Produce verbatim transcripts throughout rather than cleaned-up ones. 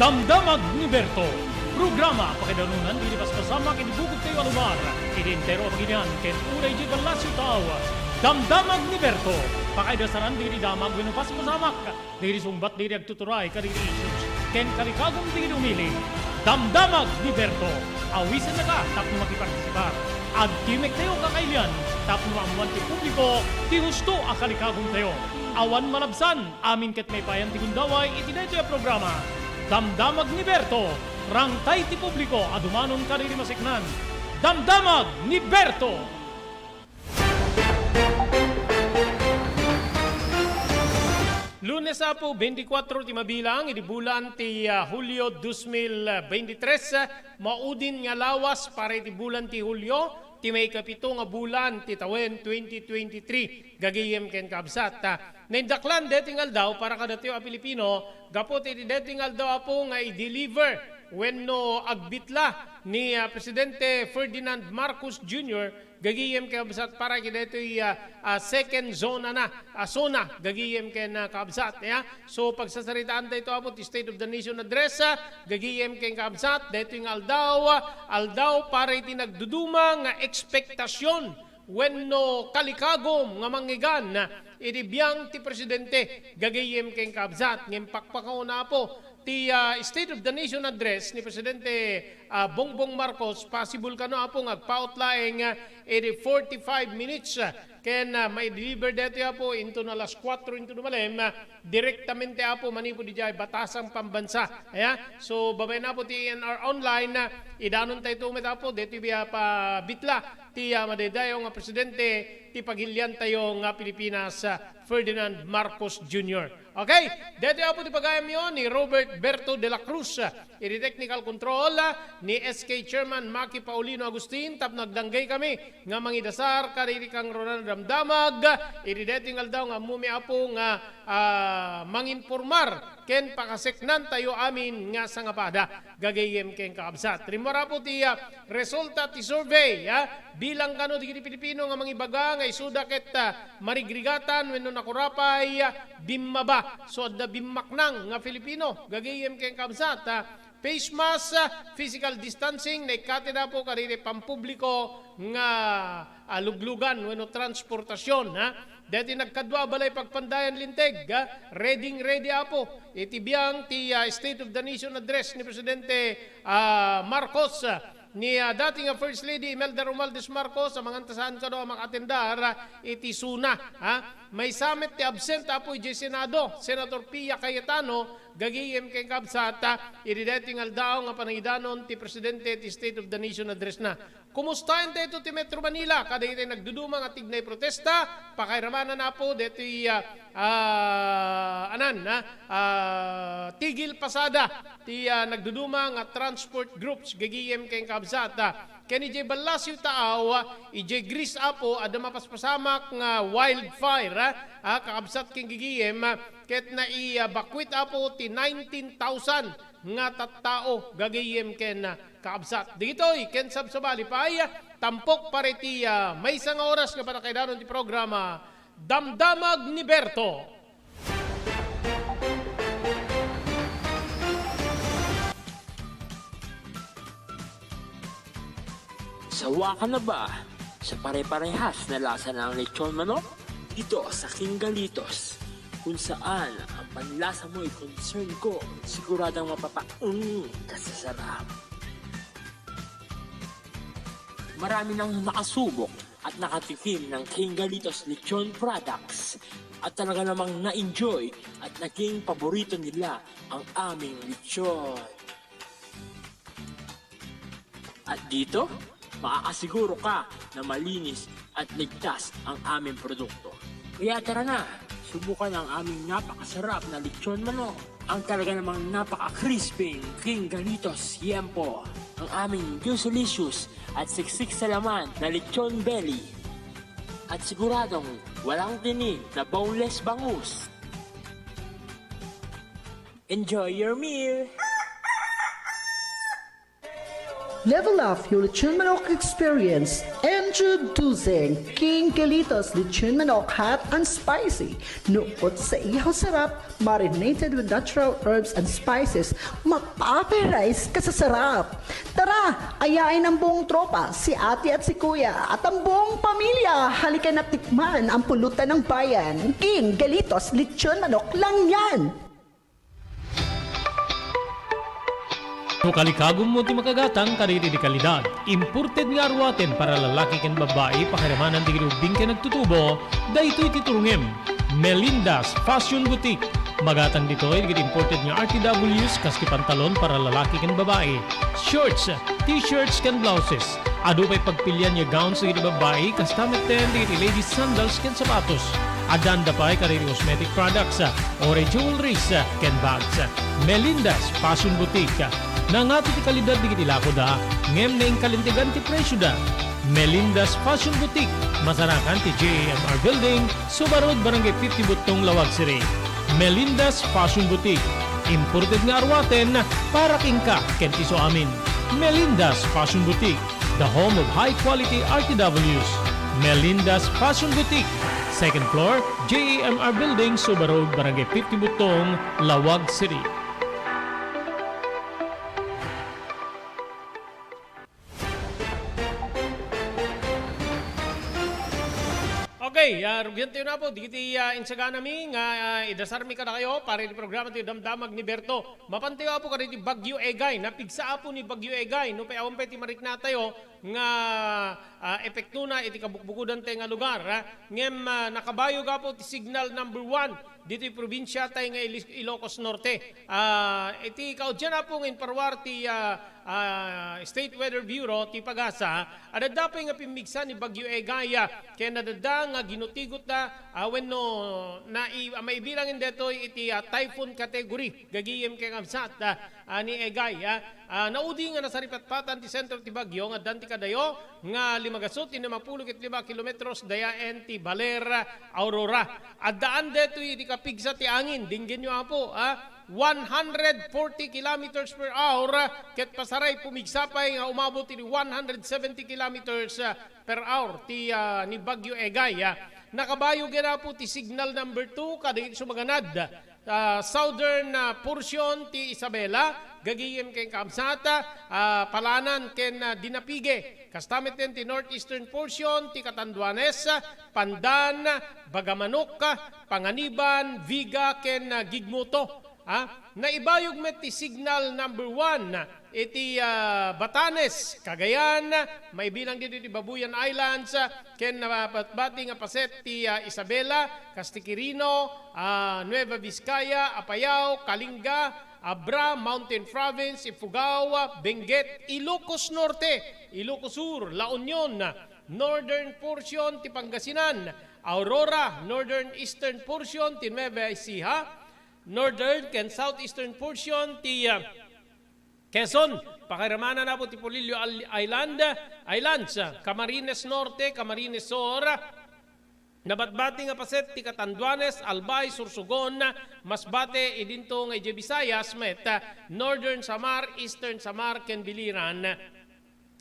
Damdamag ni Berto, programa pakaidanunan dagiti paspasamak iti bukod tayo a lugar, iti entero a pagilian ken uray iti ballasiw tao. Damdamag ni Berto, pakaidasanan dagiti damag wenno paspasamak, dagiti sungbat dagiti agtuturay kadagiti issues, ken kalikagum dagiti umili. Damdamag ni Berto, awisennaka tapno makipartisipar. Agtimek tayo kakailian tapno maammoan ti publiko ti husto a kalikagum tayo. Awan malabsan, amin ket maipayan ti gundaway iti daytoy a programa. Damdamag ni Berto, rangtay ti publiko a dumanon kadagiti maseknan. Damdamag ni Berto! Lunes, Apo, twenty-four ti mabilang iti bulan ti, ah, Hulio dos mil veintitrés. Maudin nga lawas para iti bulan ti Hulio, ti maikapito nga bulan ti tawen twenty twenty-three, gagayem ken kabsat. Ah, naindaklan daytoy nga aldaw para kadatayo a Pilipino, gapu ti daytoy nga aldaw, Apo, nga i-deliver wenno agbitla ni, ah, Presidente Ferdinand Marcos Junior, gagayem ken kabsat, para iti daytoy, ah, ah, second zona na, ah, zona, gagayem ken, ah, kabsat, ya. So, pagsasaritaan tayo, Apo, ti State of the Nation Address, ah, gagayem ken kabsat, daytoy nga aldaw, ah, aldaw para iti nagduduma nga ekspektasyon wenno kalikagum nga mangngegana iti biang ti Presidente, gagayem ken kabsat, ngem pakpakauna, Apo, ti, ah, State of the Nation Address ni Presidente, ah, Bongbong Marcos, possible kano, Apo, nga agpaut laeng, ah, iti forty-five minutes, ah, ken, ah, mai-deliver daytoy, Apo, inton alas kuatro inton umalem, ah, direktamente, Apo, manipud idiay Batasang Pambansa. Aya? So, babaen, Apo, ti A N R Online, ah, idanon tayo met, Apo, daytoy biya pabitla ti, ah, madaydayaw nga presidente ti pagilian tayo nga Pilipinas, ah, Ferdinand Marcos Junior. Okay, daytoy, Apo, ti pagayamyo ni Robert Berto de la Cruz, ah, iti technical control, ah, ni S K Chairman Maki Paulino Agustin, tapno agdanggay kami nga mangidasar kadagiti kangrunan a damdamag iti daytoy nga aldaw nga ammomi, Apo, nga, ah, manginpormar ken pakaseknan tayo amin nga sangapada, gagayem ken kakabsat. Rimmuar, Apo, ti, ah, resulta ti survey, ah, bilang kano dagiti Pilipino nga mangibaga nga isuda ket, ah, marigrigatan wenno nakurapay, ah, bimmaba. So, adda bimmaknang nga Filipino, gagayem ken kakabsat, ah, face mask, ah, physical distancing, naikkatida, Apo, kadagiti pampubliko nga, ah, luglugan wenno transportasion, ha? Daytoy nagkadua a balay pagpandayan linteg, ha? Ready, ready, Apo, iti biang ti, ah, State of the Nation Address ni Presidente, ah, Marcos, ah, ni, ah, dati nga First Lady Imelda Romualdez Marcos, a mangan ta saan kano a makaatendar, ah, iti zona, ha? Maysa met ti absent, Apo, idiay Senado, Senator Pia Cayetano, gagayem ken kabsat, ah, iti daytoy nga aldaw nga panangidanon ti Presidente ti State of the Nation Address na. Kumustaen daytoy ti Metro Manila, kadagiti nagduduma nga tignay protesta, pakairamanan, Apo, daytoy, ah, ah, anan, ah, ah, tigil pasada ti, ah, nagduduma nga transport groups, gagayem ken kabsat, ah, ken idiay ballasiw taaw, ah, idiay Greece, Apo, adda mapaspasamak nga wildfire, ah, ah, kakabsat ken gagayem, ah, ket nai-evacuate, Apo, ti nineteen thousand nga tattao, gagayem ken, ah, kakabsat. Dagitoy ken sabsabali pay, tampok para iti, ah, maysa nga oras nga panakaidanon ti programa, Damdamag ni Berto. Sawa ka na ba sa pare-parehas na lasa ng lechon manok? Dito sa King Galitos, kung saan ang panlasa mo'y concern ko, siguradong mapapaung ka sa sarap. Marami nang nakasubok at nakatikim ng King Galitos Lechon products at talaga namang na-enjoy at naging paborito nila ang aming lechon. At dito, maaasiguro ka na malinis at ligtas ang aming produkto. Kaya tara na, subukan ang aming napakasarap na lechon manok. Ang talaga namang napaka-crispy King Galitos Yempo. Ang aming juicy-licious at siksik sa laman na lechon belly. At siguradong walang tinik na boneless bangus. Enjoy your meal! Level up your lechon manok experience. Introducing King Galitos Lechon Manok Hot and Spicy. Nukot sa ihaw sarap, marinated with natural herbs and spices, mapaparise ka sa sarap. Tara, ayain ang buong tropa, si ate at si kuya, at ang buong pamilya. Halika na tikman ang pulutan ng bayan. King Galitos Lechon Manok lang yan! No kalikagummo ti makagatang kadagiti kalidad, imported nga aruaten para lalaki ken babbai, pakiramanan dagiti ubbing ken agtutubo, daytoy ti turongem. Melinda's Fashion Boutique. Magatang ditoy dagiti imported nga R T Ws kas ti pantalon para lalaki ken babbai, shorts, t-shirts ken blouses. Adu pay pagpilian nga gowns dagiti babbai, kasta metten dagiti ladies sandals ken sapatos. Addaan da pay kadagiti cosmetic products, uray jewelries, ken bags. Melinda's Fashion Boutique. Nangato ti kalidad dagiti lakoda, ngem naingkalintegan ti presioda. Melinda's Fashion Boutique, masarakan ti J A M R Building, Suba Road, Barangay fifty Buttong, Laoag City. Melinda's Fashion Boutique, imported nga aruaten para kenka ken ti isuamin. Melinda's Fashion Boutique, the home of high-quality R T Ws. Melinda's Fashion Boutique, second floor, J A M R Building, Suba Road, Barangay fifty Buttong, Laoag City. Okay, ah, rugiantayo na po, dagiti, ah, insaganami nga, ah, idasarmi kadakayo, para iti programa ti Damdamag ni Berto. Mapantayo, Apo, kadagiti Bagyo Egay. Napigsa, Apo, ni Bagyo Egay. No, pay awan pay ti mariknatayo nga, ah, epektona iti kabukbukodan tayo nga lugar, ha? Ngem, ah, nakabayog, Apo, ti signal number one ditoy probinsia tayo nga Ilis-, Ilocos Norte. Ah, iti kaudyan, Apo, nga inparuar ti, ah, ah, State Weather Bureau, ti PAGASA, adda pay nga pimmigsa ni Bagyo Egay, ah, ken adda nga ginutigotda, ah, wenno nai-, ah, maibilang detoy iti, ah, typhoon category, gagayem ken kabsat, ah, ah, ni Egay, ah. Ah, naudi nga nasaripatpatan ti sentro ti bagyo nga addan ti kadayo nga limagasut ti lima pulo ket lima kilometros dayaen ti baler Aurora. Addaan detoy iti kapigsa ti angin, dinggenyo, Apo, ah, one hundred forty kilometers per hour, ket pasaray pumigsa pay nga umabot iti one hundred seventy kilometers, ah, per hour ti, ah, ni Bagyo Egay, ah. Nakabayog, Apo, ti signal number two kadagiti sumaganad, ah, southern, ah, portion ti Isabela, gagayem ken kabsat, ah, Palanan ken, ah, Dinapigue. Kasta metten ti northeastern portion ti Catanduanes, Pandan, Bagamanok, Panganiban, Viga, ken, ah, Guigmuto. Ah, naibayog met ti signal number one iti, ah, Batanes, Cagayan, maibilang ditoy ti Babuyan Islands, ken nabatbati nga paset ti, ah, Isabela, kas ti Quirino, ah, Nueva Vizcaya, Apayao, Kalinga, Abra, Mountain Province, Ifugao, Benguet, Ilocos Norte, Ilocos Sur, La Union, northern portion ti Pangasinan, Aurora, northern eastern portion ti Nueva Ecija, northern ken southeastern portion ti, ah, Quezon, pakiramanan, Apo, ti Polillo Al-, Island, Islands, Camarines Norte, Camarines Sur, nabatbati nga paset ti Catanduanes, Albay, Sorsogon, Masbate, idinto nga idiay Visayas met, Northern Samar, Eastern Samar, ken Biliran.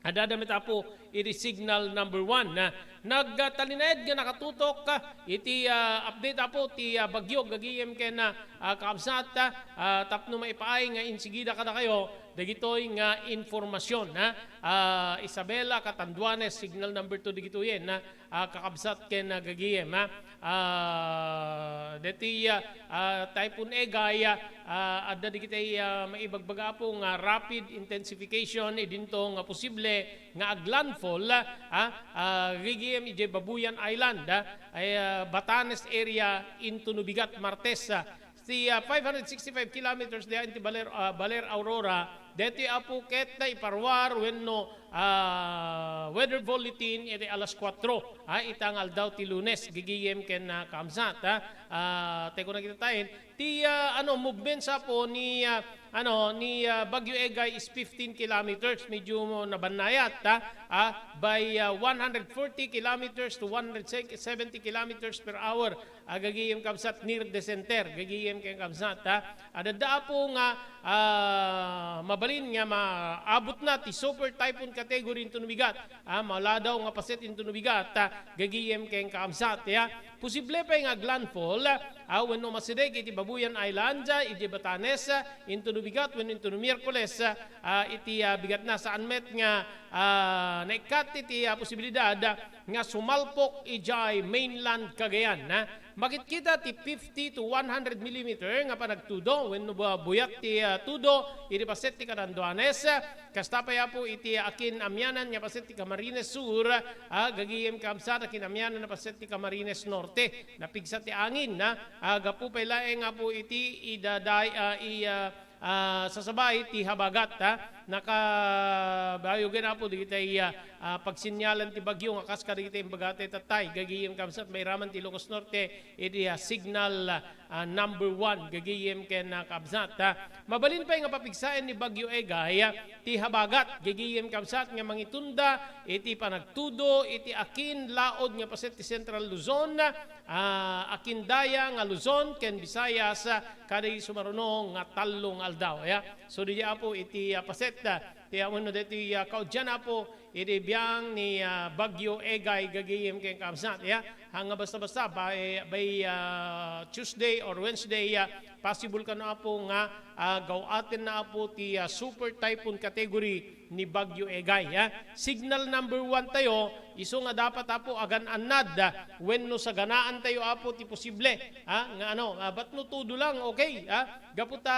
Adda met, Apo, iti signal number one. Nagtalinaed nga nakatutok, ah, iti, ah, update, Apo, ti, ah, bagyo gagayem ken, ah, ah, kabsat, ah, tapno maipaay nga insigida kadakayo dagitoy nga informasyon, ha? Ah, Isabela, Catanduanes, signal number two dagitoyen, ha? Ah, kakabsat ken, ah, gagayem, ha? Ah, deti, ah, ah, Typhoon Egay, ah, adda dagiti, ah, maibagbaga, Apo, nga rapid intensification idinto nga posible nga aglandfall, ah, ah, gagayem idiay Babuyan Island, ah, ay, ah, Batanes area into Nubigat, Martes, ah, ti, ah, five hundred sixty-five kilometers diay ti Baler, ah, Baler Aurora, deti, Apo, ket naiparuar wenno, ah, weather bulletin iti alas kuatro, ah, ita nga aldaw ti Lunes, gagayem ken, ah, kabsat, ah. Ah, tay kunam kita tayen, ti, ah, ano, movements, Apo, ni, ah, ano, ni, ah, Bagyo Egay is fifteen kilometers. Medyo nabannayat, ha? Ah, by, ah, one hundred forty kilometers to one hundred seventy kilometers per hour. Ah, gagayem kabsat, near the center. Gagayem ken kabsat, ha? Adda apo nga, ah, mabalin nga maabutna ti super typhoon category intono bigat. Ah, maladaw nga paset intono bigat. Ah, gagayem ken kabsat, ya. Posible pay nga aglandfall, ah, wenno masideg iti Babuyan Island, ah, idiay Batanes, ah, intono bigat wenno intono Miyerkules, ah, iti, ah, bigatna. Saan met nga, ah, naikkat iti, ah, posibilidad, ah, nga sumalpok idiay mainland Cagayan, ah. Makitkita ti fifty to one hundred millimeter nga panagtudo wenno bu-, buyat ti, ah, tudo iti paset ti Catanduanes, ah, Kasta pay, Apo, iti akin-amianan nga paset ti Camarines Sur, ah, gagayem kabsat, akin-amianan a paset ti Camarines Norte. Napigsa ti angin, ah, ah, gapu pay laeng, Apo, iti idaday-, ah, i-, ah, ah, sasabay ti habagat, ah. Nakabayogen, Apo, dagiti, ah, ah, pagsinyalan ti bagyo nga kas kadagiti imbagata tattay. Gagayem kabsat, mairaman ti Ilocos Norte iti, ah, signal, ah, ah, number one, gagayem ken, ah, kabsat, ah. Mabalin pay nga papigsaen ni Bagyo Egay, ah, ti habagat, gagayem kabsat, nga mangitunda iti panagtudo iti akin laod nga paset ti Central Luzon, ah, akin daya nga Luzon ken Visayas, ah, kadagiti sumaruno nga tallo nga aldaw, ya. So, diay, Apo, iti, ah, paset, ah, ti awan no daytoy, ah, kaudyan, Apo, iti biang ni, ah, Bagyo Egay, gagayem ken kabsat, ya. Haan nga basta-basta, by, by, ah, Tuesday or Wednesday, ah, possible kano, Apo, nga, ah, gaw-atenna, Apo, ti, ah, super typhoon category ni Bagyo Egay, ah. Signal number one tayo, isu nga dapat, Apo, agan-annad, ah, wenno saganaan tayo, Apo, ti posible, ah, nga ano, ah, bat no tudo lang, okay, ah, gapu ta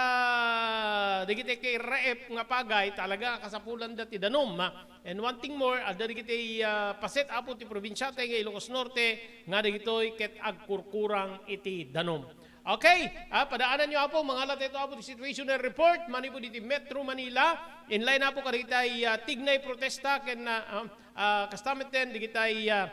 dagiti kairaep nga pagay, talaga kasapulanda ti danum, ah. And one thing more, adda dagiti, ah, paset, Apo, ti probinsiata nga Ilocos Norte nga dagitoy ket agkurkurang iti danum. Okay, ah, padaananyo, Apo, mangalatayto, Apo, ti situational report manipud iti Metro Manila. In line, Apo, kadagiti, ah, tignay protesta ken, ah, ah, ah, kasta metten dagiti, ah,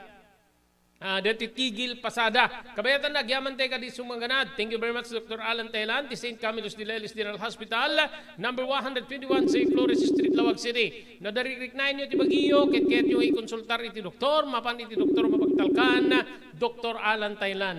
Ah, deti tigil pasada. Kabayatan, agyamankami kadi sumanganad. Thank you very much, Doctor Alan Taylan, ti Saint Camillus de Lellis General Hospital, number one hundred twenty-one Saint Flores Street, Laoag City. No dirikriknaenyo ti bagyo, ket kayatyo ikonsultar iti doktor, mapan iti doktor mapagtalkan, Doctor Alan Taylan.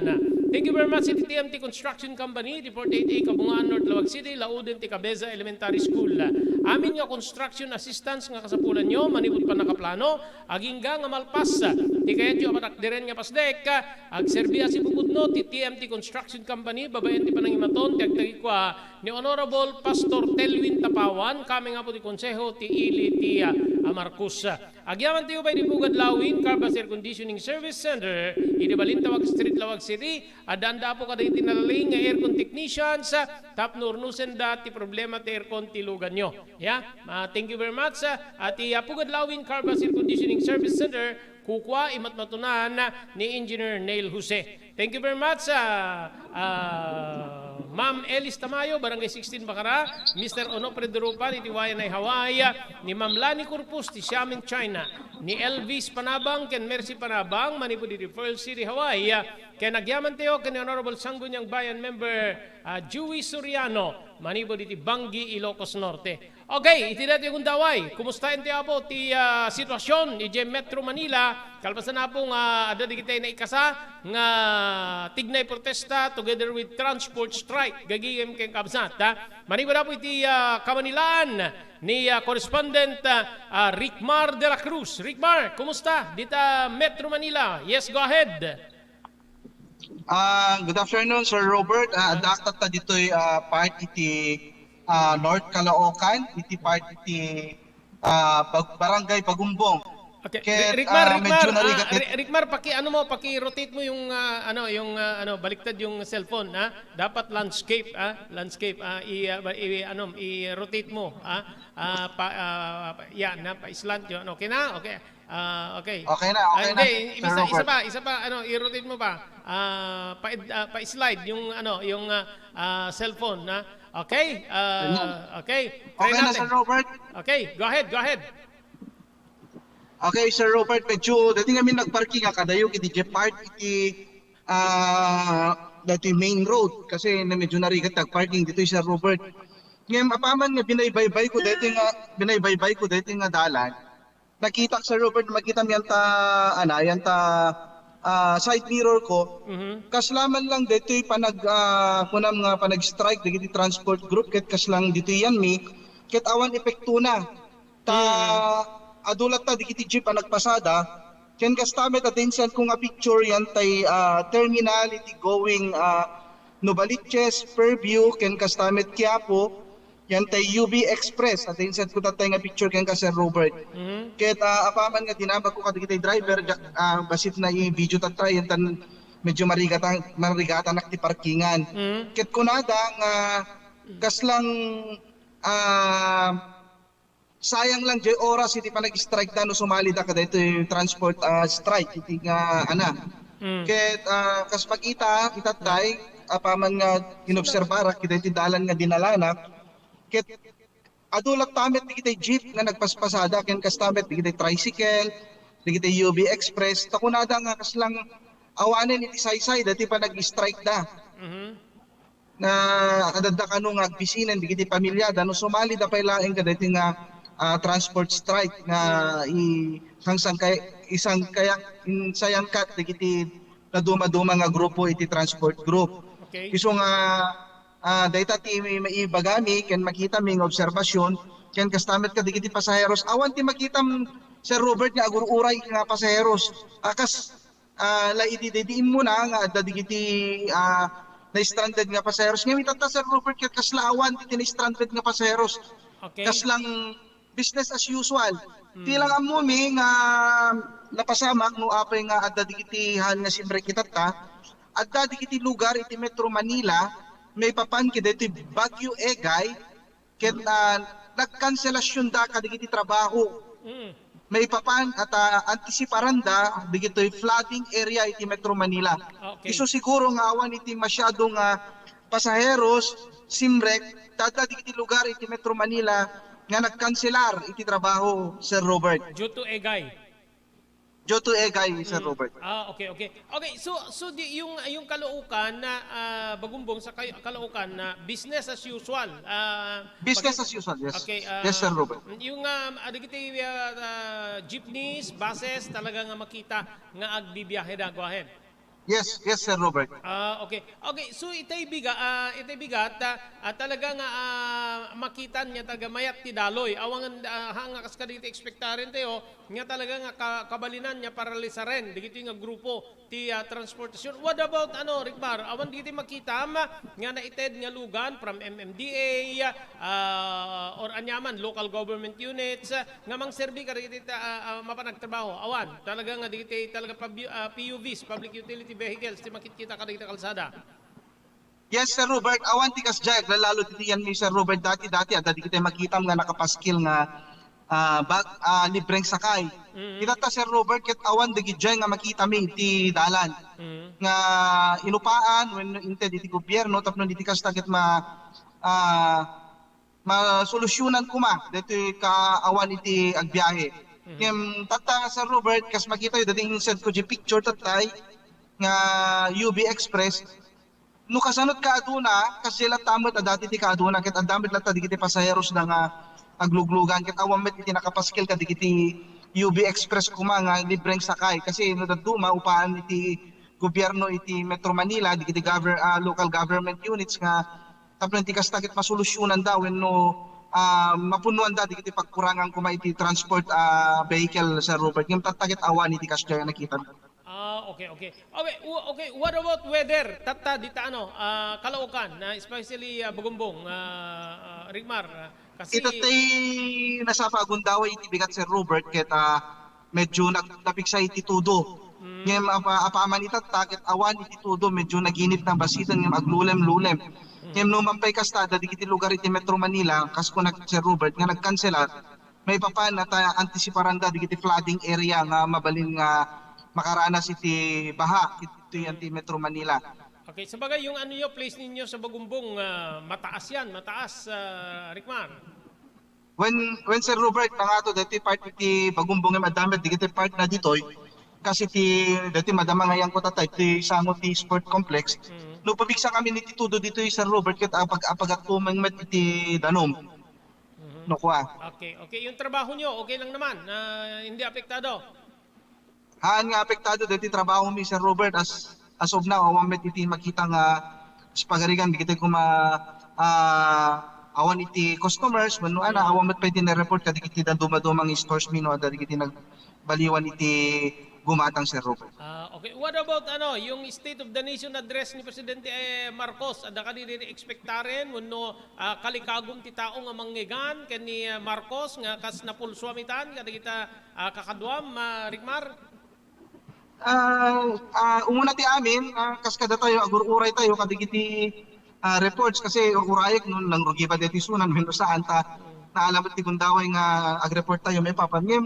Thank you very much iti T M T Construction Company, iti forty-eight A Kabungaan North, Laoag City, laoden ti Cabeza Elementary School. Amin nga construction assistance nga kasapulanyo, manipud pannakaplano, agingga nga malpas ti kayatyo a patakderen nga pasdek, agserbi a sipupudno ti T M T Construction Company babaen ti panangimaton ti agtagikua ni Honorable Pastor Telwin Tapawan, kami nga po ti konseho ti ili ti, ah, Marcos. Agyamantayo pay di Pugad Lawin Carbas Air Conditioning Service Center, idi Balintawak Street, Laoag City, addaanda po kadagiti nalaing nga aircon technicians, ah, tapno urnosenda ti problema ti aircon ti luganyo. Yeah? Ah, thank you very much, ah, iti, ah, Pugad Lawin Carbas Air Conditioning Service Center, kukua, imatmatunan ni Engineer Neil Jose. Thank you very much, ah, ah, Ma'am Elis Tamayo, Barangay sixteen Bacara, Mister Onofre Durupan, iti Waianae, Hawaii, ni Ma'am Lani Corpus, ti Xiamen, China, ni Elvis Panabang, ken Mercy Panabang, manipud iti Pearl City, Hawaii, ken agyamantayo ken ni Honorable Sangguniang Bayan member, ah, Joey Soriano, manipud iti Banggi, Ilocos Norte. Okay, iti daytoy gundaway, kumusta iti, Apo, ti, ah, situasion idiay Metro Manila? Kalpasan, Apo, nga adda dagiti naikasa nga tignay protesta together with transport strike. Gagayem ken kabsat, ha? Manipud, Apo, iti, ah, Kamanilaan ni, ah, correspondent, ah, ah, Rickmar de la Cruz. Rickmar, kumusta dita Metro Manila? Yes, go ahead. Ah, good afternoon, Sir Robert. Ah, adda tatta ditoy, ah, part iti, ah, North Caloocan, iti part iti, ah, Bag-, Barangay Bagumbong. Okay, Ket, Ri-, Rickmar, ah, medyo Rickmar, narigat ah, it- Ri-, Rickmar, paki-, ano mo, paki-rotate mo yung, ah, ano, yung, ah, ano, baliktad yung cellphone, ha? Dapat landscape, ha? Landscape, ah, i-, ah, ba-, i-, ano, i-rotate mo, ha? Ah, pa, ah, pa, yan, ha? Pa-slant yun. Okay na? Okay. Ah, okay. Okay na, Ah, okay na, hindi, Sir isa, isa Robert. pa, isa pa, ano, i-rotate mo pa. Ah, pa, ah, pa-slide yung, ano, yung, ah, ah, cellphone, ha? Okay? Ah, Ganyan. Okay. Try Okay na, natin. Sir Robert. Okay, go ahead, go ahead. Okay, Sir Robert, medyo dati kami nagparking, ah, kadayo iti part iti, ah, dati main road kasi na medyo narigat nagparking dito, Sir Robert. Ngem apaman nga binaybaybay ko daytoy nga, binaybaybay ko daytoy nga dalan, nakitak, Sir Robert, makitam yanta, ana, yanta, ah, side mirror ko. Mhm. Kasla man lang daytoy panag-, ah, kunam nga panag-strike dagiti transport group ket kasla ditoy yan mi, ket awan epektona. Ta, mm, adu latta dagiti jeep a nagpasada, ken kasta met a dinsenko nga picture yantay, ah, terminal iti going, ah, Novaliches, Fairview, ken kasta met Quiapo, yantay U B Express, a dinsenko tattay nga picture kenka, Sir Robert. Mhm. Ket, ah, apaman nga dinamagko kadagiti driver, ja-, ah, bassit na i-video tattay, yantan medyo marigatan-, marigatanak ti parkingan. Mhm. Ket kunada nga kaslang, ah, sayang lang jay oras iti panag-strike da no sumali da kadaytoy transport, ah, strike iti nga, ana. Mm. Ket, ah, kas makita, itattay, apaman nga inobserbarak kadaytoy dalan nga dinalanak, ket adu latta met dagiti jeep nga nagpaspasada ken kasta met dagiti tricycle, dagiti U B Express, ta kunada nga kaslang awanen iti saysay daytoy panag-strike da. Mhm. Nga adda kano nga agbisinen dagiti pamiliada no sumali da pay laeng kadaytoy nga, ah, transport strike nga i-, sangsangkay-, isangkaya-, insayangkat dagiti nadumaduma nga grupo iti transport group. Okay. Isu nga, ah, dayta ti maibagami ken makitami nga obserbasyon ken kasta met kadagiti pasaheros. Awan ti makitam, Sir Robert, nga agur-uray nga pasaheros. Ah, kas ah, la idi, idi immuna nga adda dagiti, ah, na-stranded nga pasaheros. Ngem itatta, Sir Robert, ket kasla awan diti na-stranded nga pasaheros. Okay. Kaslang business as usual. Hmm. Ti lang ammomi nga napasamak no apay nga adda dagiti haan nga simrek itatta, adda dagiti lugar iti Metro Manila maipapan kadaytoy Bagyo Egay, ket, ah, nagkanselasyonda kadagiti trabaho. Mm. Maipapan a ta antisiparanda dagitoy flooding area iti Metro Manila. Okay. Isu siguro nga awan iti masyado nga pasaheros, simrek, ta adda dagiti lugar iti Metro Manila nga nagkanselar iti trabaho, Sir Robert. Due to Egay. Due to Egay, Sir Robert. Ah, okay, okay. Okay, so, so di, yung, yung Caloocan na, ah, Bagumbong sa kay-, Caloocan na business as usual. Ah, business as usual, yes. Okay, ah, yes, Sir Robert. Yung, ah, adagiti, ah, ah, jeepneys, buses, talaga nga makita nga agbibiyahe da, go ahead. Yes, yes, Sir Robert. Ah, okay. Okay, so itay biga-, ah, itay bigat, ah, ah, talaga nga, ah, makitan nga talaga mayat ti daloy. Awangan, ah, ha, nga kas kadagiti ekspektaren tayo, nga talaga nga ka-, kabalinan nga paralisaren dagiti nga grupo ti, ah, transportasyon. What about, ano, Rigmar? Awan dagiti makitam nga naited nga lugan from M M D A, ah, or aniaman, local government units, ah, nga mangserbi kadagiti ta-, ah, ah, mapan agtrabaho? Awan. Talaga nga dagiti talaga pub-, ah, P U Vs, public utility vehicles, ti makitkita kadagiti kalsada. Yes, Sir Robert, awan ti kasdiay, aglalalo ti tiyan mi, Sir Robert, dati, dati, adda dagiti makitam nga nakapaskil nga, ah, bag-, ah, libreng sakay. Mm. Itatta, Sir Robert, ket awan dagidiay nga makitami iti dalan. Mm. Nga inupaan wenno inted iti gobierno tapno iti kasta ket ma-, ah, masolusyonan koma daytoy kaawan iti agbiahe. Mhm. Ngem tatta, Sir Robert, kas makitayo, daytoy insendko diay picture tattay nga U B Express, no kasano ti kaaduna, kasdiay latta met a dati ti kaaduna, ket adda met latta dagiti pasaherosda nga agluglugan, ket awan met iti nakapaskil kadagiti U B Express koma nga libreng sakay. Kasi no dadduma, upaan iti gobierno iti Metro Manila, dagiti gover-, ah, local government units nga tapno iti kasta ket masolusyonan da wenno, ah, mapunnoan da dagiti pagkurangan koma iti transport, ah, vehicle, Sir Robert. Ngem tatta ket awan iti kasdiay a nakita. Ah, okay, okay. Okay, w-, okay, what about weather? Tatta dita, ano, ah, Caloocan, ah, especially, ah, Bagumbong, ah, ah, Rigmar, ah, kasi itattay nasapa a gundaway iti bigat, Sir Robert, ket, ah, medyo nag-, napigsa iti tudo. Mm. Ngem apa-, apaman itatta ket awan iti tudo, medyo naginip na basiten ngem aglulem-lulem. Mm. Ngem no man pay kasta, adda dagiti lugar iti Metro Manila, kas kunak, Sir Robert, nga nagkanselar, maipapan a ta antisiparanda dagiti flooding area nga mabalin nga makaranas iti baha iti, iti Metro Manila. Okay, sabagay, yung ano nyo, place ninyo sa Bagumbong, ah, mataas yan, mataas, ah, Rikmar. When, when Sir Robert, nangato daytoy part iti Bagumbong nga adda met dagiti part na ditoy, kasi ti daytoy madama nga iyan ko tattay, ti sango ti sport complex. Mm. no pabigsa kami ni Titudo ditoy, Sir Robert, ket apag-, apagaktumeng met iti danum. Mhm. No kua. Okay, okay. Yung trabaho nyo, okay lang naman? Ah, hindi apektado? Haan nga apektado deti trabaho mi, Sir Robert, as, as of now, awan met iti makita nga as pagarigan, dagiti kuma, ah, awan iti customers, wenno ana, awan met pay iti na-report kadagiti dadumaduma nga stores mi, no, adda dagiti nagbaliwan iti gumatang, Sir Robert. Ah, okay. What about, ano, yung State of the Nation Address ni Presidente, eh, Marcos? Adda kadi diri expectaren wenno, ah, kalikagum ti tao nga mangngeggan ken ni, ah, Marcos nga kas napulsuam itan kadagita, ah, kakaduam, ah, Ricmar? Ah, ah, umuna ti amin, ah, kas kadatayo, agur-uray tayo kadagiti, ah, reports kasi ur-urayek no nangrugi ba deti sunan wenno saan ta naalam ti gundaway nga agreport tayo maipapan. Ngem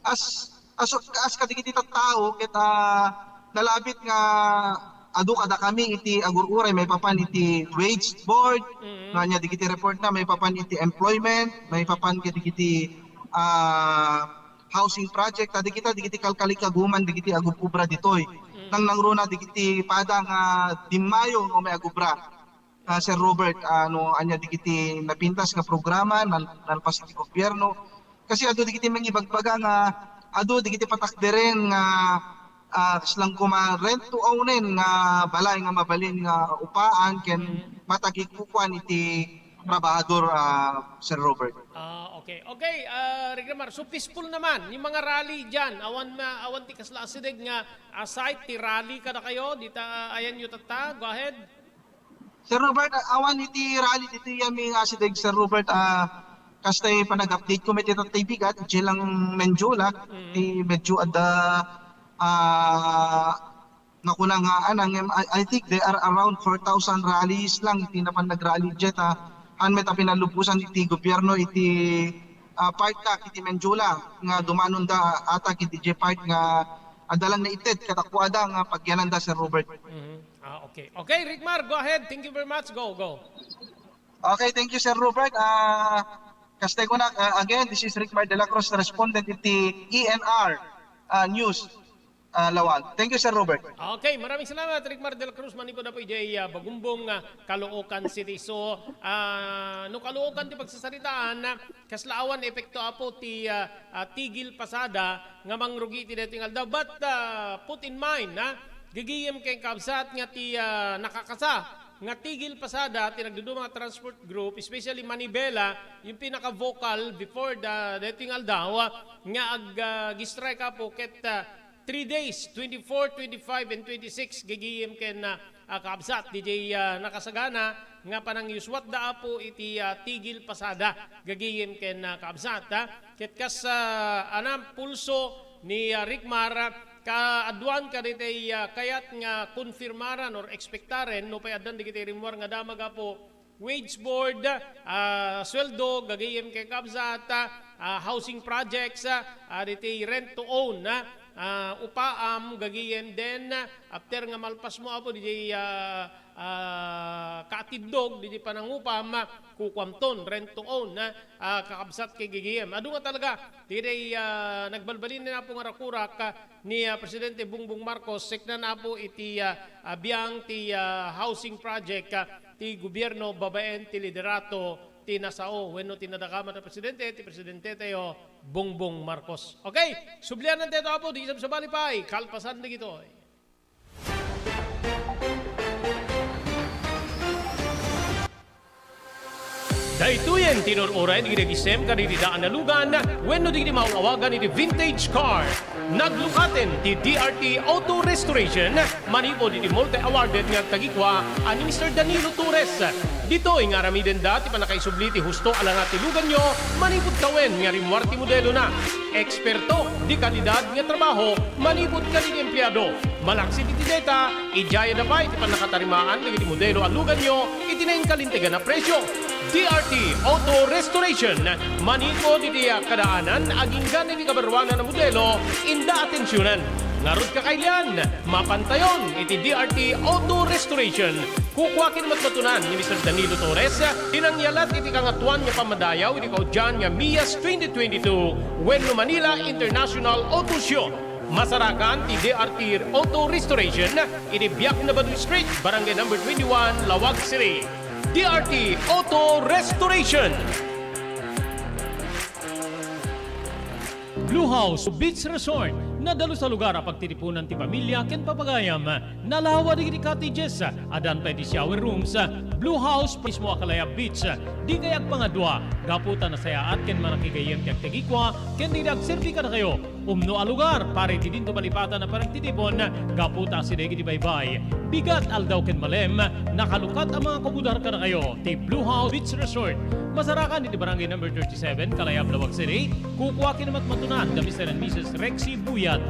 as, as, as kadagiti tattao ket, ah, nalabit nga adu kadakami iti agur-uray maipapan iti wage board, Mm. nga ania dagiti report na maipapan iti employment, maipapan kadagiti, ah, housing project, ta dagita dagiti kalkalikaguman dagiti agub-ubra ditoy. Mm. Nangnangruna dagiti pada nga dimmayo nga umay agubra. Ah, Sir Robert, ah, no ania dagiti napintas nga programa nal-, nalpas iti gobyerno. Kasi adu dagiti mangibagbaga nga adu dagiti patakderen nga, ah, kasla koma rent to own-en nga balay nga mabalin nga upaan ken Mm. matagikukuan iti trabahador, ah, Sir Robert. Ah, okay. Okay, ah, Ricmar, so peaceful naman yung mga rally diyan. Awan ma-, awan ti kasla asideg nga, ah, site ti rally kadakayo dita, ah, ayanyo tatta. Go ahead. Sir Robert, ah, awan iti rally ditoy amin nga asideg, Sir Robert, ah, kastay panag-update ko met ita ti bigat, idiay lang Mendiola, Mm. ti medyo adda, ah, nakuna nga, anang, I, I think they are around four thousand rallies lang iti napan nag-rally diay, ah, han met a pinalubosan iti gobyerno iti, ah, part na iti Mendiola nga dumanon da ata iti diay part nga adda lang naited kadakuada nga pagyananda, Sir Robert. Mhm. Ah, okay. Okay, Ricmar, go ahead. Thank you very much. Go, go. Okay, thank you, Sir Robert. Ah, kastay ko na, ah, again, this is Ricmar de la Cruz, respondent iti E N R, ah, News, ah, Laoag. Thank you, Sir Robert. Okay, maraming salamat, Ricmar de la Cruz, manipud apo idiay, ah, Bagumbong, ah, Caloocan City. So, ah, no Caloocan ti pagsasaritaan, ah, kasla awan epekto, Apo, ti, ah, ah, tigil pasada nga mangrugi iti daytoy nga aldaw. But, ah, put in mind, ah, gigiyem ken kabsat nga ti, ah, nakakasa nga tigil pasada ti nagduduma nga transport group, especially Manibela, yung pinaka-vocal before the daytoy nga aldaw, ah, nga ag, ah, gi-strike, Apo, ket, ah, three days, twenty-four, twenty-five, and twenty-six, gigiyem ken, ah, ah, kaabsat, diay, ah, nakasagana nga panangyuswatda, Apo, iti, ah, tigil pasada, gigiyem ken, ah, kaabsat, ah. Ket kas, ah, anam, pulso ni, ah, Ricmar, ah, kaaduan kadagiti, ah, kayat nga konfirmaran or ekspektaren, no pay addan dagiti rimmuar nga damag, Apo, wage board, ah, sueldo, gagayem ken kabsat, ah, housing projects, ah, diti rent to own, ah, ah, upaam, gagayem den, ah, after nga malpasmo, Apo, diti, ah, ah, kaatiddog, diti panangupam, ah, kukuamton, rent to own, ah, ah, kakabsat ken gagayem. Adu nga talaga, diti, ah, nagbalbalin ni Apo nga rakurak, ah, ni, ah, Presidente Bongbong Marcos, seknan, Apo, iti, ah, ah, biang ti, ah, housing project, ah, ti gobierno babaen ti liderato ti nasao wenno ti nadakamat a presidente, ti presidente tayo, Bongbong Marcos. Okay, sublianan tayo, Apo, di sabsabali pay, kalpasan dagitoy. Daytoyen ti inur-uray dagiti agisem kadagiti daan a lugan wenno dagiti maaw-awagan iti vintage car. Naglukaten ti D R T Auto Restoration manipud iti multi-awarded nga agtagikua a ni Mister Danilo Torres. Ditoy nga aramidenda ti pannakaisubli ti husto a langa ti luganyo manipud tawen nga rimmuar ti modelona. Eksperto, de kalidad nga trabaho manipud kadagiti empleado. Malaksid iti deta, idiayada pay ti pannakatarimaan dagiti modelo a luganyo iti nainkalintegan a presio. D R T Auto Restoration, manipud iti kadaanan aginggan iti kabaruanan a modelo, inda atensionan. Ngarud, kakailian, mapantayon iti D R T Auto Restoration. Kukua ken matmatunan ni Mister Danilo Torres ti nangyalat iti Kangatoan nga Pammadayaw iti kaudian nga MIAS twenty twenty-two wenno Manila International Auto Show. Masarakan ti D R T Auto Restoration iti Biak na Badu Street, Barangay Number twenty-one, Laoag City. D R T Auto Restoration. Blue House Beach Resort, nadalus a lugar a pagtitipunan ti pamilya ken papagayam. Nalawa dagiti cottages, addan pay ti shower rooms. Blue House mismo a Kalayab Beach. Dikay agpangadua, gapu ta nasayaat ken manakigayyem ti agtagikua ken dagiti agserbi kadakayo. Umno a lugar para iti dinto malipatan a panagtitipon, gapu ta asideg iti baybay. Bigat, aldaw ken malem, nakalukat a mga komodar kadakayo ti Blue House Beach Resort. Masarakan iti Barangay Number thirty-seven, Kalayab, Laoag City. Kukua ken matmatunan da Mister and Missus Rexy Buyat.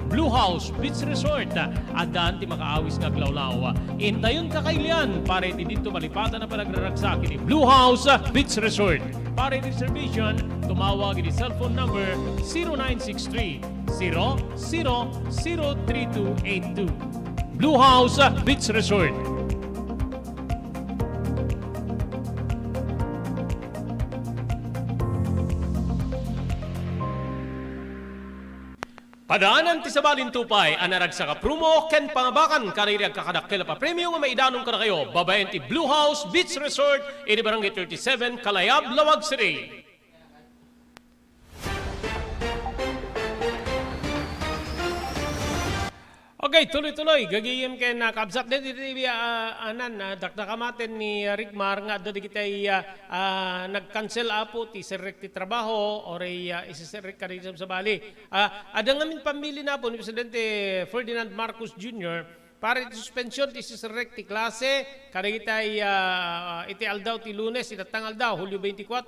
Blue House Beach Resort, addan ti makaawis nga aglawlaw. Intayon kakailian para iti dinto malipatan a panagraragsak iti Blue House Beach Resort. Para iti reservation, tumawag iti cellphone number zero nine six three, zero zero zero three two eight two. Blue House Beach Resort. Padaanan ti sabalin tupay a naragsak a promo ken pangabakan kadagiti agkakadakkel a papremio nga maidanon kadakayo babaen ti Blue House Beach Resort iti Barangay thirty-seven, Kalayab, Laoag City. Okay, tuloy-tuloy. Gagayem ken, ah, kabsat daytoy, ah, anan, ah, dakdakamaten ni, ah, Rigmar nga adda dagiti, ah, ah, nag-cancel, Apo, ti serrek ti trabaho, uray, ah, isiserrek kadagiti sabsabali. Ah, adda ngamin pammili, Apo, ni Presidente Ferdinand Marcos Junior para iti suspension ti isiserrek ti klase kadagiti, ah, iti aldaw ti Lunes, iti tattang aldaw, Hulyo twenty-four,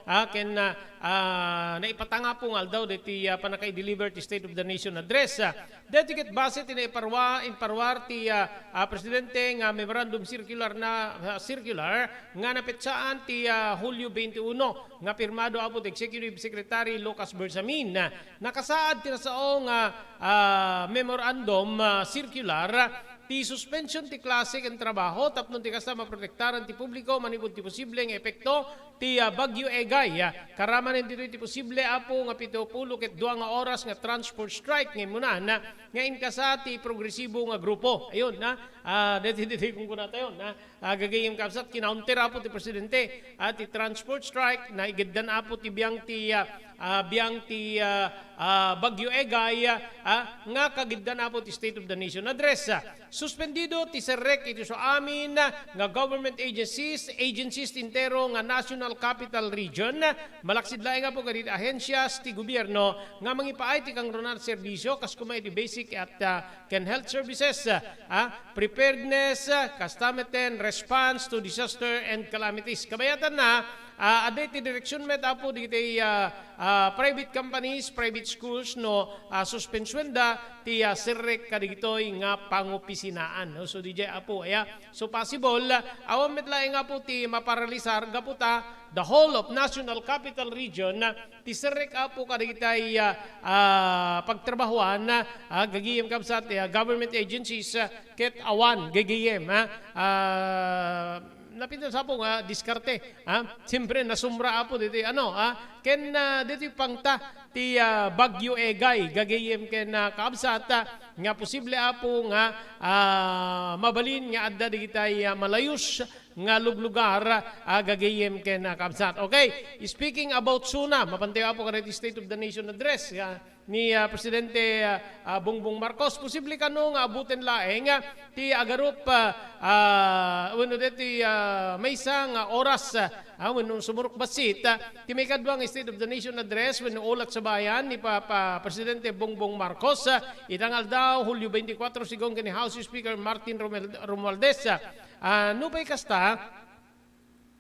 ah, ken, ah, ah, naipatang, Apo, nga aldaw daytoy, ah, pannakaideliver ti State of the Nation Address. Ah, daytoy ket base ti naiparwa-, imparuar ti, ah, ah, Presidente nga memorandum circular na, ah, circular nga napetsaan ti, ah, Hulyo twenty-one nga pirmado, Apo, ti Executive Secretary Lucas Bersamin. Nakasaad ti nasao nga, ah, memorandum, ah, circular ti suspension ti klase ken trabaho tapno ti kasta maprotektaran ti publiko manipud ti posible nga epekto ti, ah, Bagyo Egay. Ah, karamanen ditoy ti posible, Apo, nga pito pulo ket dua nga oras nga transport strike nga immunan, ah, nga inkasa ti progresibo nga grupo. Ayun, na, ah, deti, deti kung kunatayon, na, ah, gagayem kabsat, kinounter, Apo, ti Presidente, ah, ti transport strike, naigiddan, Apo, ti biang ti, ah, ah, biang ti, ah, ah, Bagyo Egay, ah, nga kagiddan, Apo, ti State of the Nation Address. Ah, suspendido ti serrek iti su amin nga government agencies, agencies ti entero nga National Capital Region, malaksid laeng, Apo, kadagiti ahensias ti gobierno nga mangipaay ti kangrunaan a serbisio, kas koma iti basic at, ah, ken health services, ah, preparedness, ah, kasta met ken response to disaster and calamities. Kabayatanna, ah, adda iti direksion met, Apo, dagiti, ah, ah, private companies, private schools, no, ah, suspensuenda ti, ah, serrek kadagitoy nga pangopisinaan, no? So, D J, Apo, aya. So, possible, ah, awan met laeng, Apo, ti maparalisar gapu ta the whole of National Capital Region, ah, ti serrek, Apo, kadagitay, ah, ah, pagtrabahoan, ah, gagayem kabsat, ah, government agencies, ah, ket awan gagayem, ah, ah, napintas, Apo, nga diskarte, ah. Siyempre, nasumra, Apo, ditoy, ano, ah, ken, ah, ditoy pangta ti, ah, Bagyo Egay, gagayem ken, ah, kabsat, ah, nga posible, Apo, nga, ah, mabalin nga adda dagitay, ah, malayus nga luglugar, ah, gagayem ken, ah, kabsat. Okay, speaking about SONA, mapantayo, Apo, kadagiti State of the Nation Address, ah, ni, ah, Presidente, ah, ah, Bongbong Marcos. Posible kano nga abuten laeng, ah, ti agarup, ah, ah, wenno deti, ah, maysa nga oras, ah, ah, wenno sumurok bassit, ah, ti maikadua nga State of the Nation Address wenno Ulat sa Bayan ni Pa-, Pa-, Presidente Bongbong Marcos, ah, ita nga aldaw, Hulyo twenty-four, sigun ken ni House Speaker Martin Romual-, Romualdez. Ah, ah, nupay kasta,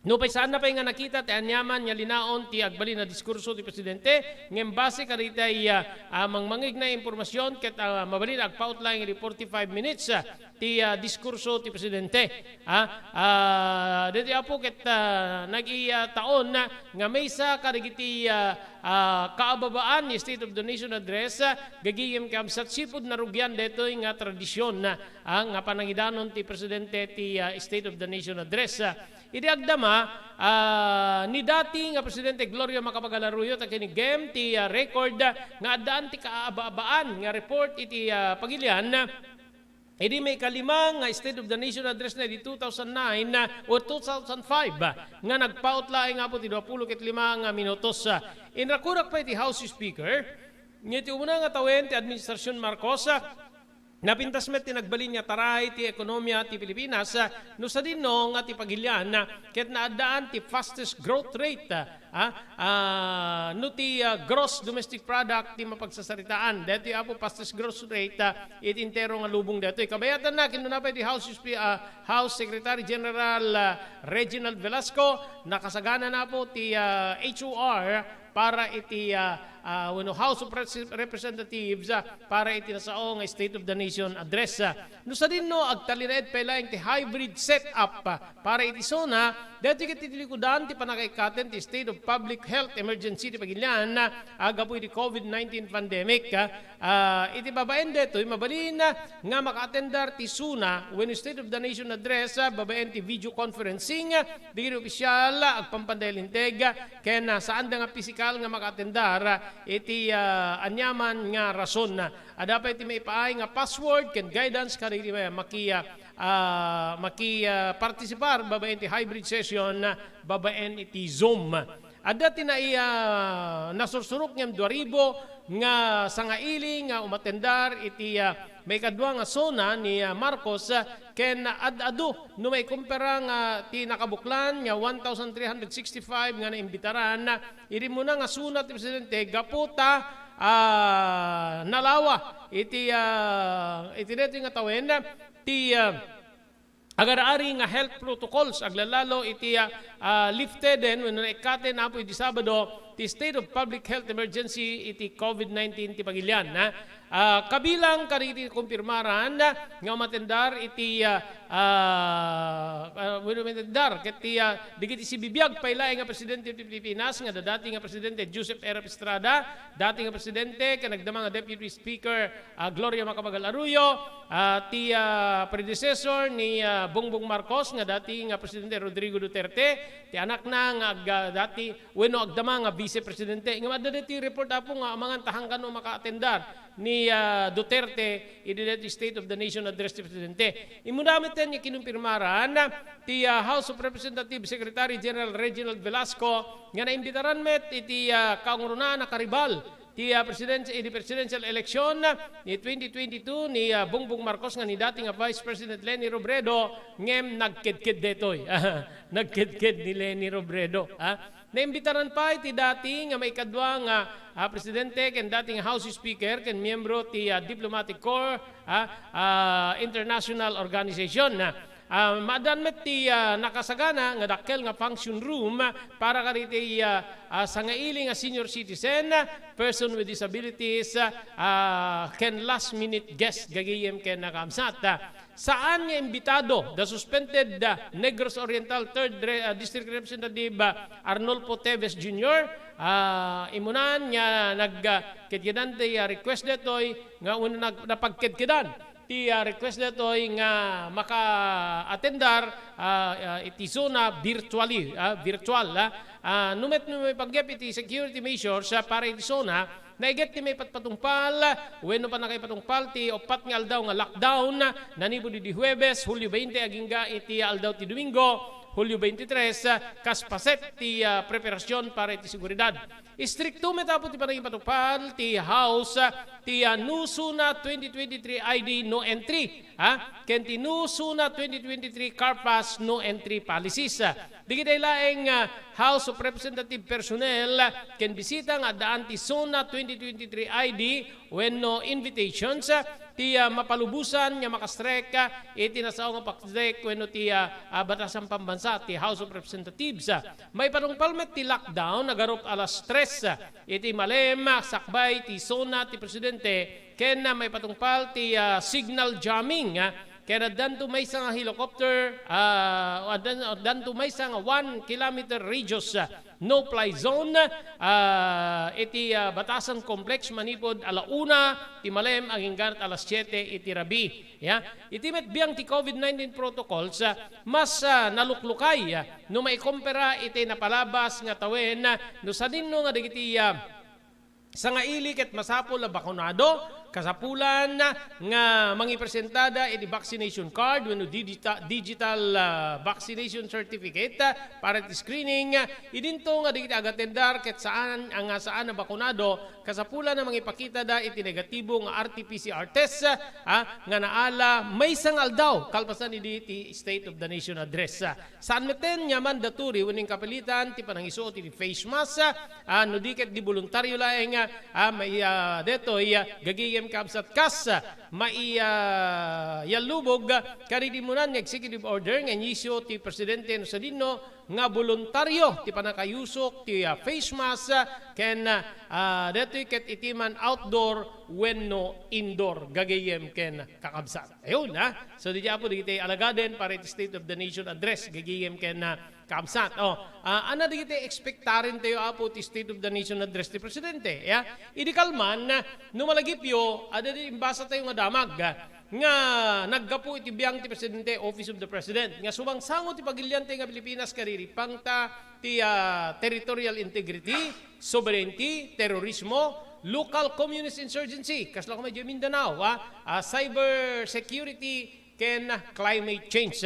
nupay saanna pay nga nakita ti aniaman nga linaon ti agbalin a diskurso ti Presidente, ngem base kadagitay, ah, ah, mangmangegna a impormasion ket, ah, mabalin a agpaut laeng iti forty-five minutes, ah, ti, ah, diskurso ti Presidente. Ah, ah, daytoy, Apo, ket, ah, nag-i-, ah, taon na nga maysa kadagiti, ah, ah, kaababaan ni State of the Nation Address, ah, gagayem kabsat, sipud narugian daytoy nga tradision, ah, nga panangidanon ti Presidente ti, ah, State of the Nation Address. Ah, idi agdama, ah, ni dati nga Presidente Gloria Macapagal-Arroyo ta kinigem ti, ah, record, ah, nga addaan ti kaababaan nga report iti, ah, pagilian. Idi maikalima nga State of the Nation Address na idi two thousand nine, ah, o two thousand five, ah, nga nagpaut laeng apo ti duapulo ket lima nga minutos, ah. Inrakurak pay ti House Speaker, nga iti umuna nga tawen ti Administrasyon Marcos, ah, napintas met ti nagbalin nga taray ti ekonomiya ti Pilipinas, ah, no sadino nga ti pagilian, ah, ket naaddaan ti fastest growth rate, ah, ah, ah, no ti, ah, gross domestic product ti mapagsasaritaan. Daytoy apo fastest growth rate, ah, iti entero nga lubong daytoy. Kabayatanna, kinuna pay ti House Spe-, ah, House Secretary General, ah, Reginald Velasco, nakasagana na po ti, ah, H O R para iti, ah, ah, wenno House of Repres-, Representatives, ah, para iti nasao nga State of the Nation Address, ah. No sadino, agtalinaed pay laeng ti hybrid setup, ah, para iti SONA, daytoy ket iti likudan ti pannakaikkaten ti State of Public Health Emergency ti pagilian, ah, gapu iti COVID nineteen pandemic, ah. Ah, iti babaen daytoy, mabalin, ah, nga makaatendar ti SONA wenno State of the Nation Address, ah, babaen ti video conferencing, ah, dagiti opisyal, ah, agpampanday linteg, ah, ken, ah, saanda nga pisikal nga makaatendar, ah, iti, ah, aniaman nga rason. Adda pay ti maipaay nga password ken guidance kadagiti, ah, maki-, ah, ah, maki-, ah, partisipar babaen ti hybrid session, ah, babaen iti Zoom. Adda ti nai-, ah, nasursurok ngem dua ribu nga sangaili nga umatendar iti, ah, maikadua nga SONA ni, ah, Marcos, ah, ken ad-adu no maikumpara nga ti nakabuklan nga one thousand three hundred sixty-five nga naimbitaran, ah, idi umuna nga SONA ti Presidente gapu ta, ah, nalawa iti, ah, iti daytoy nga tawen ti, ah, agar-ari nga health protocols, aglalalo iti, ah, ah, lifteden wenno naikkaten apo idi Sabado ti State of Public Health Emergency iti COVID nineteen ti pagilian, ha? Ah, kabilang kadagiti kumpirmaran nga umatendar iti, ah, ah, ah, wenno umatendar ket ti, ah, dagiti sibibiag pay laeng nga presidente ti Pilipinas nga dati nga Presidente Joseph R F Estrada, dati nga presidente ken agdama nga Deputy Speaker, ah, Gloria Macapagal Arroyo, ah, ti, ah, predecessor ni, ah, Bongbong Marcos nga dati nga Presidente Rodrigo Duterte, ti anakna nga ag-, ah, dati wenno agdama nga Vice Presidente. Ngem adda daytoy report, Apo, nga amangan ta hangkan no makaatendar ni, ah, Duterte idi daytoy State of the Nation Address ti Presidente. Immuna metten nga kinumpirmaran ti, ah, House of Representatives Secretary General Reginald Velasco nga naimbitaran met iti, ah, kaungrunaan a karibal ti, ah, presidens-, idi presidential election ni twenty twenty-two ni, ah, Bongbong Marcos nga ni dati nga Vice President Leni Robredo, ngem nagkedked daytoy. Nagkedked ni Leni Robredo, ha? Naimbitaran pay ti dati nga maikadua nga, ah, presidente ken dati nga House Speaker ken miyembro ti, ah, Diplomatic Corps, ah, ah, International Organization, ah. Ah, maaddaan met ti, ah, nakasagana nga dakkel nga function room para kadagiti, ah, ah, sangaili nga senior citizen, person with disabilities, ah, ken last minute guest gagayem ken nakaamsat. Saan nga imbitado da suspended, ah, Negros Oriental Third Re-, ah, District Representative, ah, Arnolfo Teves Junior. Ah, imunan nga nag, ah, kedkedan ti, ah, request daytoy nga un-, nag-, napagkedkedan ti, ah, request daytoy nga maka-attendar, ah, ah, iti SONA virtually, ah, virtual, ah. Ah, no met no maipanggep iti security measures, ah, para iti SONA, naiget ti maipatpatungpal wenno pannakaipatungpal ti uppat nga aldaw nga lockdown, nanipud idi Huwebes, Hulyo twenty, agingga iti aldaw ti Domingo, Hulyo twenty-three, kas paset ti, ah, preparasyon para iti seguridad. Istrikto met, Apo, ti pannakipatungpal ti House, ah, ti, ah, no SONA twenty twenty-three I D no entry, ha? Ken ti no SONA twenty twenty-three CARPAS no entry policies. Dagiti laeng, ah, House of Representative personnel, ah, ken bisita nga addaan ti SONA twenty twenty-three I D wenno invitations, ah, ti, ah, mapalubosan nga makastrek, ah, iti nasao nga pagsrek wenno ti, ah, ah, batasan pambansa ti House of Representatives. Ah, maipatungpal met ti lockdown, agarup alas tres, ah, iti malem, ah, sakbay ti SONA ti Presidente, ken, ah, maipatungpal ti, ah, signal jamming, ah, Ken addanto maysa nga helicopter, ah, addan-, addanto maysa nga one kilometer radius, ah, no-fly zone, ah, iti, ah, Batasan Complex manipud ala una ti malem agingga alas siete iti rabii. Ya, iti met biang ti COVID nineteen protocols, ah, mas, ah, naluklukay, ah, no maikompara iti napalabas nga tawen, ah, no sadinno nga dagiti, ah, sangaili ket masapul a bakunado, kasapulan nga mangipresentada iti vaccination card wenno digita-, digital, ah, vaccination certificate, ah, para iti screening, ah, idinto nga dagiti agatendar ket saan, nga saan a bakunado, kasapulan a mangipakitada iti negatibo nga R T P C R test, ah, nga naala maysa nga aldaw kalpasan idi ti State of the Nation Address. Ah, saan metten nga mandatory wenno kapilitan ti panangisuot iti face mask, ah, no di ket di boluntario laeng, ah, ah, mai-, ah, detoy, ah, gagayem kabsat kas, ah, mai-, ah, yallubog, ah, kadagiti immunan nga executive order nga inisyu ti presidente no sadinno nga boluntario ti pannakayusok ti, ah, face mask, ah, ken, ah, detoy ket iti man outdoor wenno indoor gagayem ken kakabsat. Ayun, ha? So, di Apo, dagiti alagaden para iti State of the Nation Address, gagayem ken, ah, kabsat. Oh, ah, ania dagiti expectaren tayo, Apo, ti State of the Nation Address ti Presidente, ya? Idi kalman, ah, no malagipyo, adda di imbasa tayo nga damag, ah, nga naggapu iti biang ti Presidente, Office of the President, nga sumangsango ti pagilian tayo nga Pilipinas, kadiri pangta ti, ah, territorial integrity, sovereignty, terorismo, local communist insurgency, kasla koma idiay Mindanao, ah, ah, cyber security, ken climate change.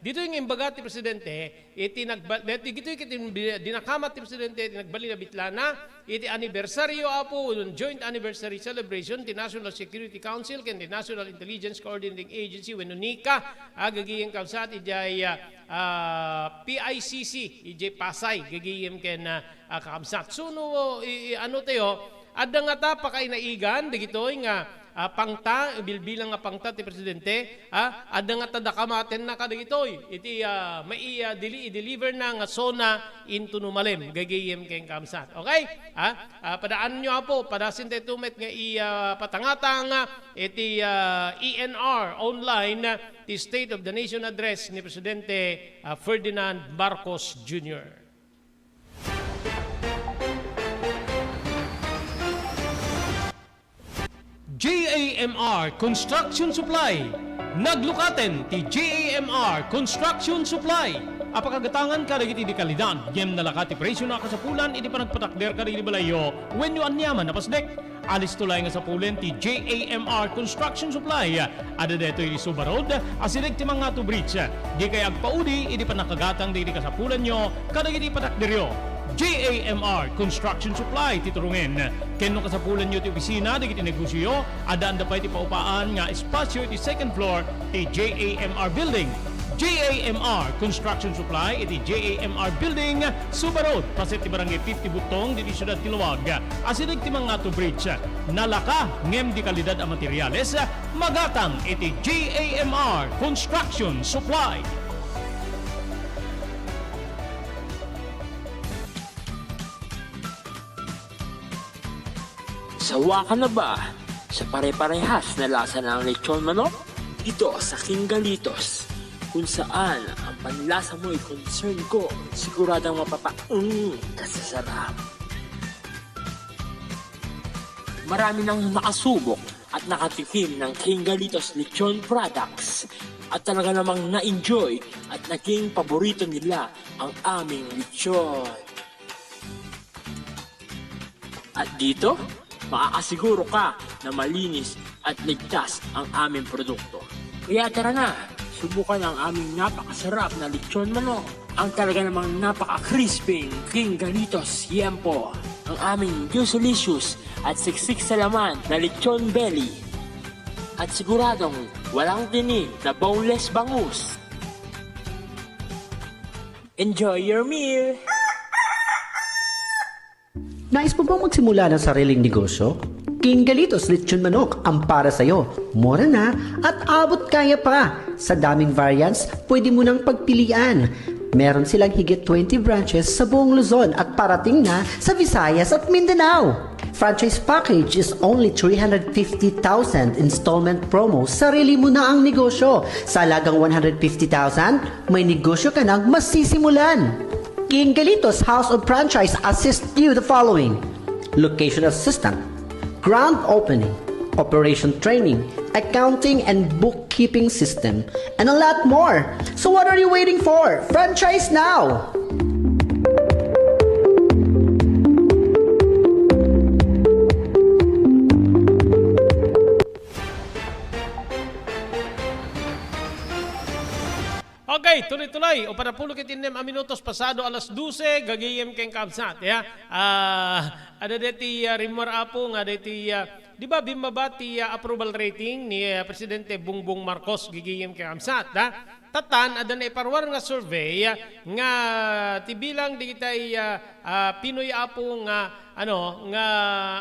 Ditoy nga imbaga ti Presidente, iti nagbal-, ditoy ket in-, dinakamat ti Presidente, iti nagbalin a bitlana, iti anibersaryo, Apo, joint anniversary celebration ti National Security Council ken ti National Intelligence Coordinating Agency wenno nika, ah, gagayem kabsat, idiay, ah, ah, P I C C, idiay Pasay, gagayem ken, ah, ah, kakabsat. So, no, i-, i-, ano tayo, adda ngata pakainaigan, dagitoy nga, ah, pangta, bilbilang nga pangta ti Presidente, ah, adda ngata dakamatenna kadagitoy, iti, ah, mai-, ah, dili-, i-deliver na nga SONA into no malem, gagayem ken kabsat. Okay? Ah, ah, padaanyo, Apo, padasin tayo met nga i-, ah, patangatang, ah, iti, ah, E N R online, ah, ti State of the Nation Address ni Presidente, ah, Ferdinand Marcos Junior. J A M R Construction Supply. Naglukaten ti J A M R Construction Supply a pakagatangan kadagiti dekalidad ngem nalaka ti presio a kasapulan iti panagpatakder kadagiti balayyo wenno aniaman a pasdek. Alisto laeng nga sapulen ti J A M R Construction Supply. Adda daytoy iti Suba Road, asideg ti Mangato Bridge. Dikay agpaudi iti pannakagatang dagiti kasapulanyo kadagiti patakderyo. J A M R Construction Supply ti turongen. Ken no kasapulanyo ti opisina dagiti negosioyo, addaan da pay ti paupaan nga espasio iti second floor ti J A M R Building. J A M R Construction Supply iti J A M R Building, Suba Road, paset ti Barangay fifty Butong, ditoy siudad ti Laoag. Asideg ti Mangato Bridge. Nalaka ngem dekalidad a materiales, magatang iti J A M R Construction Supply. Sawa ka na ba sa pare-parehas na lasa ng lechon manok? Dito sa King Galitos, kung saan ang panlasa mo'y concern ko, siguradong mapapaung ka sa sarap. Marami nang nakasubok at nakatikim ng King Galitos Lechon Products at talaga namang na-enjoy at naging paborito nila ang aming lechon. At dito, makakasiguro ka na malinis at ligtas ang aming produkto. Kaya tara na, subukan ang aming napakasarap na lechon manok. Ang talaga namang napaka-crispy King Galitos Yempo. Ang aming juicy-licious at siksik sa laman na lechon belly. At siguradong walang tinik na boneless bangus. Enjoy your meal! Nais mo bang magsimula ng sariling negosyo? King Galitos Lechon Manok ang para sa'yo. Mura na at abot kaya pa. Sa daming variants, pwede mo nang pagpilian. Meron silang higit twenty branches sa buong Luzon at parating na sa Visayas at Mindanao. Franchise package is only three hundred fifty thousand, installment promo, sarili mo na ang negosyo. Sa halagang one hundred fifty thousand, may negosyo ka nang masisimulan. King Galitos House of Franchise assist you the following: location assistant, grand opening, operation training, accounting and bookkeeping system, and a lot more. So what are you waiting for? Franchise now! Okay, tuloy-tuloy. Upat pulo ket innem a minutos pasado alas dose, gagayem ken kabsat, ya. Ah, adda deti, ah, rimmuar, Apo, nga deti, ah, di ba, bimmaba ti, ah, approval rating ni, ah, Presidente Bongbong Marcos, gagayem ken kabsat, ha? Tatan, adda naiparuar nga survey, ah, nga ti bilang digitay, ah, ah, Pinoy, Apo, nga, ano, nga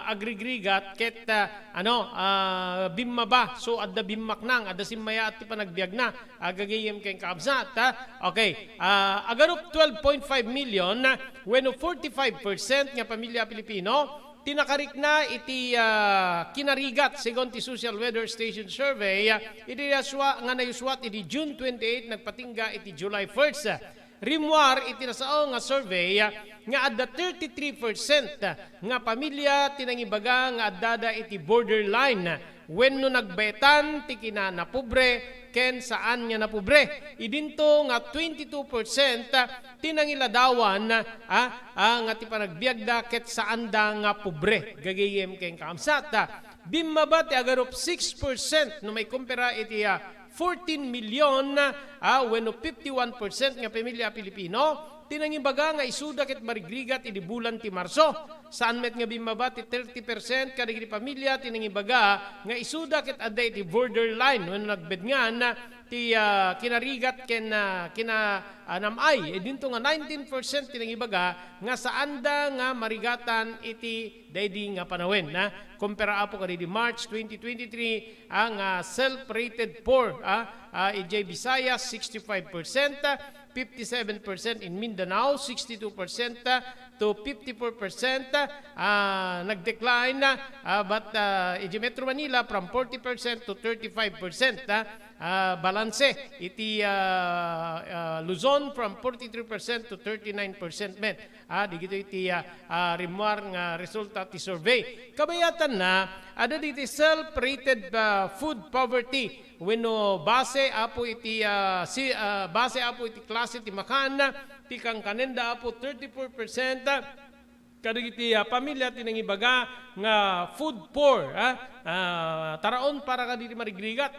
agrigrigat ket, ah, ano, ah, bimmaba. So, adda bimmaknang, adda simmayaat ti panagbiagna. Agagayem ken kabsat, ha? Okay. Ah, agarup twelve point five million, wenno forty-five percent nga pamilya Pilipino ti nakarikna iti, ah, kinarigat, segun ti Social Weather Station Survey, ah, iti aswa-, nga nayuswat iti June twenty-eight, nagpatingga iti July first. Rimmuar iti nasao nga survey, ah, nga adda thirty-three percent nga pamilya ti nangibaga nga addada iti borderline wenno nagbaetan ti kinanapobre ken saan nga napobre. Idinto nga twenty-two percent ti nangiladawan, ah, ah, nga ti panagbiagda ket saanda nga pobre. Gagayem ken kabsat, ah, bimmaba ti agarup six percent no maikumpara iti, ah, fourteen million, ah, wenno fifty-one percent nga pamilya a Pilipino ti nangibaga nga isuda ket marigrigat idi bulan ti Marso. Saan met nga bimmaba ti thirty percent kadagiti pamilya ti nangibaga nga isuda ket adda iti borderline wenno nagbedngan ti, ah, kinarigat ken, ah, kina-, ah, nam-ay. Idinto nga nineteen percent ti nangibaga nga saanda nga marigatan iti daydi nga panawen, ha? Kumpara, Apo, kadaydi March twenty twenty-three, ah, nga self-rated poor, ah, ah, idiay Visayas, sixty-five percent, ah, fifty-seven percent in Mindanao, sixty-two percent, ah, to fifty-four percent, ah, nag-decline, ah, but, ah, idiay Metro Manila from forty percent to thirty-five percent, ah, ah, balanse. Iti, ah, ah, Luzon from forty-three percent to thirty-nine percent met. Ah, dagitoy iti, ah, ah, rimmuar nga resulta ti survey. Kabayatanna, adda dagiti self-rated, ah, food poverty wenno base, Apo, iti, ah, si-, ah, base, Apo, iti klase ti makan ti kankanenda, Apo, thirty-four percent kadagiti, ah, pamilya ti nangibaga nga food poor, ah, ah, taraon para kadagiti marigrigat.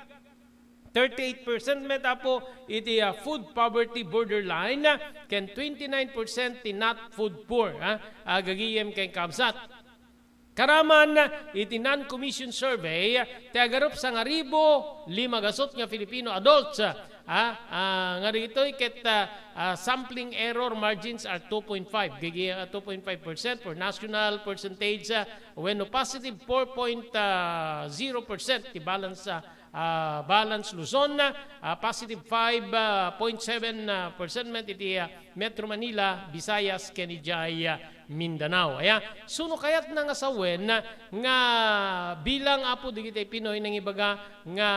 Thirty-eight percent met, Apo, iti, ah, food poverty borderline, ken twenty-nine percent ti not food poor, ah, agagayem ken kabsat. Karaman iti non-commission survey, ti agarup sangaribu lima gasut nga Filipino adults, ah, ah, nga dagitoy ket, ah, ah, sampling error margins are two point five, gigi-, ah, two point five percent for national percentage, ah, wenno positive four point zero percent ti balance, ah, ah, balance Luzon, ah, positive five point seven percent met iti, ah, Metro Manila, Visayas, ken idiay, ah, Mindanao. Aya, so no kayatna nga sawen nga bilang, Apo, dagiti Pinoy nangibaga nga,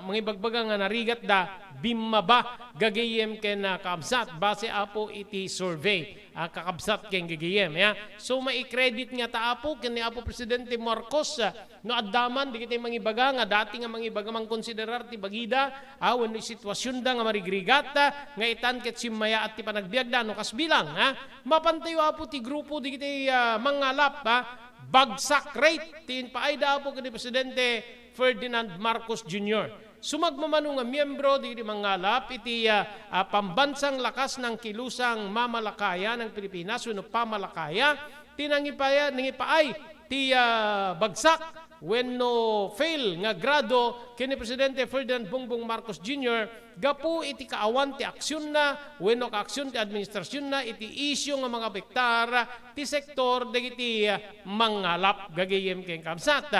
mangibagbaga nga narigatda, bimmaba gagayem ken, ah, kabsat, base, Apo, iti survey, ah, kakabsat ken gagayem. Aya, so mai-credit ngata, Apo, ken ni Apo Presidente Marcos, ah, no adda man dagiti mangibaga nga dati nga mangibaga, mangkonsiderar ti bagida, ah, wenno sitwasionda nga marigrigat, ah, nga itan ket simmayaat ti panagbiagda no kas bilang, ah. Mapantayo, Apo, ti grupo dagiti, ah, mangalap, ah, bagsak rate ti impaayda, Apo, ken ni Presidente Ferdinand Marcos Junior. Sumagmamano nga miembro dagiti mangalap iti, ah, ah, pambansang lakas ng kilusang mamalakaya ng Pilipinas wenno pamalakaya, ti nangipaya-, nangipaay ti, ah, bagsak wenno fail nga grado ken ni Presidente Ferdinand Bongbong Marcos Junior gapu iti kaawan ti aksionna wenno kaaksion ti administrasionna iti isyu nga mangapektar ti sektor dagiti, ah, mangalap gagayem ken kabsat.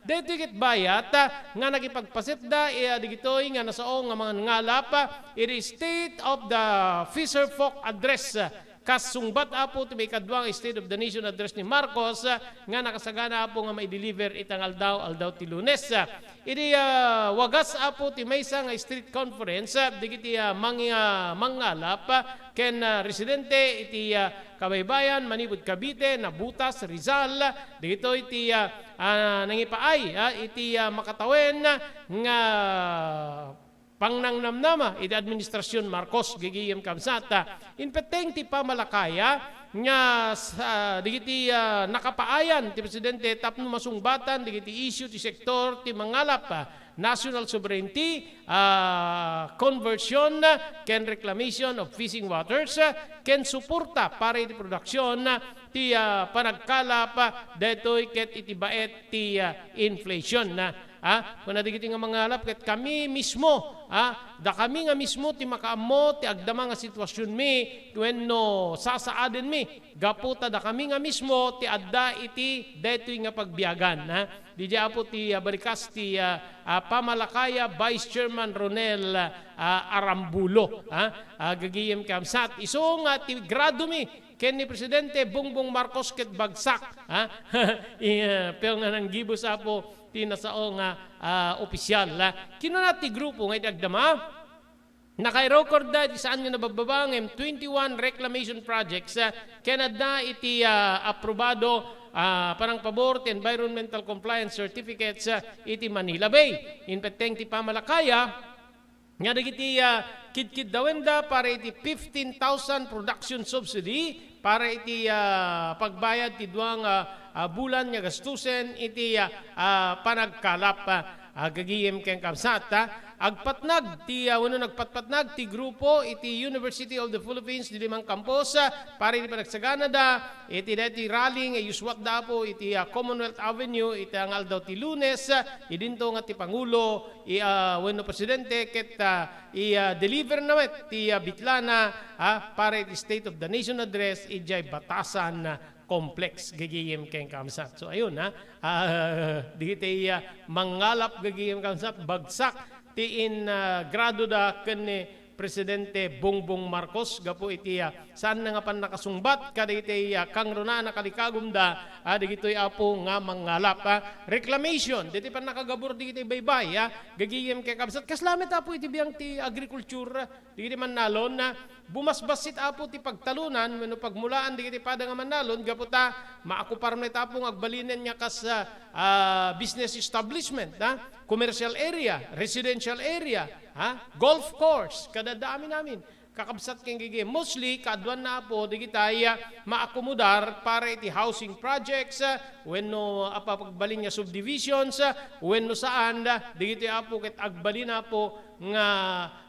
Daytoy ket bayat, ah, nga nakipagpasetda, eh, dagitoy nga nasao nga mangalap, ah, iti State of the Fisherfolk Address, ah, kas sungbat apo ti maikadua nga State of the Nation Address ni Marcos, ah, nga nakasagana apo nga maideliver ita nga aldaw, aldaw ti Lunes. Ah, idi, ah, wagas apo ti maysa nga street conference, ah, dagiti, ah, mang-, ah, mangalap, ah, ken, ah, residente iti, ah, kabaybayan manipud Cavite, Nabotas, Rizal, dagitoy ti, ah, ah, nangipaay, ah, iti, ah, makatawen nga pangnangnamnama iti administrasion Marcos, gigiyem kabsat. Inpetteng ti pamalakaya nga sa, dagiti, ah, nakapaayan ti presidente tapno masungbatan dagiti issue ti sektor ti mangalap, ah, national sovereignty, ah, conversion, ah, ken reclamation of fishing waters, ah, ken suporta para iti production, ah, ti, ah, panagkalap, ah, daytoy ket iti baet ti, ah, inflation, ah. Ah, kuna dagiti nga mangalap ket kami mismo, ah, dakami nga mismo ti makaammo ti agdama nga situasionmi wenno sasaadenmi gapu ta dakami nga mismo ti adda iti daytoy nga pagbiagan, ah. Didiay apo ti, ah, balikas ti, ah, ah, pamalakaya, Vice Chairman Ronel, ah, Arambulo, ah, ah, gagayem kabsat. Isu nga ti gradomi ken ni Presidente Bongbong Marcos ket bagsak, ah, i-, ah, pero nga nanggibus apo ti nasao nga, ah, opisyal, ah. Kinuna ti grupo nga iti agdama, naka-record da iti saan nga nababbaba ngem twenty-one reclamation projects, ah, ken adda iti, ah, aprobado, ah, panangpabor ti environmental compliance certificates, ah, iti Manila Bay. Inpetteng ti pamalakaya nga dagiti, ah, kidkiddawenda para iti fifteen thousand production subsidy para iti, ah, pagbayad ti dua nga, ah, bulan nga gastusen iti, ah, ah, panagkalap, ah, ah, gagayem ken kabsat, ah. Agpatnag ti, ah, wenno nagpatpatnag ti grupo iti University of the Philippines diay Mangcampos, ah, para iti panagsaganada iti daytoy rally nga iyuswatda apo iti, ah, Commonwealth Avenue iti nga aldaw ti Lunes, ah, idinto nga ti Pangulo, i-, ah, wenno Presidente ket, ah, i-, ah, deliver na met ti, ah, bitlana, ah, para iti State of the Nation Address idiay Batasan Complex, gagayem ken kabsat. So, ayun, ha, ah, dagiti, ah, mangalap, gagayem kabsat, bagsak ti in, ah, gradoda ken ni Presidente Bongbong Marcos gapu iti, ah, saanna nga pannakasungbat kadagiti, ah, kangrunaan a kalikagumda, ah, dagitoy apo nga mangalap, ah. Reclamation, dagiti pannakagabur dagiti baybay, ah, gagayem ken kabsat. Kasla met apo iti biang ti agriculture, ah, dagiti mannalon, ah, bumasbassit apo ti pagtalunan wenno pagmulaan dagiti pada nga mannalon gapu ta maakupar met apo nga agbalinen nga kas, ah, ah, business establishment, ah, commercial area, residential area, ha? Golf course, kada amin-amin. Kakabsat ken gigi, mostly, kaaduanna apo, dagitay, ah, maakomodar para iti housing projects, ah, wenno, ah, papagbalin nga subdivisions, ah, wenno saan, ah, dagitoy apo, ket agbalin apo nga,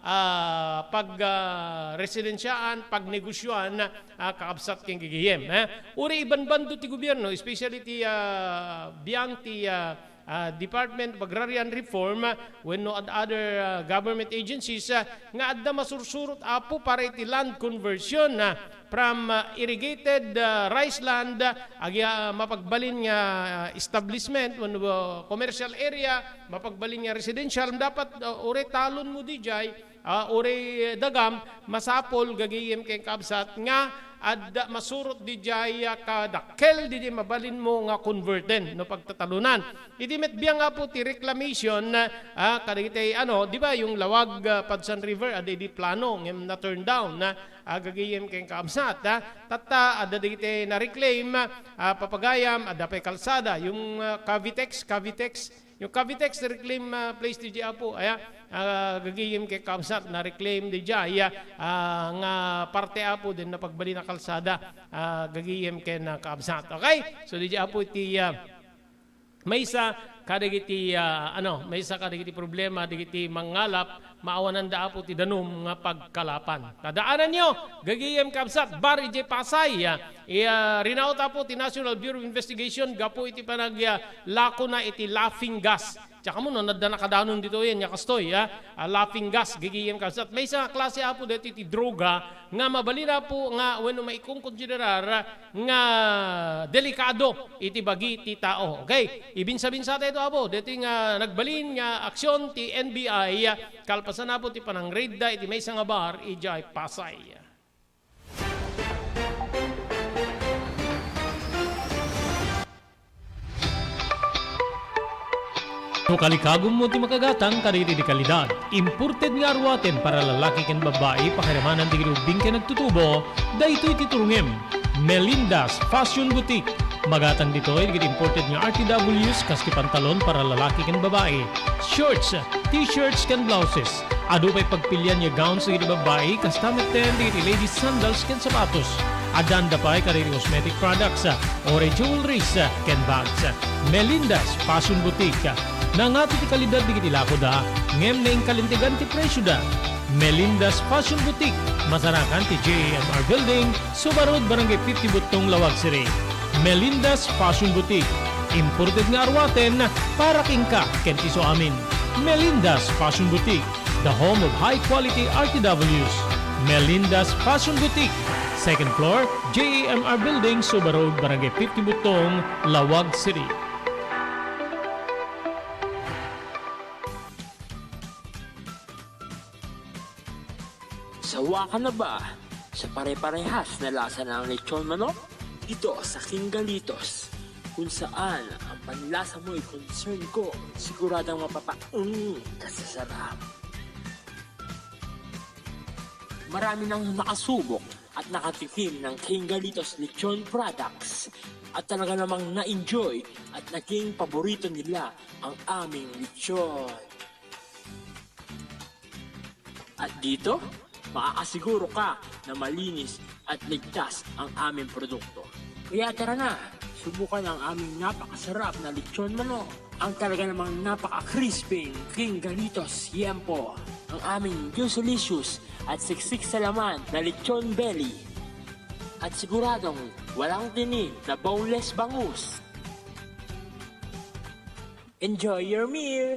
ah, pag, ah, residensiaan, pagnegosioan, ah, kakabsat ken gigiyem, eh. Uray ibanbando ti gobierno, especially ti, ah, biang ti, ah, ah, Department of Agrarian Reform, ah, wenno ad-, other, ah, government agencies, ah, nga adda masursurot apo para iti land conversion, ah, from, ah, irrigated, ah, rice land, ah, agi, ah, mapagbalin nga, ah, establishment wenno, ah, commercial area, mapagbalin nga residential, dapat, ah, uray talonmo didiay, ah, uray dagam, masapul gagayem ken kabsat nga adda masurot didiay, ah, kadakkel didiay mabalinmo nga converten no pagtatalonan. Iti met biang apo ti reclamation, ah, kadagiti ano, di ba, yung Lawag, ah, Padsan River, adda idi plano ngem na-turn down, ah, gagayem ken kabsat, ah. Tatta, adda dagiti na-reclaim, ah, papagayam, adda pay kalsada, yung, ah, Cavitex, Cavitex, yung Cavitex reclaim, ah, place didiay apo, aya, ah, gagayem ken kabsat, na-reclaim didiay, ah, nga parte apo din napagbalin a kalsada, ah, gagayem ken, ah, kabsat. Okay? So, didiay apo iti, ah, maysa kadagiti, ah, ano, maysa kadagiti problema dagiti mangalap, maawananda apo ti danum nga pagkalapan. Tadaananyo, gagayem kabsat, bar idiay Pasay, ah, iya, rinaut apo ti National Bureau of Investigation gapu iti panag-, ah, lakona iti laughing gas. Diak ammo no adda nakadanon ditoyen nga kastoy, ah, ah, laughing gas, gigigim ka. Maysa nga klase, Apo, daytoy ti droga nga mabalin, Apo, nga wenno maikonkonsiderar nga delikado iti bagi ti tao. Okay? Ibinsa-binsa tayo, Apo, daytoy nga nagbalin nga aksyon ti N B I, ah, kalpasan, Apo, ti panangridda iti maysa nga bar idiay Pasay. No kalikagummo ti makagatang kadagiti kalidad, imported nga aruaten para lalaki ken babbai, pakiramanan dagiti ubbing ken nagtutubo, daytoy ti turongem. Melinda's Fashion Boutique. Magatang ditoy dagiti imported nga R T Ws kas ti pantalon para lalaki ken babbai, shorts, t-shirts ken blouses. Adu pay pagpilian nga gowns dagiti babbai, kasta metten dagiti ladies sandals ken sapatos. Adda pay kadagiti cosmetic products, uray jewelries, ken bags. Melinda's Fashion Boutique. Nangato ti kalidad dagiti lakoda, ngem naingkalintegan ti presioda. Melinda's Fashion Boutique, masarakan ti J A M R Building, Suba Road, Barangay fifty Buttong, Laoag City. Melinda's Fashion Boutique. Imported nga aruaten para kenka ken ti isuamin. Melinda's Fashion Boutique, the home of high quality R T Ws. Melinda's Fashion Boutique, second floor, J A M R Building, Suba Road, Barangay fifty Buttong, Laoag City. Sawa ka na ba sa pare-parehas na lasa ng lechon manok? Dito sa King Galitos, kung saan ang panlasa mo'y concern ko, siguradong mapapaung ka sa sarap. Marami nang nakasubok at nakatikim ng King Galitos Lechon Products at talaga namang na-enjoy at naging paborito nila ang aming lechon. At dito, makakasiguro ka na malinis at ligtas ang aming produkto. Kaya tara na, subukan ang aming napakasarap na lechon manok, ang talaga namang napaka-crispy King Galitos Yempo, ang aming Juicelicious at siksik sa laman na lechon belly, at siguradong walang tinik na boneless bangus. Enjoy your meal!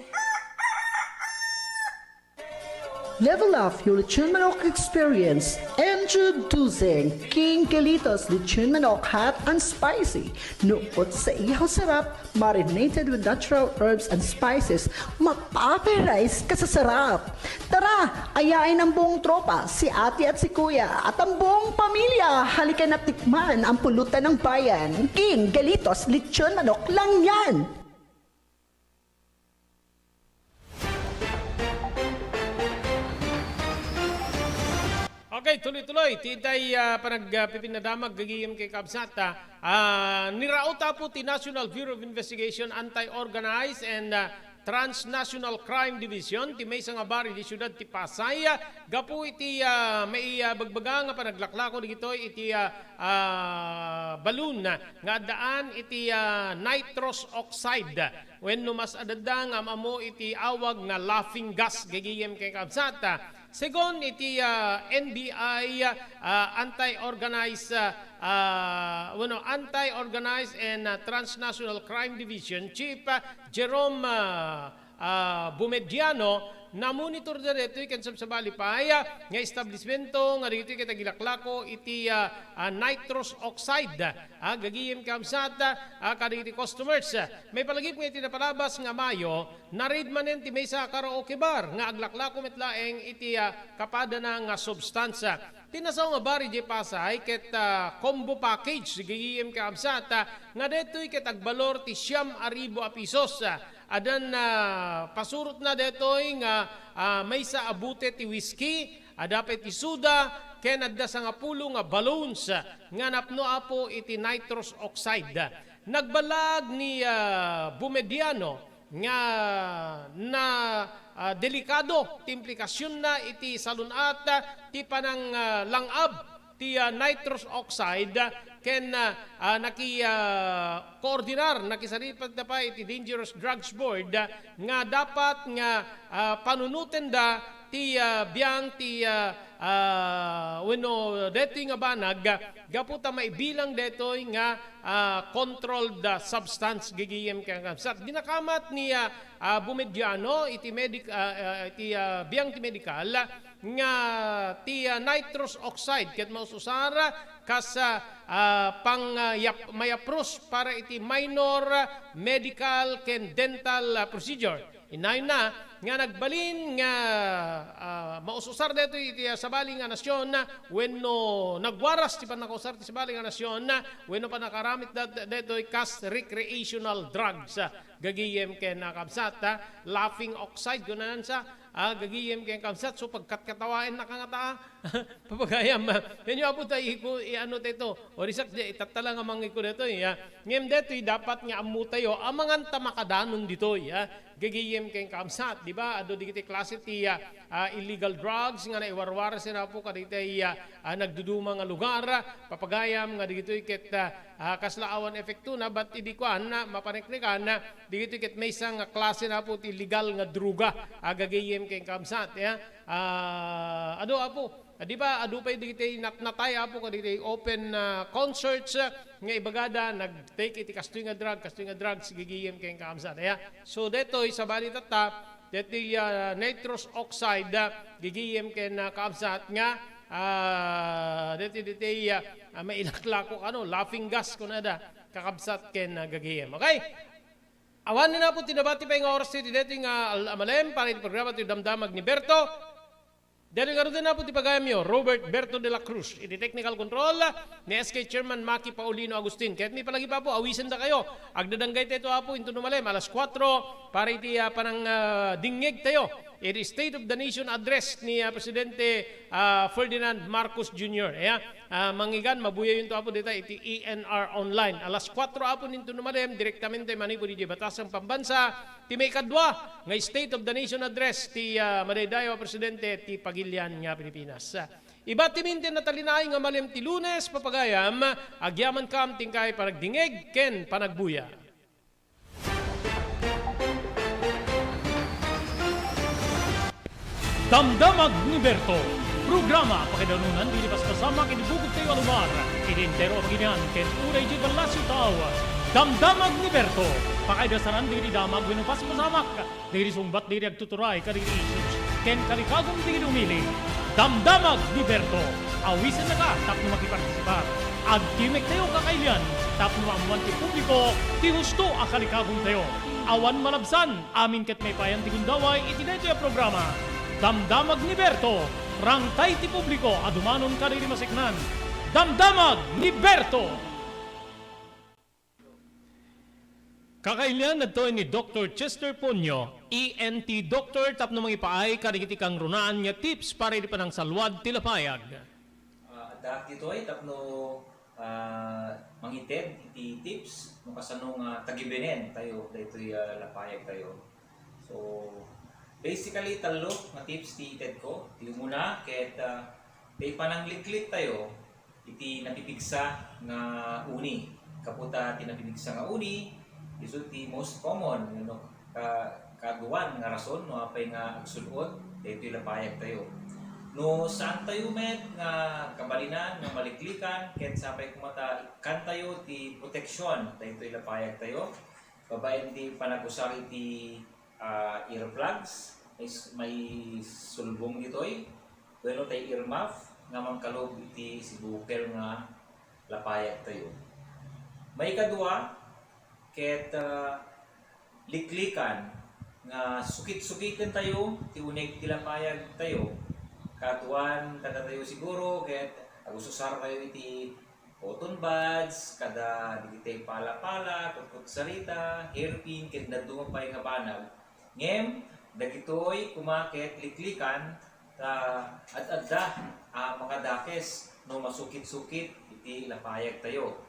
Level up your lechon manok experience. Introducing King Galitos Lechon Manok Hot and Spicy. Nukot sa ihaw sarap, marinated with natural herbs and spices, mapaparay ka sa sarap. Tara, ayain ang buong tropa, si ate at si kuya, at ang buong pamilya. Halika na tikman ang pulutan ng bayan. King Galitos Lechon Manok lang yan! Okay, tuloy-tuloy. Ti itay, ah, panag-, ah, pipinadamag gagayem ken kabsat, ah, ah, niraot, Apo, ti National Bureau of Investigation, Anti-Organized and, ah, Transnational Crime Division, ti maysa nga bar idi siudad ti Pasay, ah, gapu iti, ah, maibagbaga nga panaglaklako dagitoy iti, ah, ah, balloon, ah, nga addaan iti, ah, nitrous oxide. Wenno mas adda nga am-ammo iti awag nga laughing gas, gagayem ken kabsat. Segun iti, ah, N B I, ah, anti-organized, ah, ah, wenno anti-organized and, ah, transnational crime division chief, ah, Jerome, ah, ah, Bumediano, namonitor da daytoy ken sabsabali pay, ah, nga establishmento nga dagitoy ket agilaklako iti, ah, ah, nitrous oxide. Ah, gagayem ken kabsat, ah, kadagiti customers. Maipalagip nga iti napalabas nga Mayo, na-raid manen ti maysa a karaoke bar nga aglaklako met laeng iti, ah, kapadana nga substansa. Ti nasao nga bar idiay Pasay ket, ah, combo package, gagayem ken kabsat, ah, nga daytoy ket agbalor ti siam a ribu a pisos. Ah, addan, ah, pasurotna daytoy nga, ah, maysa a bote ti whisky, adda pay ti soda, ken adda sangapulo nga balloons nga napno, Apo, iti nitrous oxide. Nagbalag ni, ah, Bumediano nga na, ah, delikado ti implikasionna iti salun-at, ah, ti panang, ah, lang-ab ti, ah, nitrous oxide, ken, ah, ah, naki, ah, koordinar, nakisaripat da pay iti Dangerous Drugs Board, ah, nga dapat nga, ah, panunotenda ti, ah, biang ti, ah, ah, wenno detoy nga banag, gapu ta maibilang detoy nga, ah, controlled, ah, substance, gigiyem ken kakabsat. Dinakamat ni, ah, ah, Bumediano iti medic-, ah, ah, iti, ah, biang ti medical nga ti, ah, nitrous oxide ket maus-usar kas, ah, ah, pang, ah, yap-, mayapros para iti minor, ah, medical ken dental, ah, procedure. Inayna nga nagbalin nga, ah, maus-usar daytoy iti, ah, sabali nga nasion, wenno nagwaras ti pannakausar ti sabali nga nasion, wenno pannakaramit dat-, daytoy kas recreational drugs, ah, gagayem ken kakabsat, ah, laughing oxide, kunanan sa, ah, gagayem ken kakabsat, so pagkatkatawaen na kangata, ah. Papagayam, ah, yan yung apo tayo, iku-, i-ano tayo to. O, risak di, itattala nga mangiku daytoy, ah. Ngem daytoy dapat nga ammo tayo, amangan ta makadanon ditoy, ah. Gagayem ken kakabsat, di ba? Adu digiti klase ti, ah, ah, illegal drugs nga naiwarwar sinapo kadagiti, ah, ah, nagduduma nga lugar, ah, papagayam nga digitoy ket, ah, ah, kasla awan epektona, bat idi kuan, ah, mapaniknikan, ah, digitoy ket maysa nga klase na po ti illegal nga droga, ah, gagayem ken kakabsat, ya. Ah, adu, apo, ah, di ba, adu pay digitoy natnatay, apo, kaditoy open, ah, concerts, ah, nga ibagada, nag-take iti kastoy nga drug, kastoy nga drugs, gagayem ken kakabsat, ya. So, detoy, sabali tatta, deti, ah, nitrous oxide, ah, gigiyem ken, ah, kaabsat nga, ah, deti, deti, ah, ah, mailaklako, ano, laughing gas, kunada, kakabsat ken, ah, gagiyem. Okay? Awan na po ti nabati pay nga oras ti deti nga al-, amalem para iti programa ti Damdamag ni Berto. Dagiti ngaruden na po ti pagayamyo, Robert Berto de la Cruz, iti technical control, ni S K Chairman Maki Paulino Agustin. Ket ni palagi pa po, awisen da kayo. Agdadanggay tayo, apo, into numalem, alas kuatro, para iti, ah, panang, ah, dingngeg tayo. Iti State of the Nation Address ni, ah, Presidente, ah, Ferdinand Marcos Junior. Ayan, ah, manggigan, mabuyayon to, apo, dita iti E N R Online. Alas kuatro, apo, ninto numalem, direktamente manipud iti Batasang Pambansa, ti maikadua nga State of the Nation Address ti, ah, madaydayaw a presidente ti pagilian nga Pilipinas. Ibat ti minti natalinaay nga malem ti Lunes, papagayam, agyaman kam ti inkay panagdingeg ken panagbuya. Damdamag ni Berto, programa pakaidanunan dagiti paspasamak iti bukod tayo a lugar, iti entero a pagilian ken uray iti ballasiw tao. Damdamag ni Berto, pakaidasanan dagiti damag wenno paspasamak dagiti sungbat dagiti agtuturay kadagiti issues ken kalikagum dagiti umili. Damdamag ni Berto, awisennaka tapno makipartisipar. Agtimek tayo kakailian tapno maammoan ti publiko ti husto a kalikagum tayo. Awan malabsan, amin ket maipayan ti gundaway iti daytoy a programa. Damdamag ni Berto, rangtay ti publiko a dumanon kadagiti maseknan. Damdamag ni Berto! Kakailian, adtoy ni Doktor Chester Ponyo, E N T doctor, tapno mangipaay kadagiti kangrunaan nga tips para iti panangsalwad ti lapayag. Ah, addaak ditoy tapno, ah, mangited iti tips no kasano nga tagibenen tayo daytoy, ah, lapayag tayo. So, basically, tallo nga tips ti itedko. Ti umuna, ket, ah, ti panangliklik tayo iti napipigsa nga uni. Gapu ta ti napipigsa nga uni, isu ti most common, no, ka-, kaaduan nga rason no apay nga agsud-ot daytoy lapayag tayo. No saan tayo met nga kabalinan nga maliklikan, ket sapay koma ta ikkantayo ti proteksyon daytoy lapayag tayo, babaen ti panagusar iti ah, earplugs, may s-, may sulbong ditoy. Wenno tay earmuff nga mangkalub iti sibukel nga lapayag tayo. Maikadua, ket, ah, liklikan nga sukit-sukiten tayo ti uneg ti lapayag tayo. Kaaduan kadatayo siguro, ket agususar tayo iti cotton buds, kada digitay pala-pala, kutkutsarita, hairpin, ken dadduma pay nga banag. Ngem, dagitoy koma ket liklikan, ta ad-adda a makadakes no masukit-sukit iti lapayag tayo.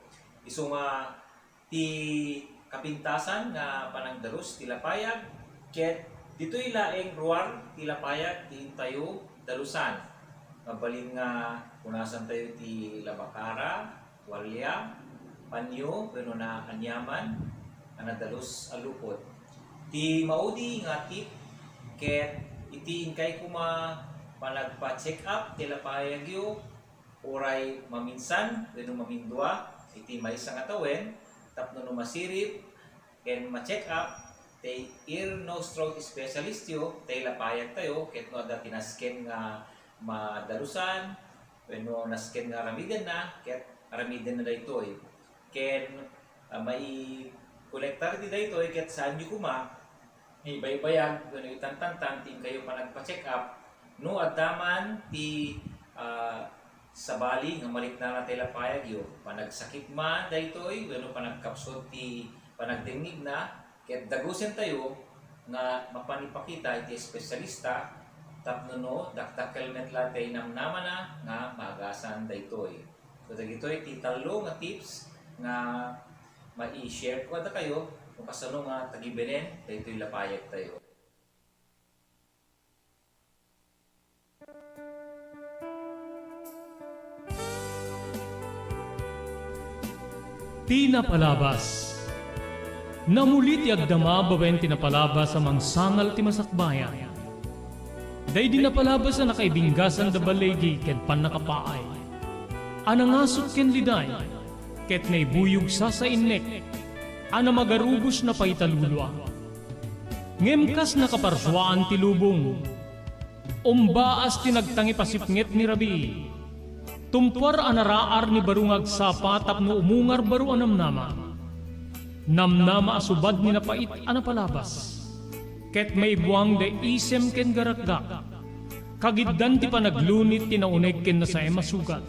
Isu nga ti kapintasan nga panangdalus ti lapayag, ket ditoy laeng ruar ti lapayag ti intayo dalusan. Mabalin nga punasan tayo ti labakara, tualya, panyo, wenno naaniaman a nadalus a lupot. Ti maudi nga tip ket iti inkay koma Panagpa-check up ti lapayagyo, uray maminsan wenno mamindua iti maysa nga tawen, tapno no masirib ken ma-check up ti ear, nose, throat specialistyo, ti lapayagtayo, ket no adda ti nasken nga madalusan wenno nasken nga aramidenna, ket aramidenna daytoy. Ken, ah, maikolektar ti daytoy ket saanyo koma ibaybayag wenno itantantan ti inkayo panagpa-check up no adda man ti, ah, sabali nga mariknana ti lapayagyo, panagsakit man daytoy wenno panagkapsut ti panagdengngegna, ket dagusentayo nga mapan ipakita iti espesyalista tapno no dakdakkel met la ti namnamana nga maagasan daytoy. So, dagitoy ti tallo nga tips nga mai-share ko kadakayo no kasano nga tagibenen daytoy lapayagtayo. Ti napalabas. Namuli ti agdama babaen ti napalabas a mangsangal ti masakbayan. Daydi napalabas a nakaibinggasan da baligi ken pannakapaay, a nangasut ken liday, ket naibuyog sasainnek a namagarubos na paitalulua. Ngem kas nakaparsuaan ti lubong, umbaas ti nagtangipasipnget ni rabii. Tumpuar a naraar ni baro nga agsapa tapno umungar baro a namnama. Namnama a subad ni napait a napalabas. Ket maibuang da isem ken garakgak. Kagiddan ti panaglunit ti nauneg ken nasaem a sugat.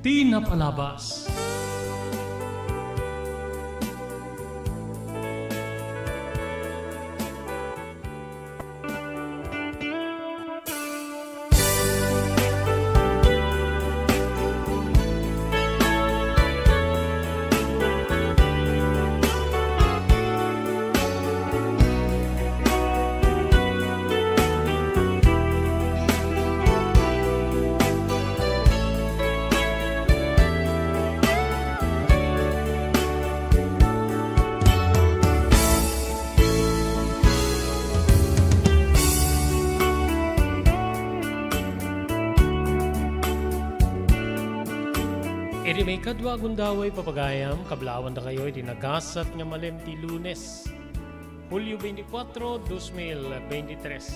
Ti napalabas. Iti maikadua a gundaway, papagayam, kablaawan dakayo iti nagasat nga malem ti Lunes, Hulio twenty-four, dos mil veintitrés.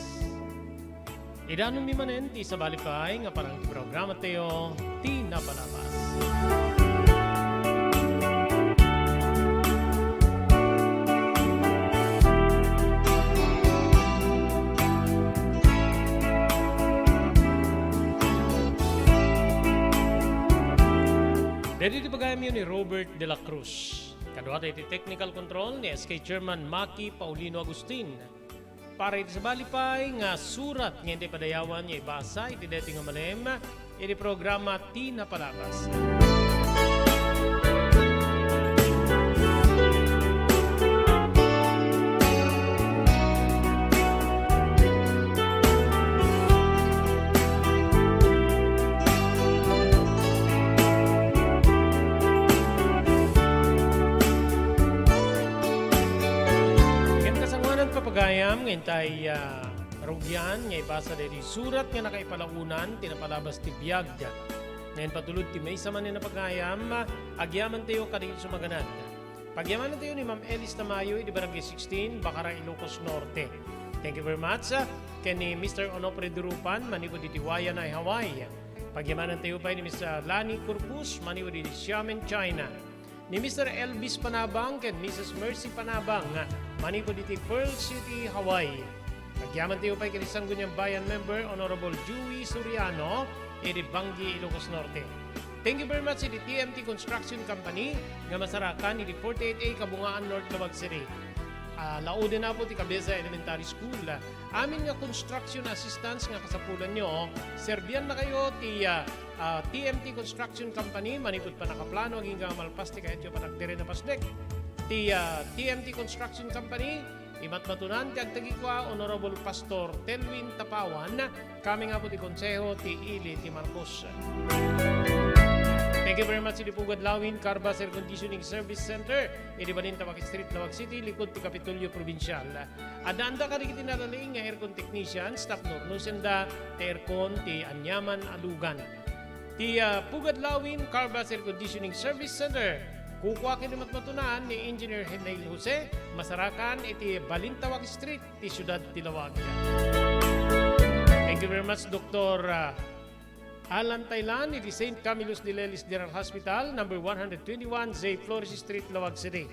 Idanonmi manen ti sabali pay nga parang ti programa tayo, Ti Napalabas. Daydi ti pagayamyo ni Robert de la Cruz. Kaduada iti technical control ni S K Chairman Maki Paulino Agustin. Para iti sabali pay nga surat nga intay padayawan nga ibasa iti daytoy nga malem iti programa Ti Napalabas. Ket kasangoanan, papagayam, nga intay, ah, rugian nga ibasa daytoy surat nga nakaipalaonan ti napalabas ti biag. Nga impatulod ti maysa manen a pagayam, agyamantayo kadagiti sumaganad. Pagyamanantayo ni Ma'am Elis Tamayo idi Barangay sixteen, Bacara, Ilocos Norte. Thank you very much, ah, ken ni Mister Onofre Durupan, manipud iti Waianae, Hawaii. Pagyamanantayo pay ni Mister Lani Corpus, manipud iti Xiamen, China. Ni Mister Elvis Panabang ken Missus Mercy Panabang, manipud iti Pearl City, Hawaii. Agyamantayo pay ken ni Sangguniang Bayan member Honorable Joey Soriano iti Bangui, Ilocos Norte. Thank you very much iti T M T Construction Company nga masarakan iti forty-eight A Kabungaan, North Laoag City. Ah, lauden, Apo, ti Cabeza Elementary School. Amin nga construction assistance nga kasapulanyo, serbiannakayo ti, ah, ah, T M T Construction Company manipud pannakaplano agingga a malpas ti kayatyo a panagdirian a pasdek. Ti, ah, T M T Construction Company, imatmatunan ti agtagikua, Honorable Pastor Telwin Tapawan, kami nga Apo ti Konseho ti Ili ti Marcos. Thank you very much iti Pugad Lawin Carbas Air Conditioning Service Center iti Balintawak Street, Laoag City, likod ti Kapitolyo Provincial. Addaanda kadagiti nalalaing nga aircon technician, tapno nurnusen da ti aircon ti aniaman a lugan. Ti, ah, Pugad Lawin Carbas Air Conditioning Service Center, kukua ken matmatunan ni Engineer Henail Jose, masarakan iti Balintawak Street, ti siudad ti Laoag. Thank you very much, Doktor, ah, Alan Taylan, iti Saint Camillus de Lelis General Hospital, number one hundred twenty-one J Flores Street, Laoag City.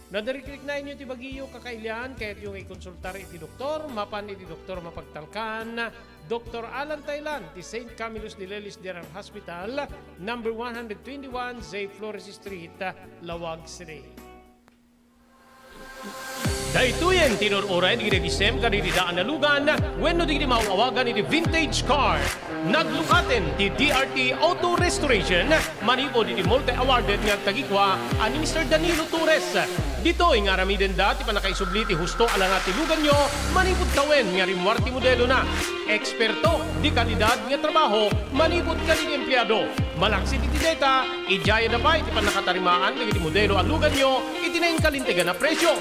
No adda rikriknaenyo ti bagiyo, kakailian, kayatyo nga ikonsultar iti doktor, mapan iti doktor mapagtalkan, Doktor Alan Taylan, ti Saint Camillus de Lelis General Hospital, number one hundred twenty-one J Flores Street, Laoag City. Daytoyen ti nur-uray dagiti nagisem kadagiti daan a lugan wenno dagiti maaw-awagan iti vintage car. Naglukaten ti D R T Auto Restoration manipud iti multi-awarded nga agtagikua a ni Mister Danilo Torres. Ditoy nga aramidenda ti pannakaisubli ti husto a langa ti luganyo manipud tawen nga rimmuar ti modelona. Eksperto, de kalidad nga trabaho manipud kadagiti empleado. Malaksid iti deta, idiayada pay ti pannakatarimaan dagiti modelo a luganyo iti nainkalintegan a presio.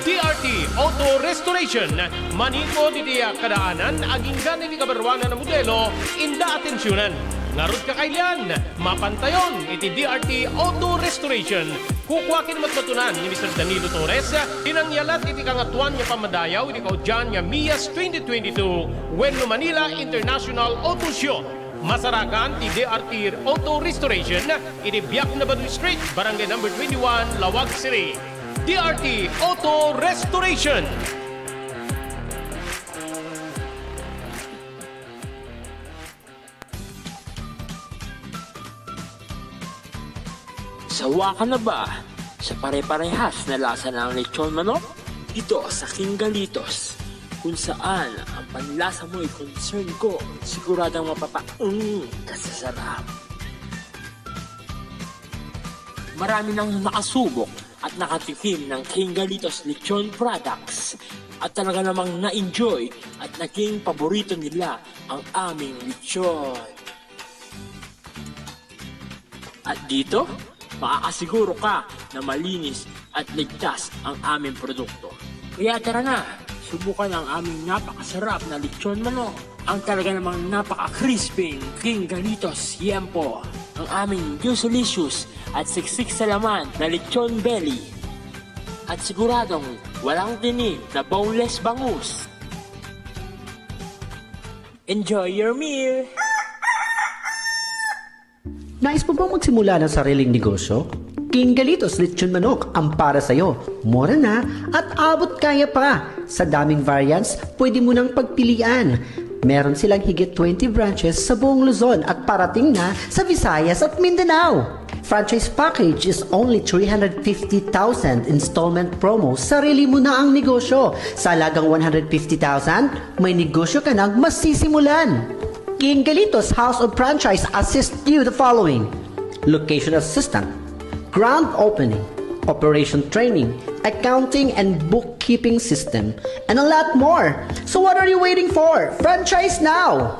D R T Auto Restoration, manipud iti kadaanan aginggan iti kabaruanan a modelo, inda atensionan. Ngarud, kakailian, mapantayon iti D R T Auto Restoration. Kukua ken matmatunan ni Mister Danilo Torres ti nangyalat iti Kangatoan nga Pammadayaw iti kaudian nga MIAS twenty twenty-two wenno Manila International Auto Show. Masarakan ti D R T Auto Restoration iti Biak na Badu Street, Barangay Number twenty-one, Laoag City. D R T Auto Restoration. Sawa ka na ba sa pare-parehas na lasa ng lechon manok? Dito sa King Galitos, kung saan ang panlasa mo'y concern ko, siguradong mapapaung ka sa sarap. Marami nang nakasubok at nakatikim ng King Galitos Lechon products at talaga namang na-enjoy at naging paborito nila ang aming lechon. At dito, makakasiguro ka na malinis at ligtas ang aming produkto. Kaya tara na, subukan ang aming napakasarap na lechon manok. Ang talaga namang napaka-crispy King Galitos Yempo. Ang aming juicy-licious at siksik sa laman na lechon belly. At siguradong walang tinik na boneless bangus. Enjoy your meal! Nais mo bang magsimula ng sariling negosyo? King Galitos Lechon Manok ang para sa'yo. Mura na at abot kaya pa. Sa daming variants, pwede mo nang pagpilian. Meron silang higit twenty branches sa buong Luzon at parating na sa Visayas at Mindanao. Franchise package is only three hundred fifty thousand, installment promo, sarili mo na ang negosyo. Sa halagang one hundred fifty thousand, may negosyo ka nang masisimulan. King Galitos House of Franchise assist you the following: location assistant, grand opening, operation training, accounting and bookkeeping system, and a lot more. So what are you waiting for? Franchise now!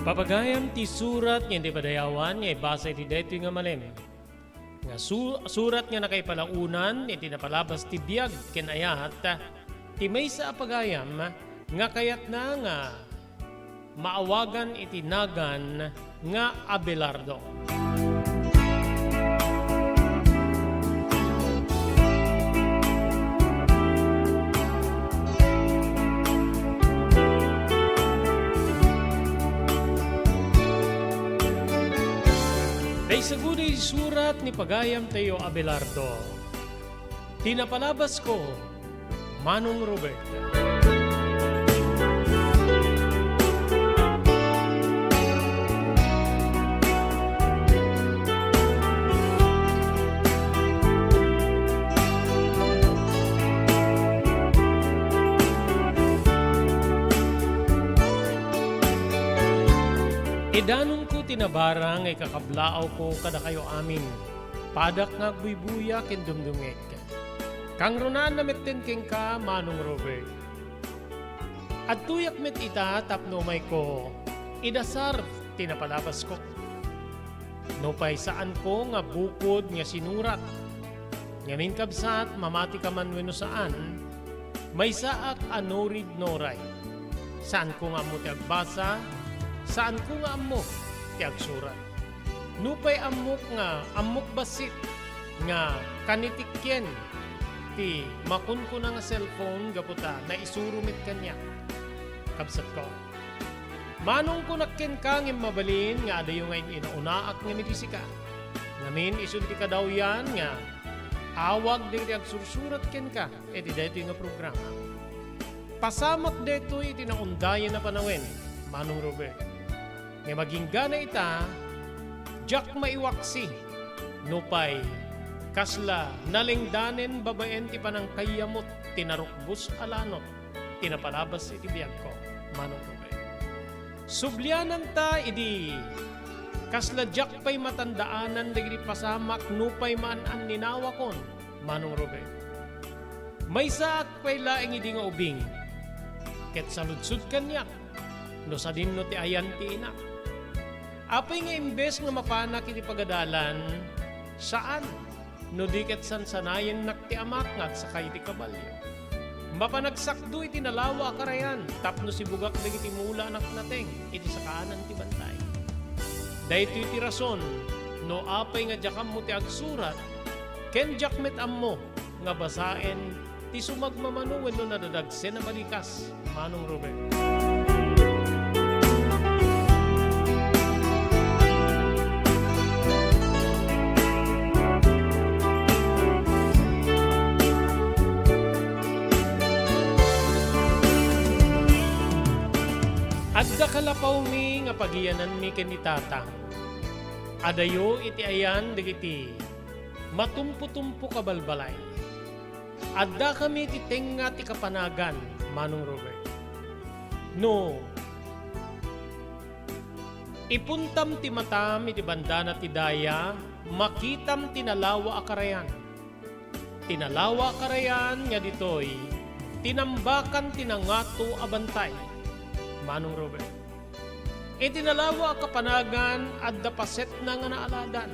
Papagayam ti surat nga iti padayawan nga ibasa iti daytoy nga malem. Nga su-, surat nga nakaipalaonan iti napalabas ti biag ken ayat ti maysa a pagayam nga kayatna nga maawagan iti nagan nga Abelardo. Sagudi surat ni pagayamtayo Abelardo. Ti napalabasko, Manong Robert. Idanonko ti nabara nga ikakablaawko kadakayo amin. Padak nga agbuybuya ken dumdumngeg. Kangrunaanna metten kenka, Manong Robert. Adtoyak met ita tapno umayko idasar ti napalabasko. Nupay saanko nga bukod nga sinurat. Ngamin, kabsat, mamati ka man wenno saan, maysaak a no read no write. Saanko nga ammo ti agbasa, saanko nga ammo ti agsurat. Nupay ammok nga, ammok bassit nga kanitikkien ti makunkuna nga cellphone gapu ta naisuro met kaniak. Kabsatko, Manong, kunak kenka ngem mabalin nga adayo nga in-inaunaak ngem idi sika. Ngamin, isun ti kadawyan nga awag dagiti agsursurat kenka iti daytoy nga programa. Pasamak daytoy iti naundayan a panawen, Manong Robert. Ngem agingga ita, diak maiwaksi nupay kasla nalengdanen babaen ti panangkayyamot ti narukbos a lanot ti napalabas iti biagko, Manong Robert. Subliananta idi kasla diak pay matandaanan dagiti pasamak nupay maan-anninawakon, Manong Robert. Maysaak pay laeng idi nga ubing, ket saludsod kaniak no sadinno ti ayan ti inak. Apay nga imbes nga mapanak iti pagadalan, saan, no di ket sansanayennak ti amak nga agsaka iti kabalio. Mapan agsakdo iti nalawa a karayan tapno sibugak dagiti mula a natnateng iti sakaanan ti bantay. Daytoy ti rason no apay nga diak ammo ti agsurat ken diak met ammo nga basaen ti sumagmamano wenno nadadagsen a balikas, Manong Robert. Adda kalapawmi nga pagiyananmi ken ni Tatang. Adayo iti ayan dagiti matumpotumpok a balbalay. Addakami iti tengnga ti kapanagan, Manong Robert. No ipuntam ti matam iti bandana ti daya, makitam ti nalawa a karayan. Ti nalawa a karayan nga ditoy tinambakan ti nangato a bantay, Manong Robert. Iti nalawa a kapanagan, adda pasetna nga naaladan,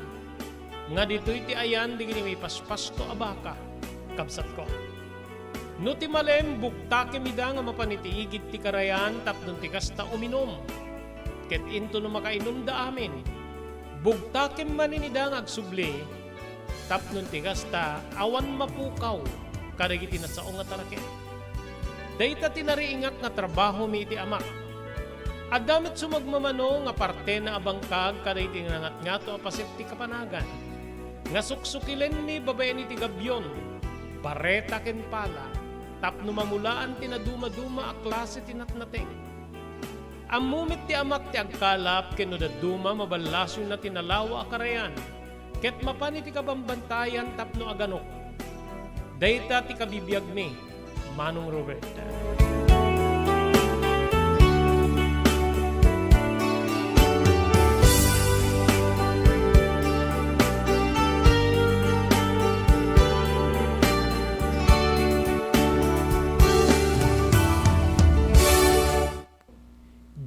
nga ditoy ti ayan dagiti maipaspasto a baka, kabsatko. No ti malem, bugtakem ida nga mapan iti igid ti karayan tapno ti kasta uminum. Ket intono makainumda amin, bugtakem manen ida nga agsubli, tapno ti kasta, awan mapukaw kadagiti nasao nga taraken. Dayta ti nariingak nga trabahomi iti amak. Adda met sumagmamano nga partena a bangkag kadagiti nangatngato a paset ti kapanagan, nga suksukilenmi babaen iti gabion, bareta ken pala, tapno mamulaan ti nadumaduma a klase ti natnateng. Ammo met ti amak ti agkalap ken no dadduma, maballasoyna ti nalawa a karayan, ket mapan iti kabambantayan tapno aganok. Dayta ti kabibiagmi, Manong Robert.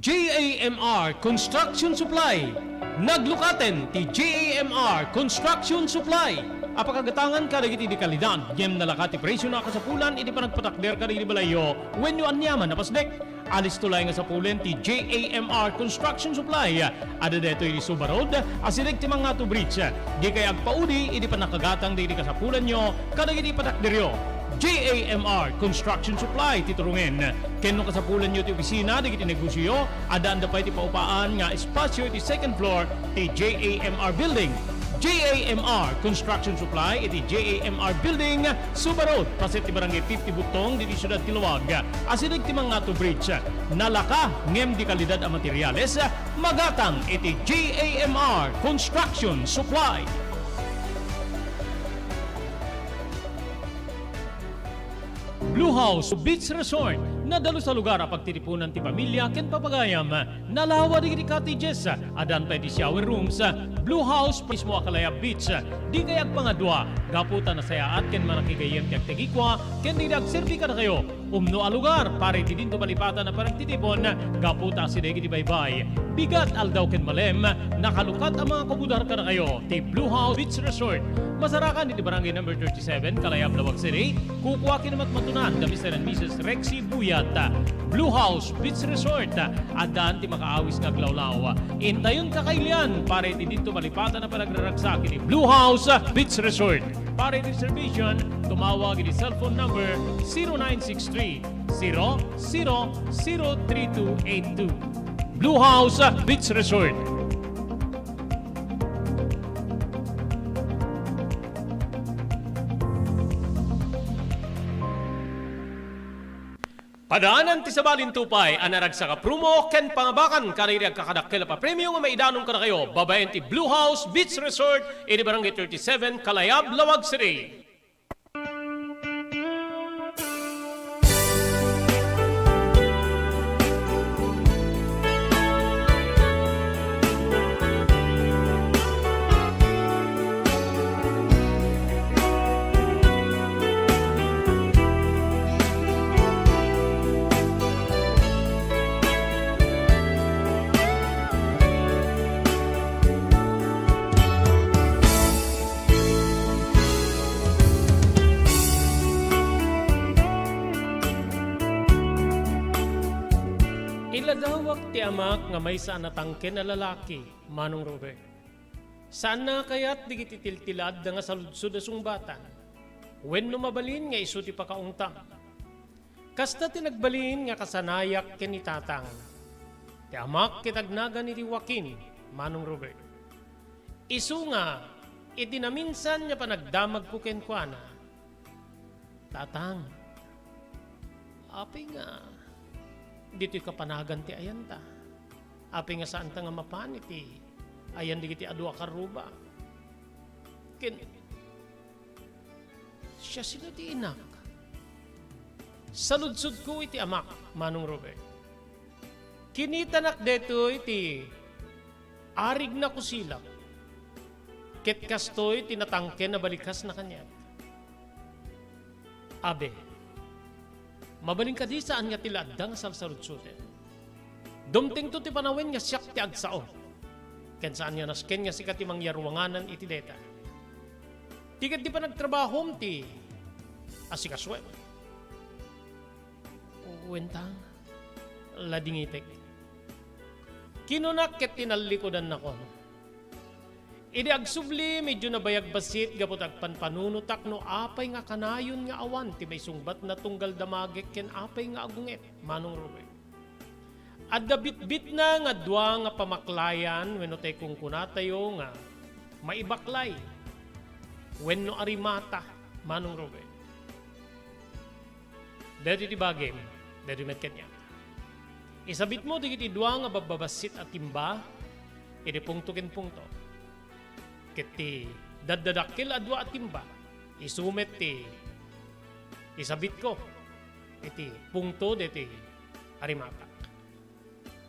J A M R Construction Supply. Naglukaten ti J A M R Construction Supply a pakagatangan kadagiti di kalidad ngem nalaka ti presio a kasapulan iti panagpatakder kadagiti balayyo wenno aniaman a pasdek. Alisto laeng nga sapulen ti J A M R Construction Supply. Adda daytoy iti Suba Road, asideg ti Mangato Bridge. Dikay agpaudi iti pannakagatang dagiti kasapulanyo kadagiti patakderyo. J A M R Construction Supply ti turongen. Ken no kasapulanyo ti opisina dagiti negosioyo, addaanda pay ti paupaan nga espasio iti second floor ti J A M R Building. J A M R Construction Supply iti J A M R Building, Suba Road, paset ti Barangay fifty Butong, ditoy siudad ti Laoag. Asideg ti Mangato Bridge. Nalaka ngem di kalidad a materials, magatang iti J A M R Construction Supply. Blue House Beach Resort, nadalus a lugar a pagtitipunan ti pamilya ken papagayam. Nalawa dagiti cottages, addaan pay ti shower rooms. Blue House mismo a Kalayab Beach. Dikay agpangadua, gapu ta nasayaat ken manakigayyem ti agtagikua ken dagiti agserbi kadakayo. Umno a lugar para iti dinto malipatan a panagtitipon, gapu ta asideg iti baybay. Bigat, aldaw ken malem, nakalukat a mangakubudar kadakayo ti Blue House Beach Resort. Masarakan iti Barangay Number thirty-seven, Kalayab, Laoag City. Kukua ken matmatunan da Mister and Missus Rexy Buyat. Blue House Beach Resort, addaan ti makaawis nga aglawlaw. Intayon kakailian para iti dinto malipatan a panagraragsak iti Blue House Beach Resort. Para iti reservation, tumawag iti cellphone number zero nine six three, zero zero zero three two eight two. Blue House Beach Resort. Padaanan ti sabali ti upay a naragsak a promo ken pangabakan kadagiti agkakadakkel a papremio nga maidanon kadakayo babaen ti Blue House Beach Resort iti Barangay thirty-seven, Kalayab, Laoag City. Iladawak ti amak nga maysa a natangken a lalaki, Manong Robert. Saanna a kayat dagiti tiltila adda nga saludsod a sungbatan wenno mabalin nga isu ti pakaungtam. Kasta ti nagbalin nga kasanayak ken ni Tatang. Ti amak ket agnagan iti Joaquin, Manong Robert. Isu nga, iti naminsan nga panagdamagko kenkuana, Tatang, apay nga ditoy kapanagan ti ayanta? Apay nga saanta nga mapan iti ayan dagiti adu a karruba? Ken siasino ti inak? Saludsodko iti amak, Manong Robert. Kinitanak daytoy ti arigna kusilak. Ket kastoy ti natangken a balikasna kaniak. Abe, mabalin kadi saan nga ti la adda nga salsaludsoten? Dumtengto ti panawen nga siak ti agsao. Ken saan nga nasken nga sika ti mangyaruanganan iti dayta. Ti ket di panagtrabahom ti asikasuem. Wen ta, ladingitek. Kinunak ket tinallikudannakon. Idi agsubli, medyo nabayag bassit gapu ta agpanpanunotak no apay nga kanayon nga awan ti maisungbatna tunggal damagek ken apay nga agunget, Manong Robert. Adda bitbitna nga dua nga pamaklayan wenno tay kunkunatayo nga maibaklay wenno arimata, Manong Robert. Daytoy ti bagim, daytoy met kaniak. Isabitmo dagiti dua nga babbabassit a timba iti pungto ken pungto. Ket ti daddadakkel a dua a timba, isu met ti isabitko iti pungto daytoy arimatak.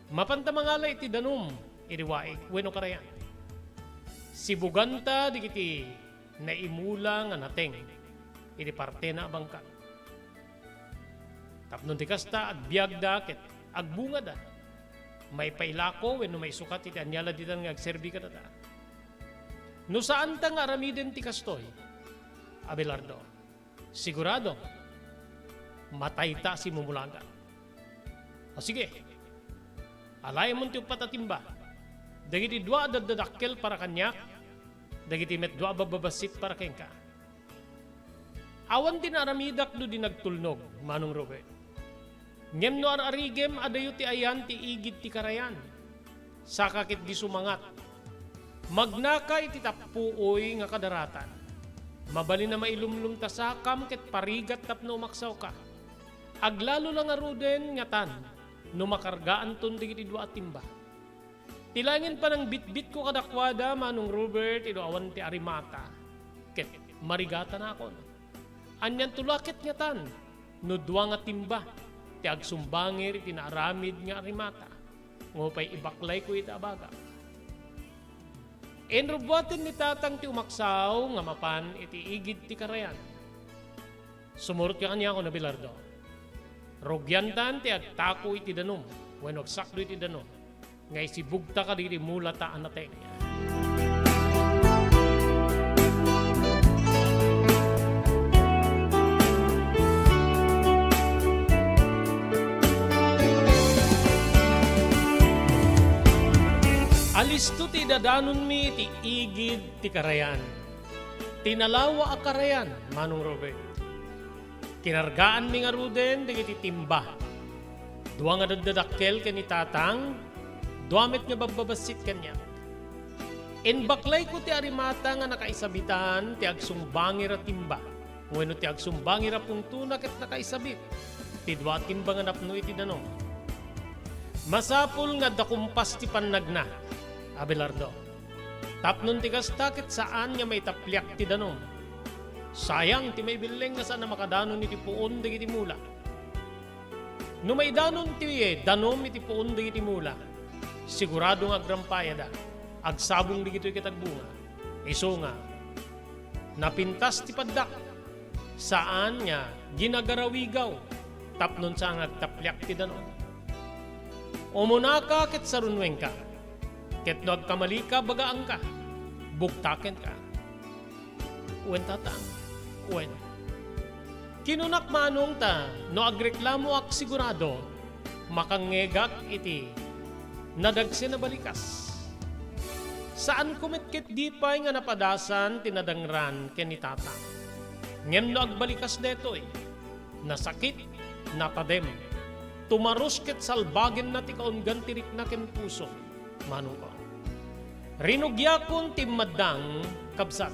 Mapanta mangala iti danum idi waig wenno karayan. Sibuganta dagiti naimula nga nateng iti partena a bangkag. Tapno di kasta, agbiagda ket agbungada. Maipailako wenno maisukat iti ania la ditan nga agserbi kadada. No saanta nga aramiden ti kastoy, Abelardo, sigurado, matayta a simumulagan. O sige, alaemon ti uppat a timba. Dagiti dua a daddadakkel para kaniak, dagiti met dua a babbabassit para kenka. Awan ti naaramidak no di nagtulnog, Manong Robert. Ngem no ar-arigem, adayo ti ayan ti igid ti karayan. Saka ketdi sumangat. Magnaka iti tappuoy nga kadaratan. Mabalin a mailumlom ta sakam ket parigat tapno umaksawka. Aglalo la ngaruden ngatan no makargaanton dagiti dua a timba. Ti laengen panangbitbitko kadakuada, Manong Robert, idu awan ti arimata, ket marigatanakon. Anianto la ket ngatan no dua nga timba ti agsumbangir iti naaramid nga arimata, nga upay ibaklayko iti abagak. Inrubbuaten ni Tatang ti umaksaw nga mapan iti igid ti karayan. Sumurot ka kaniak, Abelardo. Rugiantan ti agtako iti danum wenno agsakdo iti danum nga isibugta kadagiti mulata a nateng. Alisto ti idadanonmi iti igid ti karayan. Ti nalawa a karayan, Manong Robert. Kinargaanmi ngaruden dagiti timba. Dua nga daddadakkel ken ni Tatang, dua met nga babbabassit kaniak. Imbaklayko ti arimata nga nakaisabitan ti agsumbangir a timba wenno ti agsumbangir a pungtona ket nakaisabit ti dua a timba nga napno iti danum. Masapul nga adda kumpas ti pannagna, Abelardo. Tapno ti kasta ket saan nga maitapliak ti danum. Sayang ti maibilling nga saan a makadanon iti puon dagiti mula. No maidanon ti danum iti puon dagiti mula, sigurado nga agrampayada. Agsabong dagitoy ket agbunga. Isu nga, napintas ti paddak, saan nga ginagarawigaw tapno saan nga agtapliak ti danum. Umunaka ket sarunnuenka, ket no agkamalika, bagaanka, bugtakenka. Wen, Tatang, wen. Kinunak, Manong, ta no agreklamoak, sigurado, makangngegak iti nadagsen a balikas. Saanko met ket di pay nga napadasan ti nadangran ken ni Tatang. Ngem no agbalikas daytoy, nasakit, natadem, tumaros ket salbagenna ti kaunggan ti rikna ken puso. Manongko. Rinugiakon ti immaddang, kabsat.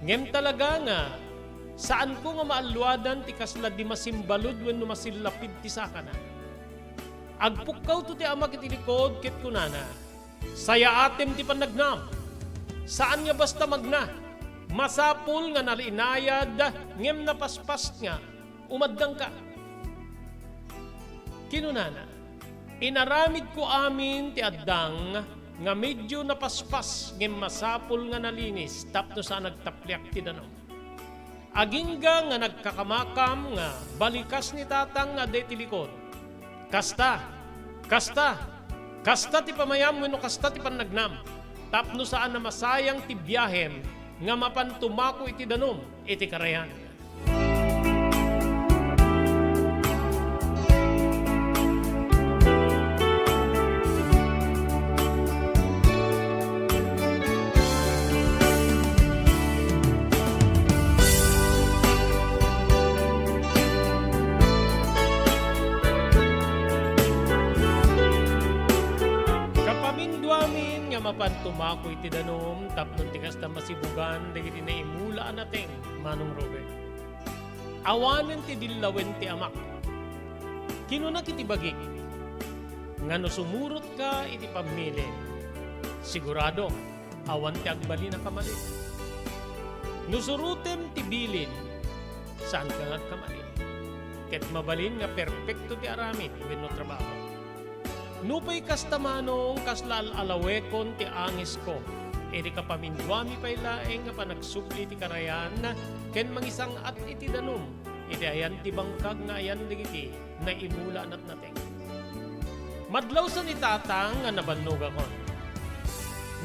Ngem talaga nga, saanko nga maalluadan ti kasla di masimbalud wenno masillapid ti sakana. Agpukkawto ti amak iti likod ket kunana, "Sayaatem ti pannagnam. Saan nga basta magna. Masapul nga nalinayad, ngem napaspas nga umaddangka." Kinunana, "Inaramidko amin ti addang nga medio napaspas ngem masapul nga nalinis tapno saan agtapliak ti danum. Agingga nga nagkakamakam nga balikas ni Tatang nga adda iti likod. Kasta, kasta, kasta ti pamayam wenno kasta ti pannagnam, tapno saan a masayang ti biahem nga mapan tumako iti danum iti karayan." Kapaminduamin nga mapan tumako iti danum tapno ti kasta masibugan dagiti naimula a nateng, Manong Robert. Awanen ti dillawen ti amak. Kinunak iti bagik nga no sumurotka iti pammili, sigurado, awan ti agbalin a kamalin. No surotem ti bilin, saanka nga agkamalin. Ket mabalin nga perpekto ti aramid wenno trabaho. Nupay kasta, Manong, kasla al-alawekon ti angesko iti kapaminduami pay laeng nga panagsubli iti karayan ken mangisang-at iti danum iti ayan ti bangkag nga ayan dagiti naimula a natnateng. Madlawsa ni Tatang nga nabannogakon.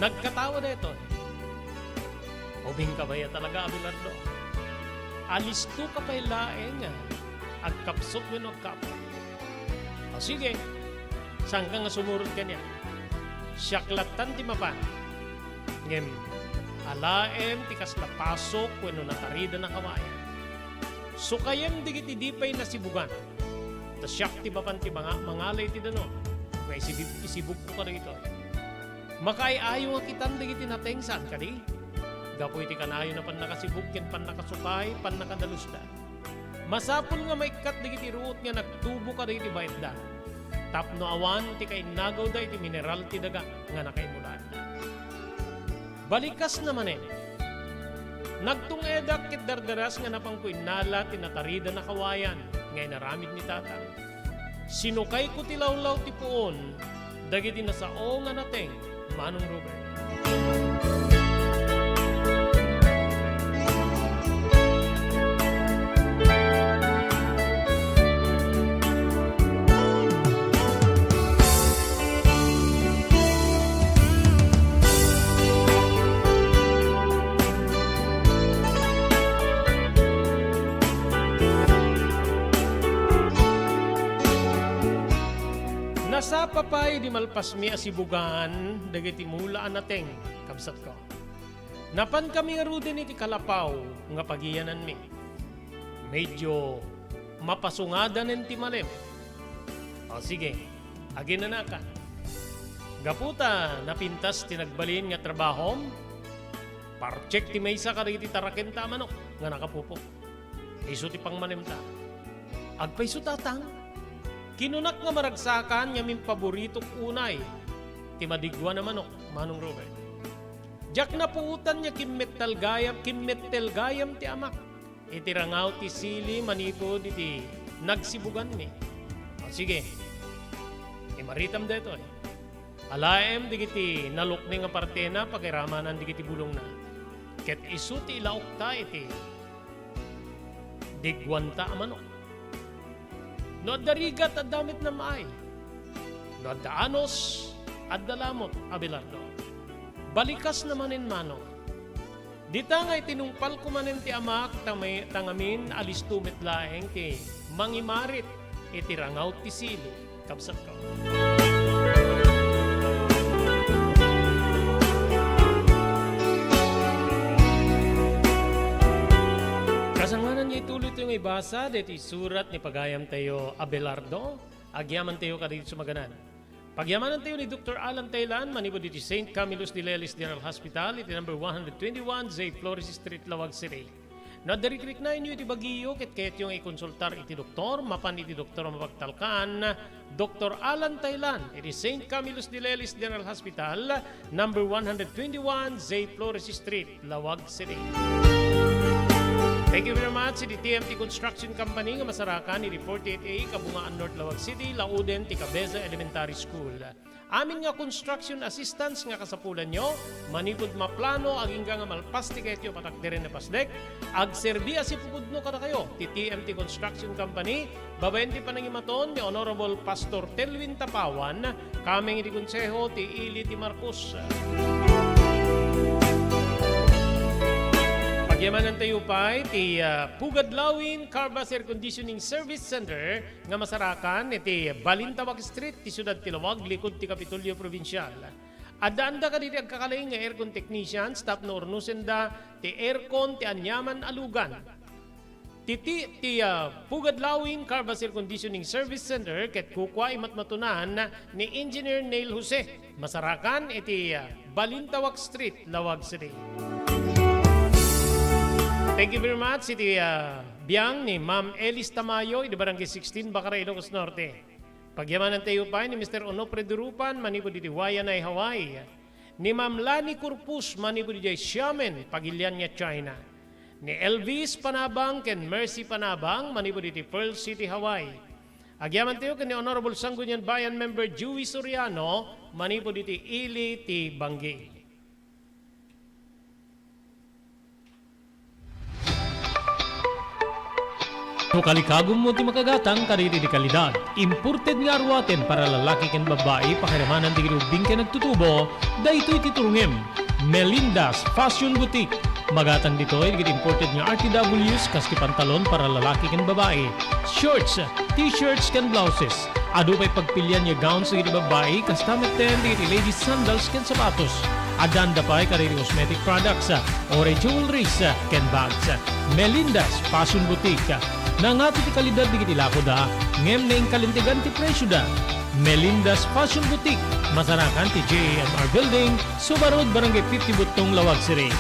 Nagkatawa daytoy. Ubingka pay a talaga, Abelardo. Alistoka pay laeng nga agkapsut wenno agkaput. O sige, saanka nga sumurot kaniak? Siak lattan ti mapan. Ngem alaem ti kasla pasok wenno nataridan a kawayan. Sukayem dagiti di pay nasibugan. Ta siak ti mapan ti manga-, mangala iti danum nga isibib-, isibugko kadagitoy. Makaay-ayo nga kitan dagiti nateng, saan kadi? Gapu iti kanayona pannakasibug ken pannakasukay, pannakadalusda. Masapul nga maikkat dagiti ruot nga nagtubo kadagiti baetda, tapno awan ti kainnagawda iti mineral ti daga nga nakaimulaanna. Balikasna manen, nagtung-edak ket dardaras nga napanko innala ti natarida a kawayan nga inaramid ni Tatang. Sinukayko ti lawlaw ti puon dagiti nasao nga nateng, Manong Robert. Nasapa pay idi malpasmi a sibugan dagiti mula a nateng, kabsatko. Napankami ngaruden iti kalapaw nga pagiyananmi. Medio mapasungadanen ti malem. O sige, aginanakan. Gapu ta napintas ti nagbalin nga trabahom, partek ti maysa kadagiti tarakenta a manok nga nakapupo. Isu ti pangmanemta. Agpayso, Tatang? Kinunak nga maragsakan ngamin paboritok unay ti madigguan a manok, Manong Robert. Diak napuotan nga kimmettal gayam, kimmettel gayam ti amak iti rangaw ti sili manipud iti nagsibuganmi. O, sige. Imaritam daytoy. Alaem dagiti nalukni nga partena pagiramanan dagiti bulongna. Ket isu ti ilaokta iti digguanta a manok. No adda rigat, adda met nammaay. No adda anus, adda lamut, Abelardo. Balikasna manen, Manong. Dita nga itinungpalko manen ti amak, ta may, ta ngamin, alisto met laeng ti mangimarit iti rangaw ti sili, kabsatko. Kasangwanan nga ituloytayo nga ibasa daytoy surat ni pagayamtayo, Abelardo. Agyamantayo kadagiti sumaganan. Pagyamanantayo ni Doktor Alan Taylan, manipud iti Saint Camillus de Lelis General Hospital, iti number one hundred twenty-one J Flores Street, Laoag City. No adda rikriknaenyo iti bagiyo ket kayatyo nga ikonsultar iti doktor, mapan iti doktor a mapagtalkan, Doktor Alan Taylan, iti Saint Camillus de Lelis General Hospital, number one hundred twenty-one J Flores Street, Laoag City. Thank you very much iti T M T Construction Company nga masarakan iti forty-eight A Kabungaan North, Laoag City, lauden ti Cabeza Elementary School. Amin nga construction assistance nga kasapulanyo, manipud maplano agingga nga malpas ti kayatyo a patakderen a pasdek, agserbi a sipupudno kadakayo ti T M T Construction Company, babaen ti panangimaton ni Honorable Pastor Telvin Tapawan, kameng iti Konseho ti Ili ti Marcos. Pagyamanantayo pay ti, ah, Pugad Lawin Carvas Air Conditioning Service Center nga masarakan iti Balintawak Street, ti siudad ti Laoag, likud ti Kapitolyo Probinsial. Addaanda kaditi agkakalaing nga aircon technicians tapno urnosenda ti aircon ti aniaman a lugan. Ti, ti, ti, ah, Pugad Lawin Carvas Air Conditioning Service Center ket kukua imatmatunan ni Engineer Neil Jose. Masarakan iti, ah, Balintawak Street, Laoag City. Thank you very much iti, ah, biang ni Ma'am Elis Tamayo, iti Barangay sixteen, Bacara, Ilocos Norte. Pagyamanantayo pay ni Mister Onofre Durupan, manipud iti Waianae, Hawaii. Ni Ma'am Lani Corpus, manipud iti Xiamen, Pagilian nga China. Ni Elvis Panabang ken Mercy Panabang, manipud iti Pearl City, Hawaii. Agyamantayo ken ni Honorable Sangguniang Bayan Member Joey Soriano, manipud iti Ili ti Banggi. No kalikagummo ti makagatang kadagiti kalidad, imported nga aruaten para lalaki ken babbai, pakiramanan dagiti ubbing ken agtutubo, daytoy ti turongem. Melinda's Fashion Boutique. Magatang ditoy dagiti imported nga R T Ws, kas ti pantalon para lalaki ken babbai, shorts, t-shirts, ken blouses. Adu pay pagpilian nga gowns dagiti babbai, kasta metten dagiti ladies sandals ken sapatos. Addaanda pay kadagiti cosmetic products, uray jewelries, ken bags. Melinda's Fashion Boutique. Nangato ti kalidad dagiti lakoda, ngem naingkalintegan ti presioda. Melinda's Fashion Boutique, masarakan ti J A M R Building, Suba Road, Barangay fifty Buttong, Laoag City.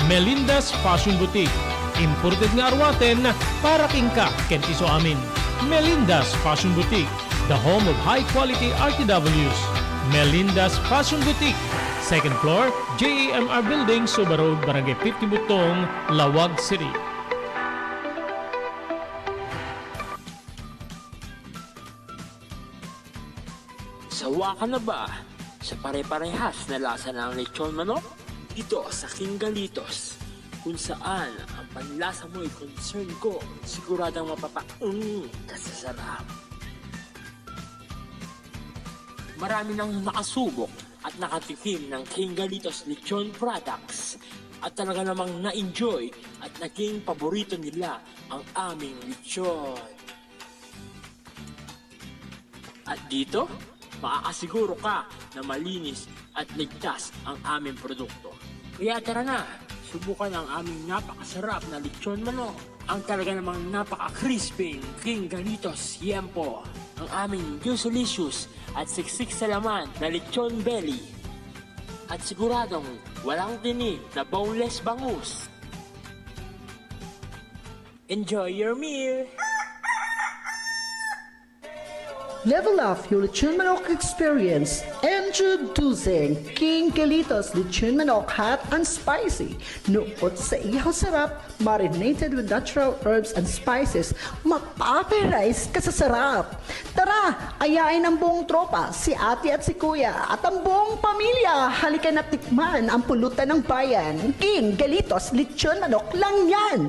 Melinda's Fashion Boutique, imported nga arwaten para kenka ken ti isuamin. Melinda's Fashion Boutique, the home of high quality R T Ws. Melinda's Fashion Boutique, second floor, J A M R Building, Suba Road, Barangay fifty Buttong, Laoag City. Sawa ka na ba sa pare-parehas na lasa ng lechon manok? Dito sa King Galitos, kung saan ang panlasa mo'y concern ko, siguradong mapapaung ka sa sarap. Marami nang nakasubok at nakatikim ng King Galitos Lechon products at talaga namang na-enjoy at naging paborito nila ang aming lechon. At dito, makakasiguro ka na malinis at ligtas ang aming produkto. Kaya tara na, subukan ang aming napakasarap na lechon manok. Ang talaga namang napaka-crispy, King Galitos Yempo. Ang aming juicy-licious at siksik sa laman na lechon belly. At siguradong walang tinik na boneless bangus. Enjoy your meal! Level up your lechon manok experience. Introducing King Galitos Lechon Manok Hot and Spicy. Nukot sa ihaw sarap, marinated with natural herbs and spices, mapaparize ka sa sarap. Tara, ayain ang buong tropa, si ate at si kuya, at ang buong pamilya. Halika na tikman ang pulutan ng bayan. King Galitos Lechon Manok lang yan!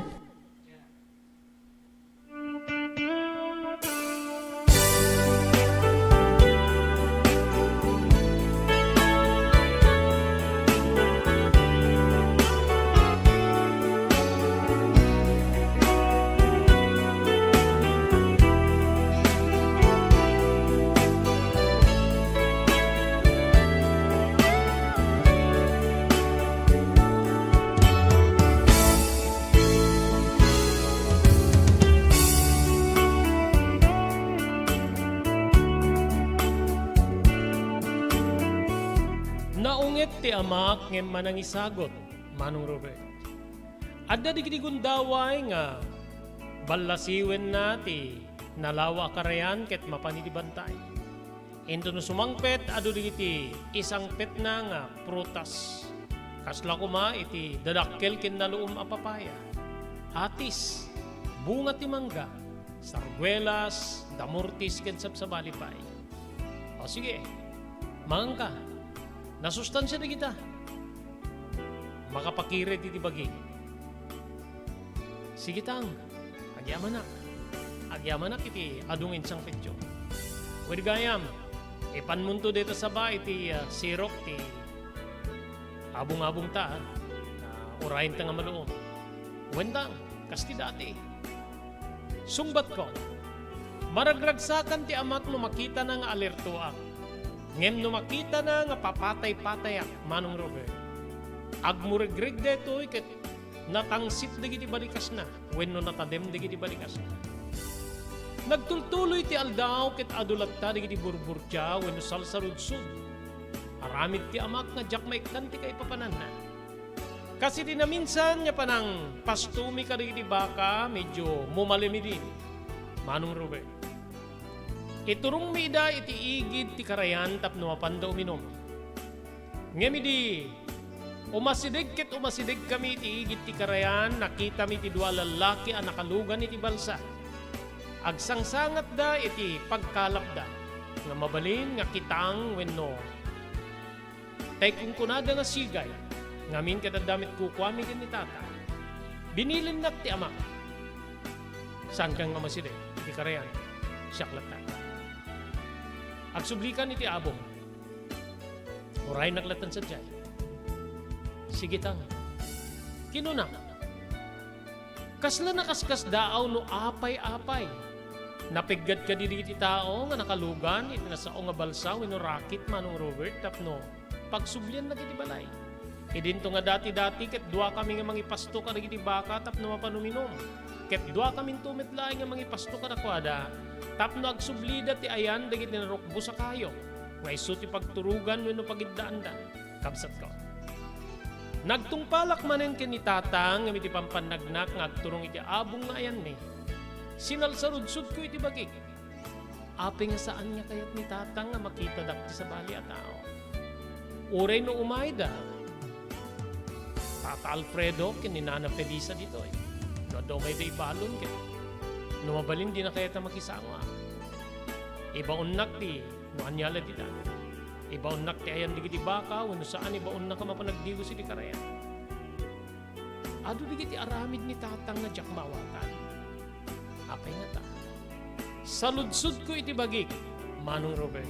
Naunget ti amak ngem manangisagut, Manong Robert. Adda dagiti gundaway nga ballasiwenna ti nalawa a karayan ket mapan iti bantay. Inton no sumangpet, adu dagiti isangpetna nga prutas. Kasla koma iti dadakkel ken naluom a papaya, atis, bunga ti mangga, sarguelas, damortis ken sabsabali pay. O sige, manganka. Nasustansia dagita. Makapakired iti bagi. Sige tang, agyamanak. Agyamanak iti adu nga insangpetyo. Wen gayam, ipanmonto dayta saba iti, ah, sirok ti abung-abungta, ah, urayenta nga maluom. Wen tang, kas ti dati. Sungbatko, maragragsakan ti amak no makitana nga alertoak. Ngem no makitana nga papatay-patayak, Manong Robert, agmuregreg daytoy ket natangsit dagiti balikasna wenno natadem dagiti balikasna. Nagtultuloy ti aldaw ket adu latta dagiti burburdia wenno salsarudsod. Aramid ti amak nga diak maikkan ti kaipapananna. Kas iti naminsan nga panangpastomi kadagiti baka, medyo mumalem idi, Manong Robert. Iturongmi ida iti igid ti karayan tapno mapanda uminom. Ngem idi umasideg ket umasidegkami iti igid ti karayan, nakitami ti dua a lallaki a nakalugan iti balsa. Agsangsangatda iti pagkalapda nga mabalin nga kitang wenno tay kunkunada nga sigay, ngamin ket adda met kukuami ken ni Tata. Binilinnak ti amak. Saankan nga umasideg iti karayan, siak latta. Agsublikan iti abong. Uraynak lattan sadiay. Sige tang. Kinuna, Kasla nakaskasdaaw no apay-apay. Napiggat kadi dagiti tao nga nakalugan iti nasao nga balsa wenno rakit, Manong Robert, tapno pagsublianna iti balay. Idinto nga dati-dati ket duakami nga mangipasto kadagiti baka tapno mapan uminom. Ket duakaminto met laeng nga mangipasto kadakuada tapno agsublida ti ayan dagiti narukbos a kayo, nga isu ti pagturogan wenno pagiddaanda, kabsatko. Nagtungpalak manen ken ni Tatang ngem iti pampannagnak nga agturong iti abong nga ayanmi, sinalsarudsodko iti bagik. Apay nga saan nga kayat ni Tatang nga makitadak ti sabali a tao? Uray no umayda, Tata Alfredo ken ni Nana Felisa ditoy. No adda umayda ibalon ket no mabalin, dina kayat a makisango. Ibaonnak ti no ania la dita. Ibaonnak ti ayan dagiti baka wenno saan, ibaonnak a mapan agdiwes iti karayan. Adu dagiti aramid ni Tatang nga diak maawatan. Apay ngata? Saludsodko iti bagik, Manong Robert.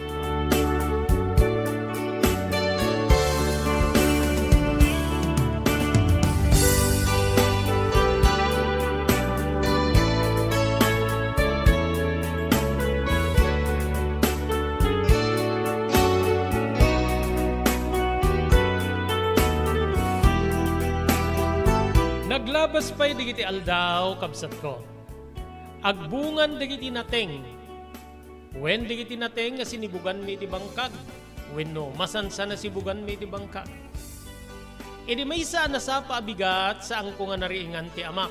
Naglabas pay dagiti aldaw, kabsatko. Agbungan dagiti nateng, wen dagiti nateng nga sinibuganmi iti bangkag, wenno masansan a sibuganmi iti bangkag. Idi maysa a nasapa a bigat, saanko nga nariingan ti amak.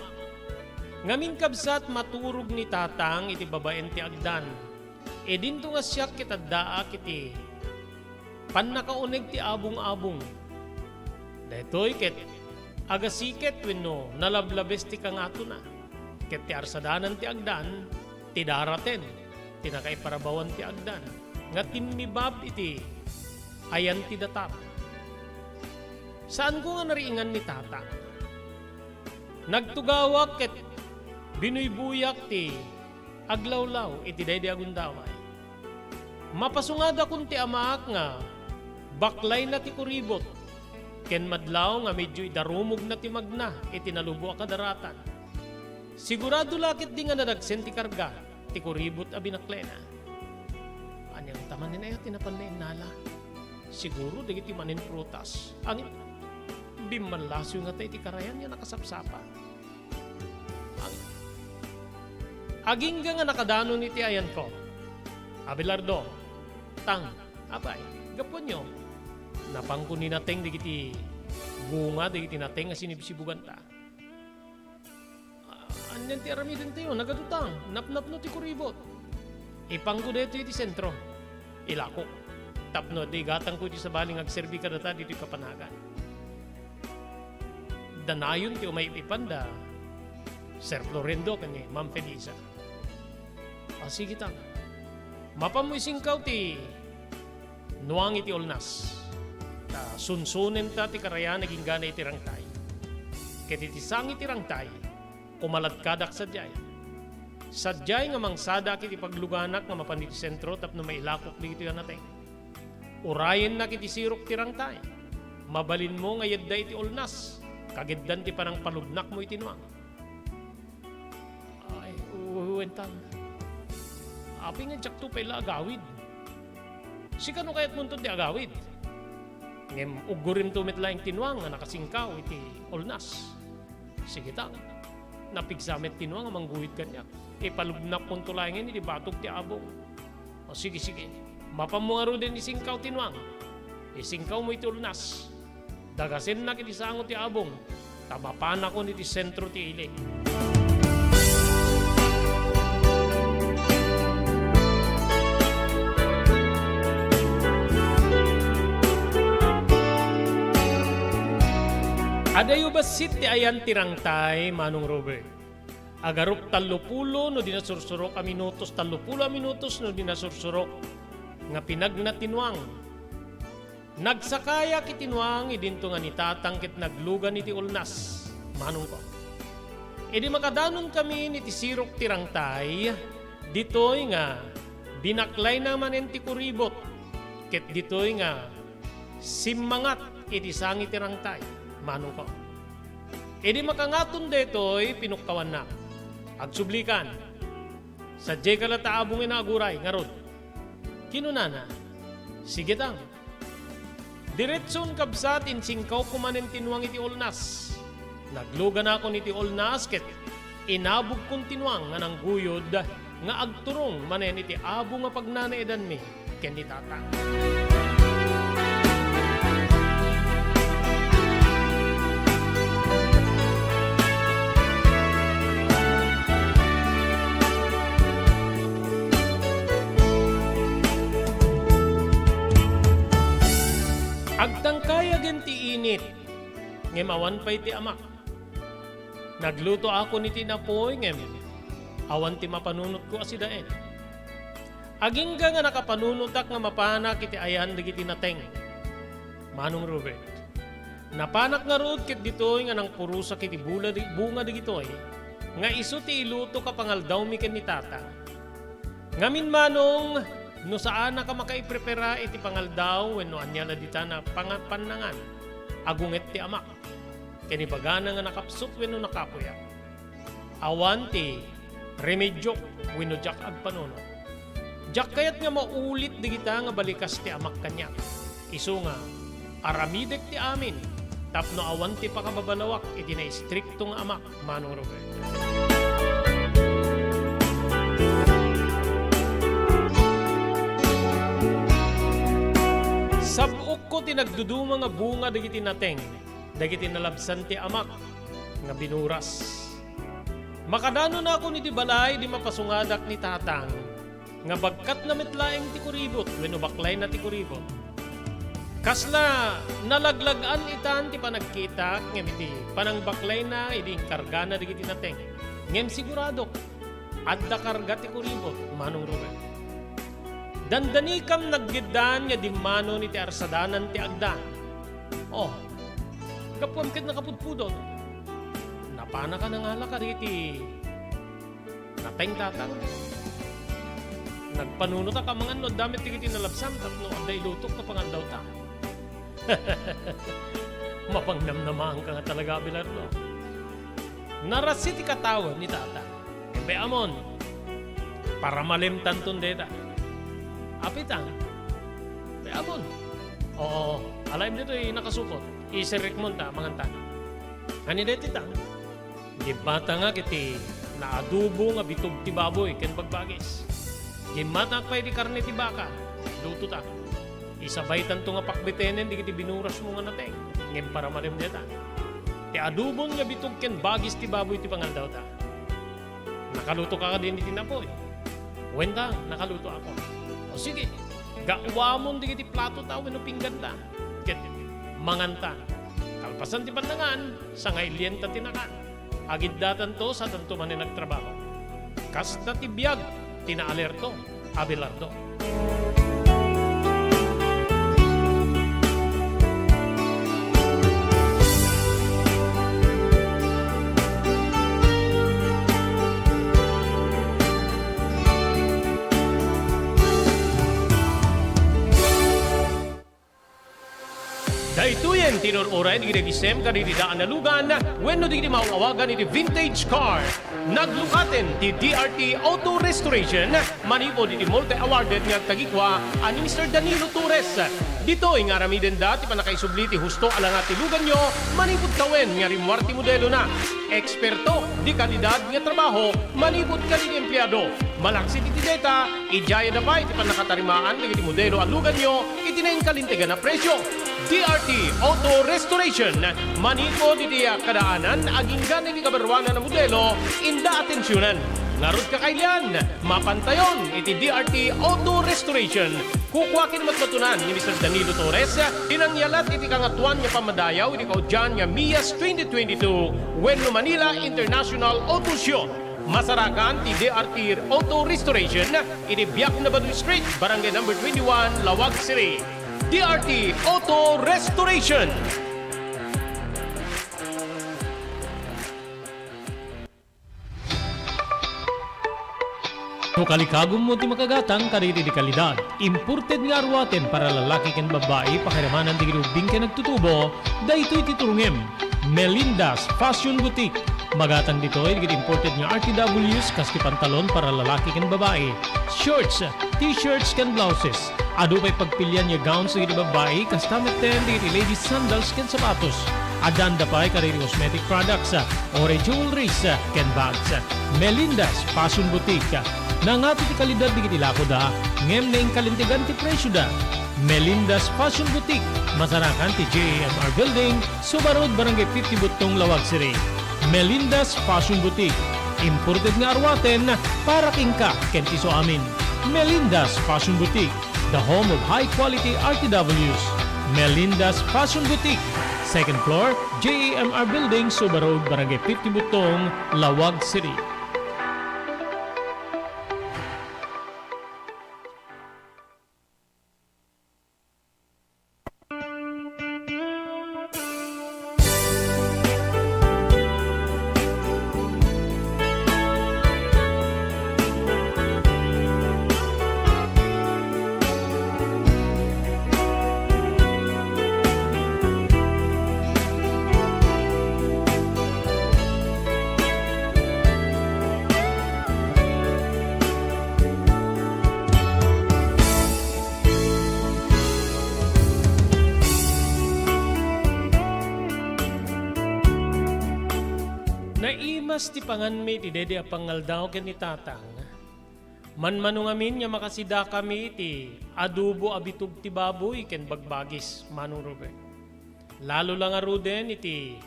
Ngamin, kabsat, maturog ni Tatang iti babaen ti agdan. Idinto nga siak ket addaak iti pannakauneg ti abong-abong. Daytoy ket agasiket wenno nalablabes ti kangatona, ket ti arsadanan ti agdan, ti daraten, ti nakaiparabawan ti agdan, nga timmibab iti ayan ti datar. Saanko nga nariingan ni Tata. Nagtugawak ket binuybuyak ti aglawlaw iti daydi a gundaway. Mapasungadakon ti amak nga baklayna ti kuribot, ken madlaw nga medio idarumogna ti magna iti nalubo a kadaratan. Sigurado la ketdi nga nadagsen ti karga ti kuribot a binaklayna. Ania ngata manen aya ti napanna innala? Siguro dagiti manen prutas. Ngem, bimmanlasoy ngata iti karayan nga nakasapsapa. Ang-, agingga nga nakadanon iti ayanko. Abelardo, Tang, apay, gapuanyo, napanko ni nateng dagiti bunga dagiti nateng a sinibsibuganta. Ah, anian ti aramidentayo? Nagadu, Tang, napnapno ti kuribot. Ipanko daytoy iti sentro. Ilakok. Tapno adda igatangko iti sabali nga agserbi kadata ditoy kapanagan. Danayon ti umayp-ipan da Sir Florendo ken ni Ma'am Felisa. Ah, sige, Tang. Mapanmo isingkaw ti nuang iti ulnas. Ta sunsonenta ti karayan agingga iti rangtay. Ket iti sang iti rangtay, kumaladkadak sadiay. Sadiay nga mangsadak iti pagluganak nga mapan iti sentro tapno mailakok dagitoy a nateng. Urayennak iti sirok ti rangtay. Mabalinmo nga yadda iti ulnas, kagiddan ti panangpalubnakmo iti nuang. Ay, wen, Tang. Apay nga diakto pay la agawid? Sika no kayatmonto ti agawid. Ngem uggurimto met laeng ti nuang nga nakasingkaw iti ulnas. Sige, Tang. Napigsa met ti nuang a mangguyod kaniak. Ipalubnakkonto laengen iti batog ti abong. O, sige, sige. Mapanmo ngaruden isingkaw ti nuang. Isingkawmo iti ulnas. Dagasennak iti sango ti abong, ta mapanakon iti sentro ti ili. Adayo bassit ti ayan ti rangtay, Manong Robert. Agarup tallopulo no di nasursurok a minutos, tallopulo a minutos no di nasursurok nga pinagna ti nuang. Nagsakayak iti nuang idinto nga ni Tatang ket naglugan iti ulnas, manongko. Idi makadanonkami iti sirok ti rangtay, ditoy nga binaklayna manen ti kuribot, ket ditoy nga simmangat iti sango ti rangtay, manongko. Idi makangaton daytoy, pinukkawannak. Agsublikan. Sadiay ka latta abongen a aguray ngarud. Kinunana, "Sige, Tang." Diretson, kabsat, insingkawko manen ti nuang iti ulnas. Nagluganakon iti ulnas ket inabogkon ti nuang nga nangguyod nga agturong manen iti abo nga pagnanaedanmi ken ni Tata. Agtangkayagen ti init, ngem awan pay ti amak. Naglutoakon iti napuy, ngem awan ti mapanunotko a sidaen. Agingga nga nakapanunotak nga mapanak iti ayan dagiti nateng, Manong Robert. Napanak ngarud ket ditoy nga nangpurosak iti bula di, bunga dagitoy nga isu ti ilutok a pangaldawmi ken ni Tata. Ngamin, Manong, no saanak a makaiprepara iti pangaldaw wenno ania la ditan a panga-, pannangan, agunget ti amak ken ibagana nga nakapsut wenno nakapuyak. Awan ti remediok wenno diak agpanunot. Diak kayat nga maulit dagita nga balikas ti amak kaniak. Isu nga, aramidek ti amin tapno awan ti pakababalawak iti naistrikto nga amak, Manong Robert. Sab-okko ti nagduduma nga bunga dagiti nateng, dagiti nalabsan ti amak nga binuras. Makadanonakon iti balay idi mapasungadak ni Tatang nga bagkatna met laeng ti kuribot wenno baklayna ti kuribot. Kasla nalaglag-an itan ti panagkitak ngem iti panangbaklayna idi inkargana dagiti nateng. Ngem siguradok, adda karga ti kuribot, Manong Ruben. Dandanikam naggiddan nga dimmanon iti arsadanan ti agdan. Oh, gapuem ket nakapudpudot. Napanaka nangala kadagiti nateng, Tatang. Nagpanunotak amangan no adda met dagiti nalabsan tapno adda ilutok nga pangaldawta. Mapangnamnamaanka nga talaga, Abelardo. Narassi ti katawen ni Tata. Be amon, paramalimtanton dayta. Apita, be amon. Oo, alaem ditoy nakasukot. Isirikmon ta, manganta. Ania daytoy ta? Gimmatangak iti naadobo nga bitug ti baboy ken bagbagis. Gimmatangak pay iti karne ti baka. Lutota. Isabaytanto nga pakbitenen dagiti binurasmo nga nateng. Ngem paramalim dayta. Ti adobon nga bitug ken bagis ti baboy ti pangaldawta. Nakalutoka kadin iti napuy? Wen ta, nakalutoakon. O sige, gaawamon dagiti platota wenno pingganta. Ket manganta. Kalpasan ti pannangan, sangailienta ti nakan. Agiddatanto, satanto manen agtrabaho. Kasta ti biag ti naalerto, Abelardo. Daytoyen ti inur-uray dagiti nagisem kadagiti daan a lugan wenno dagiti maaw-awagan iti vintage car. Naglukaten ti D R T Auto Restoration manipud iti multi-awarded nga agtagikua a ni Mister Danilo Torres. Ditoy nga aramidenda ti pannakaisubli ti husto a langa ti luganyo manipud tawen nga rimmuar ti modelona. Eksperto, de kalidad nga trabaho manipud kadagiti empleado. Malaksid iti dayta, idiayada pay ti pannakatarimaan dagiti modelo a luganyo iti nainkalintegan a presio. D R T Auto Restoration, manipud iti kadaanan agingga iti kabaruanan a modelo, inda atensionan. Ngarud, kakailian, mapantayon iti D R T Auto Restoration. Kukua ken matmatunan ni Mister Danilo Torres ti nangyalat iti Kangatoan nga Pammadayaw iti kaudian nga Mias twenty twenty-two wenno Manila International Auto Show. Masarakan ti D R T Auto Restoration iti Biak na Bato Street, Barangay Number twenty-one, Laoag City. D R T Auto Restoration. No kalikagummo ti makagatang kadagiti de kalidad, imported nga aruaten para lalaki ken babbai, pakiramanan dagiti ubbing ken agtutubo, daytoy ti turongem. Melinda's Fashion Boutique. Magatang ditoy dagiti imported nga R T Ws kas ti pantalon para lalaki ken babbai, shorts, t-shirts ken blouses. Adu pay pagpilian nga gowns dagiti babbai, kasta metten dagiti ladies sandals ken sapatos. Addanda pay kadagiti cosmetic products, uray jewelries, ken bags. Melinda's Fashion Boutique. Nangato ti kalidad dagiti lakoda, ngem nainkalintegan ti presioda. Melinda's Fashion Boutique, masarakan ti J A M R Building, Suba Road, Barangay fifty Buttong, Laoag City. Melinda's Fashion Boutique, imported nga aruaten para kenka ken ti isuamin. Melinda's Fashion Boutique, the home of high quality R T Ws. Melinda's Fashion Boutique, second floor, J A M R Building, Suba Road, Barangay fifty Buttong, Laoag City. Naimas ti panganmi iti daydi a pangaldaw ken ni Tatang. Manmano ngamin nga makasidakami iti adobo a bitug ti baboy ken bagbagis, Manong Robert. Lalo la ngaruden iti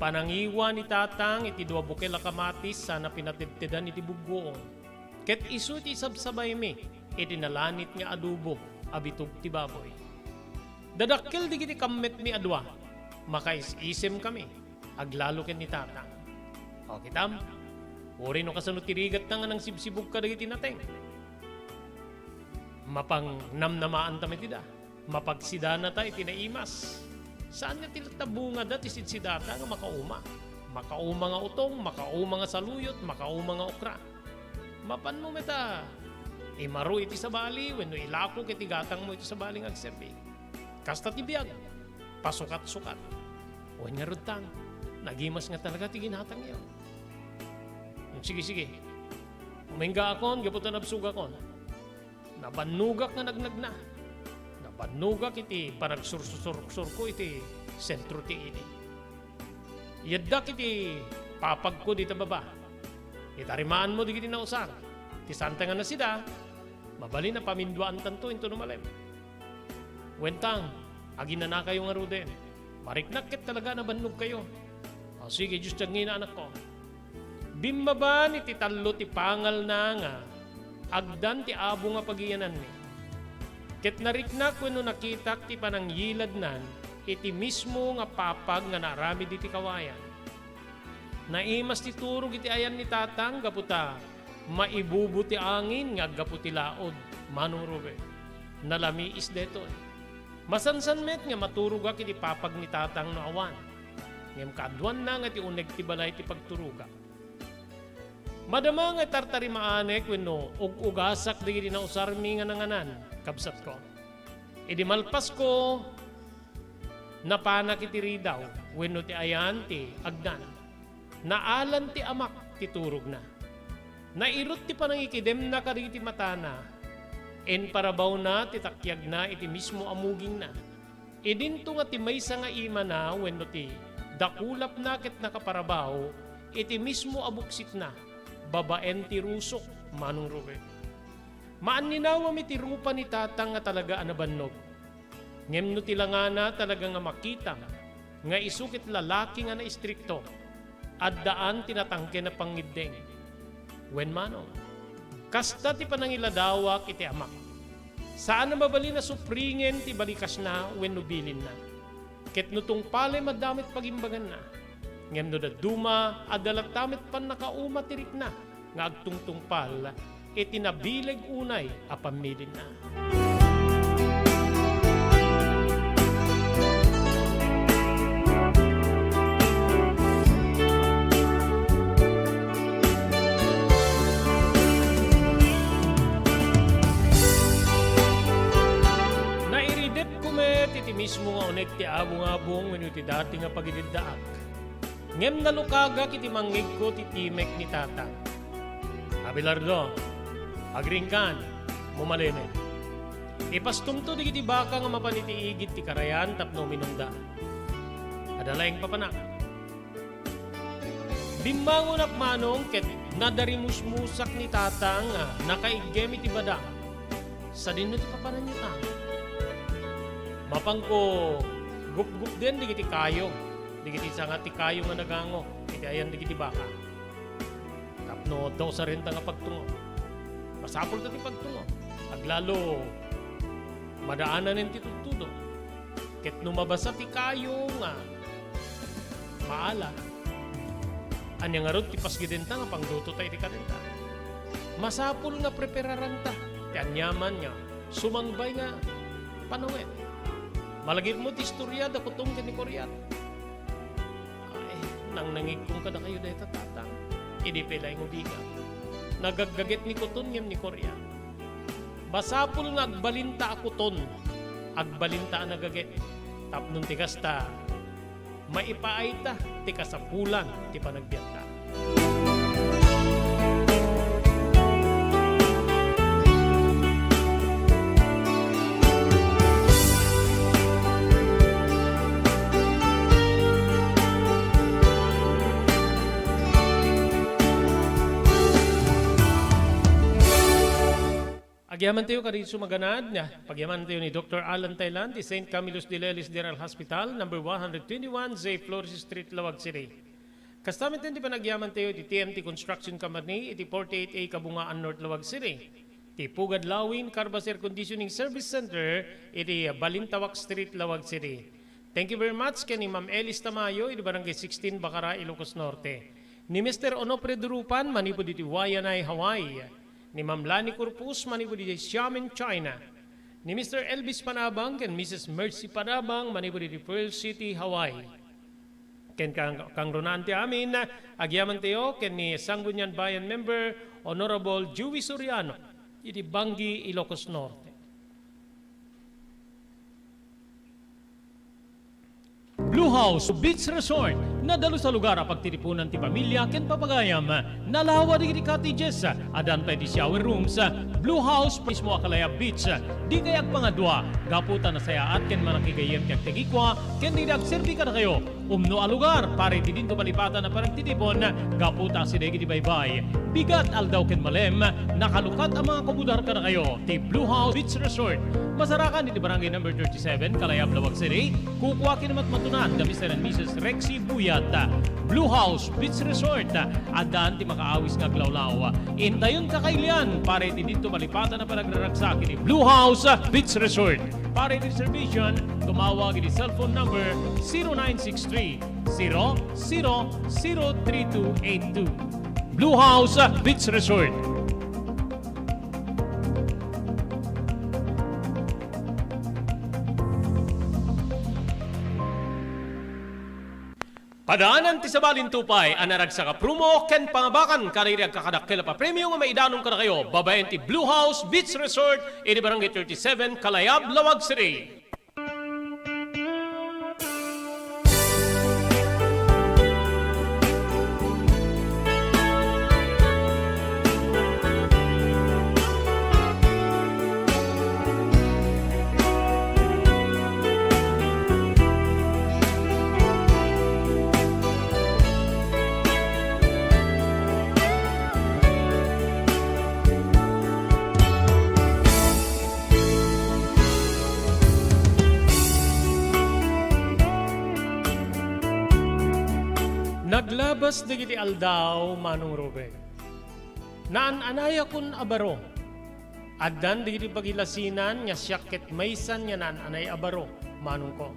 panangiwa ni Tatang iti dua bukel a kamatis sana pinatedtedan iti buggoong. Ket isu ti isabsabaymi iti nalanit nga adobo a bitug ti baboy. Dadakkel dagiti kammetmi a dua, makaisisemkami. Aglalo ken ni Tatang. O, kitam, uray no kasano ti rigatna nga nangsibsibug kadagiti nateng. Mapangnamnamaanta met ida. Mapagsidanata iti naimas. Saan nga ti latta bungada ti sidsidata nga makauma. Makauma nga utong, makauma nga saluyot, makauma nga okra. Mapanmo met a imaro iti sabali wenno ilako iti gatangmo iti sabali nga agserbi. Kasta ti biag, pasukat-sukat. Wen ngarud, Tang, nagimas nga talaga ti ginatangyo. Sige, sige. Uminggaakon gapu ta nabsogakon. Nabannogak nga nagnagna. Nabannogak iti panagsursursurko iti sentro ti ili. Yaddak iti papagko dita baba. Itarimaanmo dagiti nausar. Ti santa nga nasida, mabalin a paminduaantanto inton umalem. Wen, Tang, aginanakayo ngaruden. Mariknak ket talaga a nabannogkayo. O, sige, Dios ti agngina, anakko. Bimmaban iti tallo ti pangalna nga agdan ti abo nga pagiyananmi. Ket nariknak wenno nakitak ti panangyiladnan iti mismo nga papag nga naaramid iti kawayan. Naimas ti turog iti ayan ni Tatang gapu ta maibubo ti angin nga aggapu ti laod, Manong Robert. Nalamiis daytoy. Masansan met nga maturogak iti papag ni Tatang no awan. Ngem kaaduanna nga ti uneg ti balay ti pagturogak. Madama nga tartarimaanek wenno ug-ugasak dagiti nausarmi nga nanganan, kabsatko. Idi malpasko, napanak iti ridaw wenno ti ayan ti agdan. Naalan ti amak ti turogna. Nairut ti panangikidemna kadagiti matana. Imparabawna ti takiagna iti mismo a mugingna. Idinto nga ti maysa nga imana wenno ti dakulapna ket nakaparabaw iti mismo a buksitna, babaen ti rusok, Manong Robert. Maanninawam iti rupa ni Tatang nga talaga a nabannog. Ngem no ti langana talaga nga makitam nga isu ket lalaki nga naistrikto, addaan ti natangken a pangngiddeng. Wen, Manong, kasta ti panangiladawak iti amak. Saan a mabalin a supringen ti balikasna wenno bilinna. Ket no tungpalem, adda met pagimbaganna. Ngem no dadduma, adda latta met pannakauma ti rikna nga agtungtungpal iti nabileg unay a pammilinna. Nairidepko met iti mismo nga uneg ti abungabong wenno iti dati nga pagididdaak. Ngem nalukagak iti mangngegko ti timek ni Tatang. Abelardo, agriingkan, mumalemek. Ipastomto dagiti baka nga mapan iti igid ti karayan tapno uminumda. Adda laeng papanak. Bimmangonak, Manong, ket Nadarimusmusak ni Tatang a nakaiggem iti badang. Sadino ti papananyo, Tang? Mapanko gupgupden dagiti kayo, dagiti sanga ti kayo nga nagango iti ayan dagiti baka. Tapno adda usarenta nga pagtungo. Masapulta ti pagtungo. Aglalo, madaananen ti tudtudo. Ket no mabasa ti kayo nga maala, ania ngarud ti pasgidenta nga pangdutota iti kadenta? Masapul nga prepararanta ti aniaman nga sumangbay nga panawen. Malagipmo ti istorya da Kutong ken ni Koriat. Ay, nangnangigkon kadakayo dayta, Tatang. Idi pay laeng ubingak. Nagaggaget ni Kuton ngem ni Koriat. Masapul nga agbalinta a Kuton, agbalinta a nagaget. Tapno ti kasta, maipaayta ti kasapulan ti panagbiagta. Agyamantayo kadagiti sumaganad, pagyamantayo ni Doktor Alan Thailand ti Saint Camillus de Lelis General Hospital, number one hundred twenty-one J Flores Street, Laoag City. Kasta met ti panagyamantayo iti T M T Construction Company iti forty-eight A Kabungaan North, Laoag City. Ti Pugad Lawin Carbas Air Conditioning Service Center iti Balintawak Street, Laoag City. Thank you very much ken ni Ma'am Elis Tamayo iti Barangay sixteen, Bacara, Ilocos Norte. Ni Mister Onofre Durupan manipud iti Waianae, Hawaii. Ni Ma'am Lani Corpus manipud iti Xiamen, China. Ni Mister Elvis Panabang ken Missus Mercy Panabang manipud iti Pearl City, Hawaii. Ken kang-, kangrunaan ti amin, agyamantayo ken ni Sangguniang Bayan member Honorable Joey Soriano iti Bangui, Ilocos Norte. Blue House Beach Resort, nadalus a lugar a pagtitipunan ti pamilya ken papagayam. Nalawa dagiti cottages, addan pay ti shower rooms. Blue House mismo a Kalayab Beach. Dikay agpangadua, gapu ta nasayaat ken manakigayyem ti agtagikua ken dagiti agserbi kadakayo. Umno a lugar para iti dinto malipatan a panagtitipon, gapu ta asideg iti baybay. Bigat, aldaw ken malem, nakalukat a mga kumudar kadakayo ti Blue House Beach Resort. Masarakan iti Barangay Number thirty-seven, Kalayab, Laoag City. Kukua ken matmatunan da Mister and Missus Rexy Buyat. Blue House Beach Resort, addan ti makaawis nga aglawlaw. Intayon kakailian para iti dinto malipatan a panagraragsak iti Blue House Beach Resort. Para iti reservation, tumawag iti cellphone number zero nine six three, zero zero zero three two eight two. Blue House Beach Resort. Padaanan ti sabali ti upay a naragsak a promo ken pangabakan kadagiti agkakadakkel a papremio nga maidanon kadakayo babaen ti Blue House Beach Resort iti Barangay thirty-seven, Kalayab, Laoag City. Naglabas dagiti aldaw, Manong Ruben. Naan-anayakon a baro. Addan dagiti pagilasinan nga siak ket maysan nga naan-anay a baro, manongko.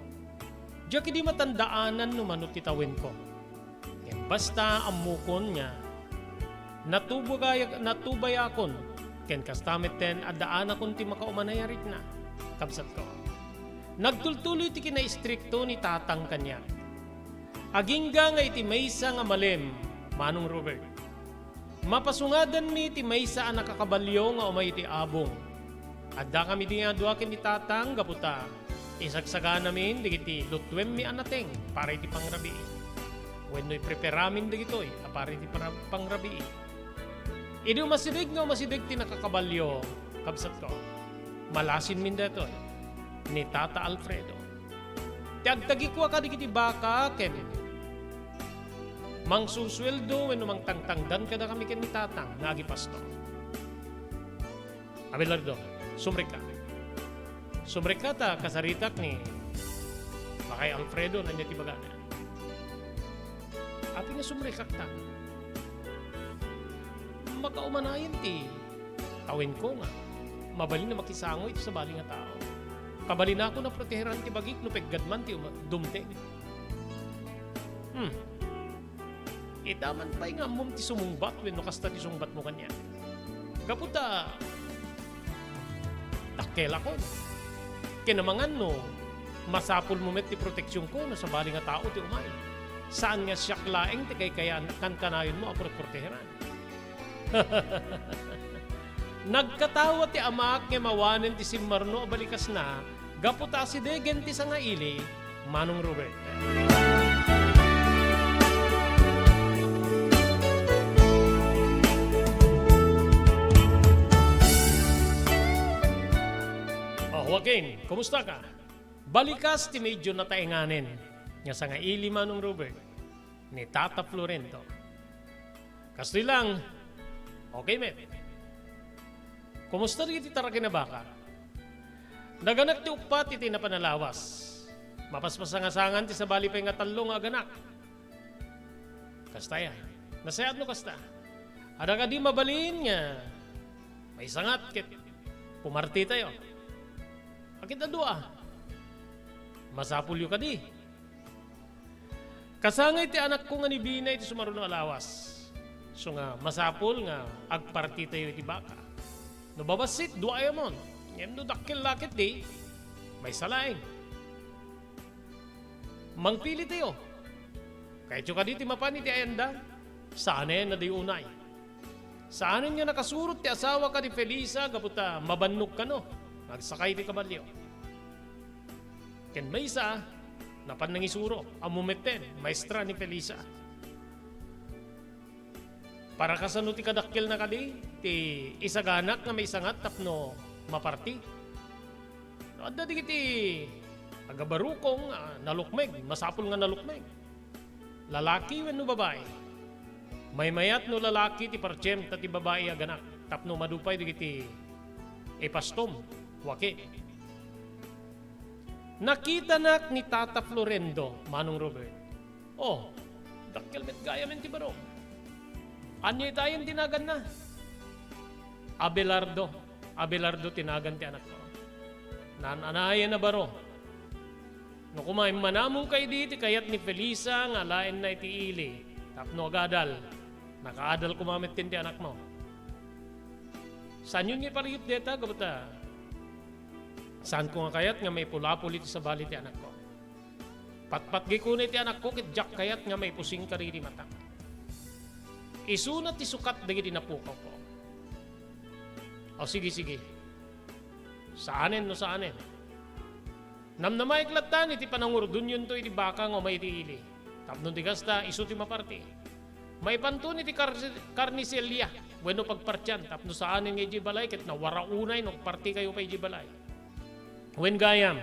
Diak idi matandaanan no mano ti tawenko. Ngem basta ammokon nga natubagay-, natubayakon, ken kasta metten addaanakon ti makaumanay a rikna, kabsatko. Nagtultuloy ti kinaistrikto ni Tatang kaniak. Agingga nga iti maysa nga malem, Manong Robert, mapasungadanmi ti maysa a nakakabalio nga umay iti abong. Addakami idi nga dua ken ni Tatang gapu ta isagsaganamin dagiti lutuemmi a nateng para iti pangrabii. Wenno ipreparamin dagitoy a para iti para-, pangrabii. Idi umasideg nga umasideg ti nakakabalio, kabsatko, malasinmin daytoy ni Tata Alfredo. Ti agtagikua kadagiti baka ken Mangsusueldo wenno mangtangtangdan kadakami ken ni Tatang nga agipastor. Abelardo, sumrekka. Sumrekka ta kasaritak ni Lakay Alfredo, ania ti bagana. Apay nga sumrekak ta? Makaumanayen ti tawenko nga mabalin a makisango iti sabali nga tao. Kabalinakon a proteheran ti bagik no peggad man ti uma-, dumteng. Hmm. Ita man pay nga ammom ti sumungbat wenno kasta ti sungbatmo kaniak. Gapu ta dakkelakon. Ken amangan no masapulmo met ti proteksionko no sabali nga tao ti umay. Saan nga siak laeng ti kaykayan-, kankanayonmo a proproteheran. Nagkatawa ti amaak ngem awanen ti simmarno a balikasna gapu ta asidegen ti sangaili, Manong Robert. Oh, Joaquin, kumusta ka? Balikas ti medyo nataenganen nga sangaili, Manong Robert, ni Tata Florendo. Kastoy lang, okay met. Kumusta dagiti tarakina baka? Naganak ti uppat iti napan a lawas. Mapaspasangasangan ti sabali pay nga tallo nga aganak. Kasta ya. Nasayaat no kasta. Adda kadi mabalin nga maisangat ket pumartitayo? Akin a dua. Masapulyo kadi. Kasangay ti anakko nga ni Bina iti sumaruno a lawas. Isu nga masapul nga agpartitayo iti baka. No babassit, duayo mon. Ngem no dakkel la ketdi, maysa laeng. Mangpilitayo. Kayatyo kadi ti mapan iti ayanda? Saanen a di unay. Saanen nga nakasurot ti asawa kadi Felisa gapu ta mabannog kano nga agsakay ti kabalio. Ken maysa, napan nangisuro, ammo metten, maestra ni Felisa. Para kasano ti kadakkelna kadi ti isaganak nga maisangat tapno maparti? No adda dagiti agabarukong a nalukmeg, masapul nga nalukmeg. Lalaki wenno babai? Maymayat no lalaki ti partiem ta ti babai aganak tapno madu pay dagiti ipastom, Joaquin. Nakitanak ni Tata Florendo, Manong Robert. Oh, dakkel met gayamen ti baro. Ania itayen ti naganna? Abelardo. Abelardo ti nagan ti anakko. Naan-anayen a baro. No kuma, immanamongka idi ti kayat ni Felisa nga alaenna iti ili tapno agadal, nakaadal koma metten ti anakmo. Saanyon nga ipariyot dayta, gapu ta saanko nga kayat nga maipulapol iti sabali ti anakko. Patpatgikon iti anakko ket diak kayat nga maipusing kadagiti matak. Isuna ti sukat dagiti napukawko. O, sige, sige. Saanen no saanen. Namnamaek lattan iti panangurdodyonto iti baka nga umay iti ili. Tapno di kasta, isu ti maparti. Maipanton iti kar-, karniseria wenno pagpartian tapno saanen nga idiay balay ket nawara unay no agpartikayo pay idiay balay. Wen gayam,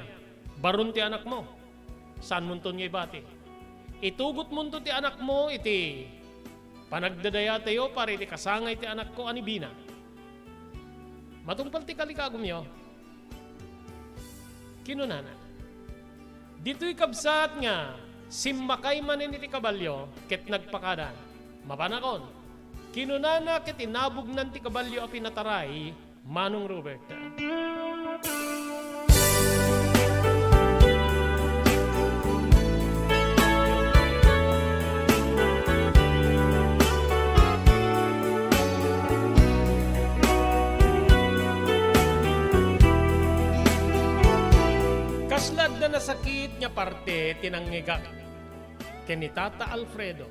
baron ti anakmo. Saanmonton nga ibati. Itugotmonto ti anakmo iti panagdadayatayo para iti kasangay ti anakko a ni Bina. Matungpal ti kalikagumyo, kinunana, ditoy kabsat nga simmakay manen iti kabalio ket nagpakada, mapanakon. Kinunana ket inabugnan ti kabalio a pinataray, Manong Robert. Kasla adda nasakit nga parte ti nangngegak ken ni Tata Alfredo.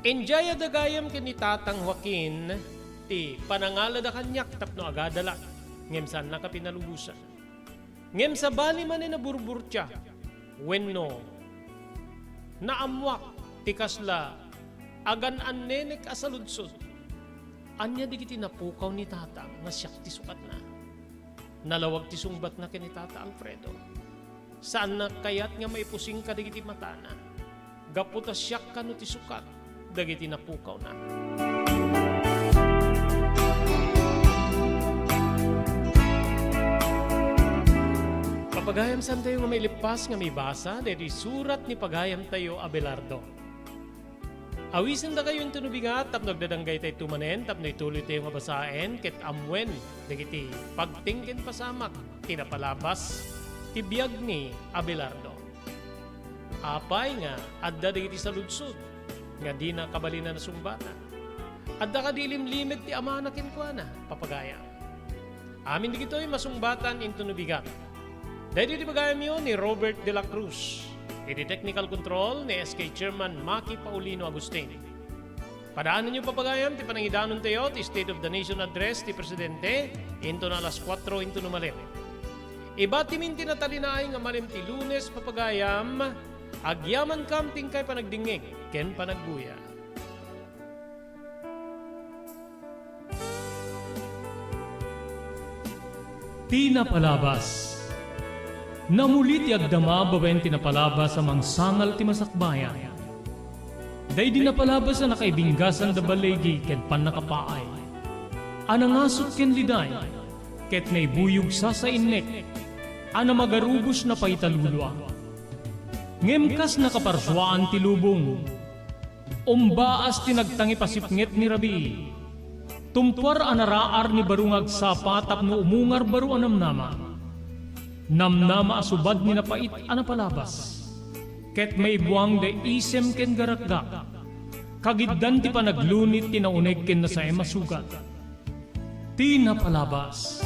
Idiay adda gayam ken ni Tatang Joaquin ti panangalada kaniak tapno agadalak, ngem saannaka pinalubosan. Ngem sabali manen a burburtia wenno naammoak ti kasla agan-annenek a saludsod, ania dagiti napukaw ni Tatang nga siak ti sukatna? Nalawag ti sungbatna ken ni Tata Alfredo. Saannak kayat nga maipusing kadagiti matana, gapu ta siak kano ti sukat dagiti napukawna. Papagayam, saantayo nga mailippas nga mibasa daytoy surat ni pagayamtayo Abelardo. Awisendakayo intono bigat tapno agdadanggaytayto manen tapno ituloytayo nga basaen ket ammuen dagiti pagting ken pasamak ti napalabas ti biag ni Abelardo. Apay nga adda dagiti saludsod nga dina kabalin a nasungbatan? Adda kadi ilimlimed ti amana kenkuana, papagayam? Amin dagitoy masungbatan intono bigat. Daytoy ti pagayamyo ni Robert de la Cruz. Iti technical control ni S K Chairman Maki Paulino Agustin. Padaananyo, papagayam, ti panangidanontayo ti State of the Nation Address ti Presidente intono alas kuatro intono malem. Ibatimin ti natalinaay nga malem ti Lunes, papagayam, agyamankam ti inkay panagdingngeg ken panagbuya. Ti napalabas. Namuli ti agdama babaen ti napalabas a mangsangal ti masakbayan. Daydi napalabas a nakaibinggasan da baligi ken pannakapaay, a nangasut ken liday, ket naibuyog sasainnek, a namagarubos na paitalulua. Ngem kas nakaparsuaan ti lubong, umbaas ti nagtangipasipnget ni rabii. Tumpuar a naraar ni baro nga agsapa tapno umungar baro a namnama. Namnama a subad ni napait a napalabas. Ket maibuang da isem ken garakgak. Kagiddan ti panaglunit ti nauneg ken nasaem a sugat. Ti napalabas.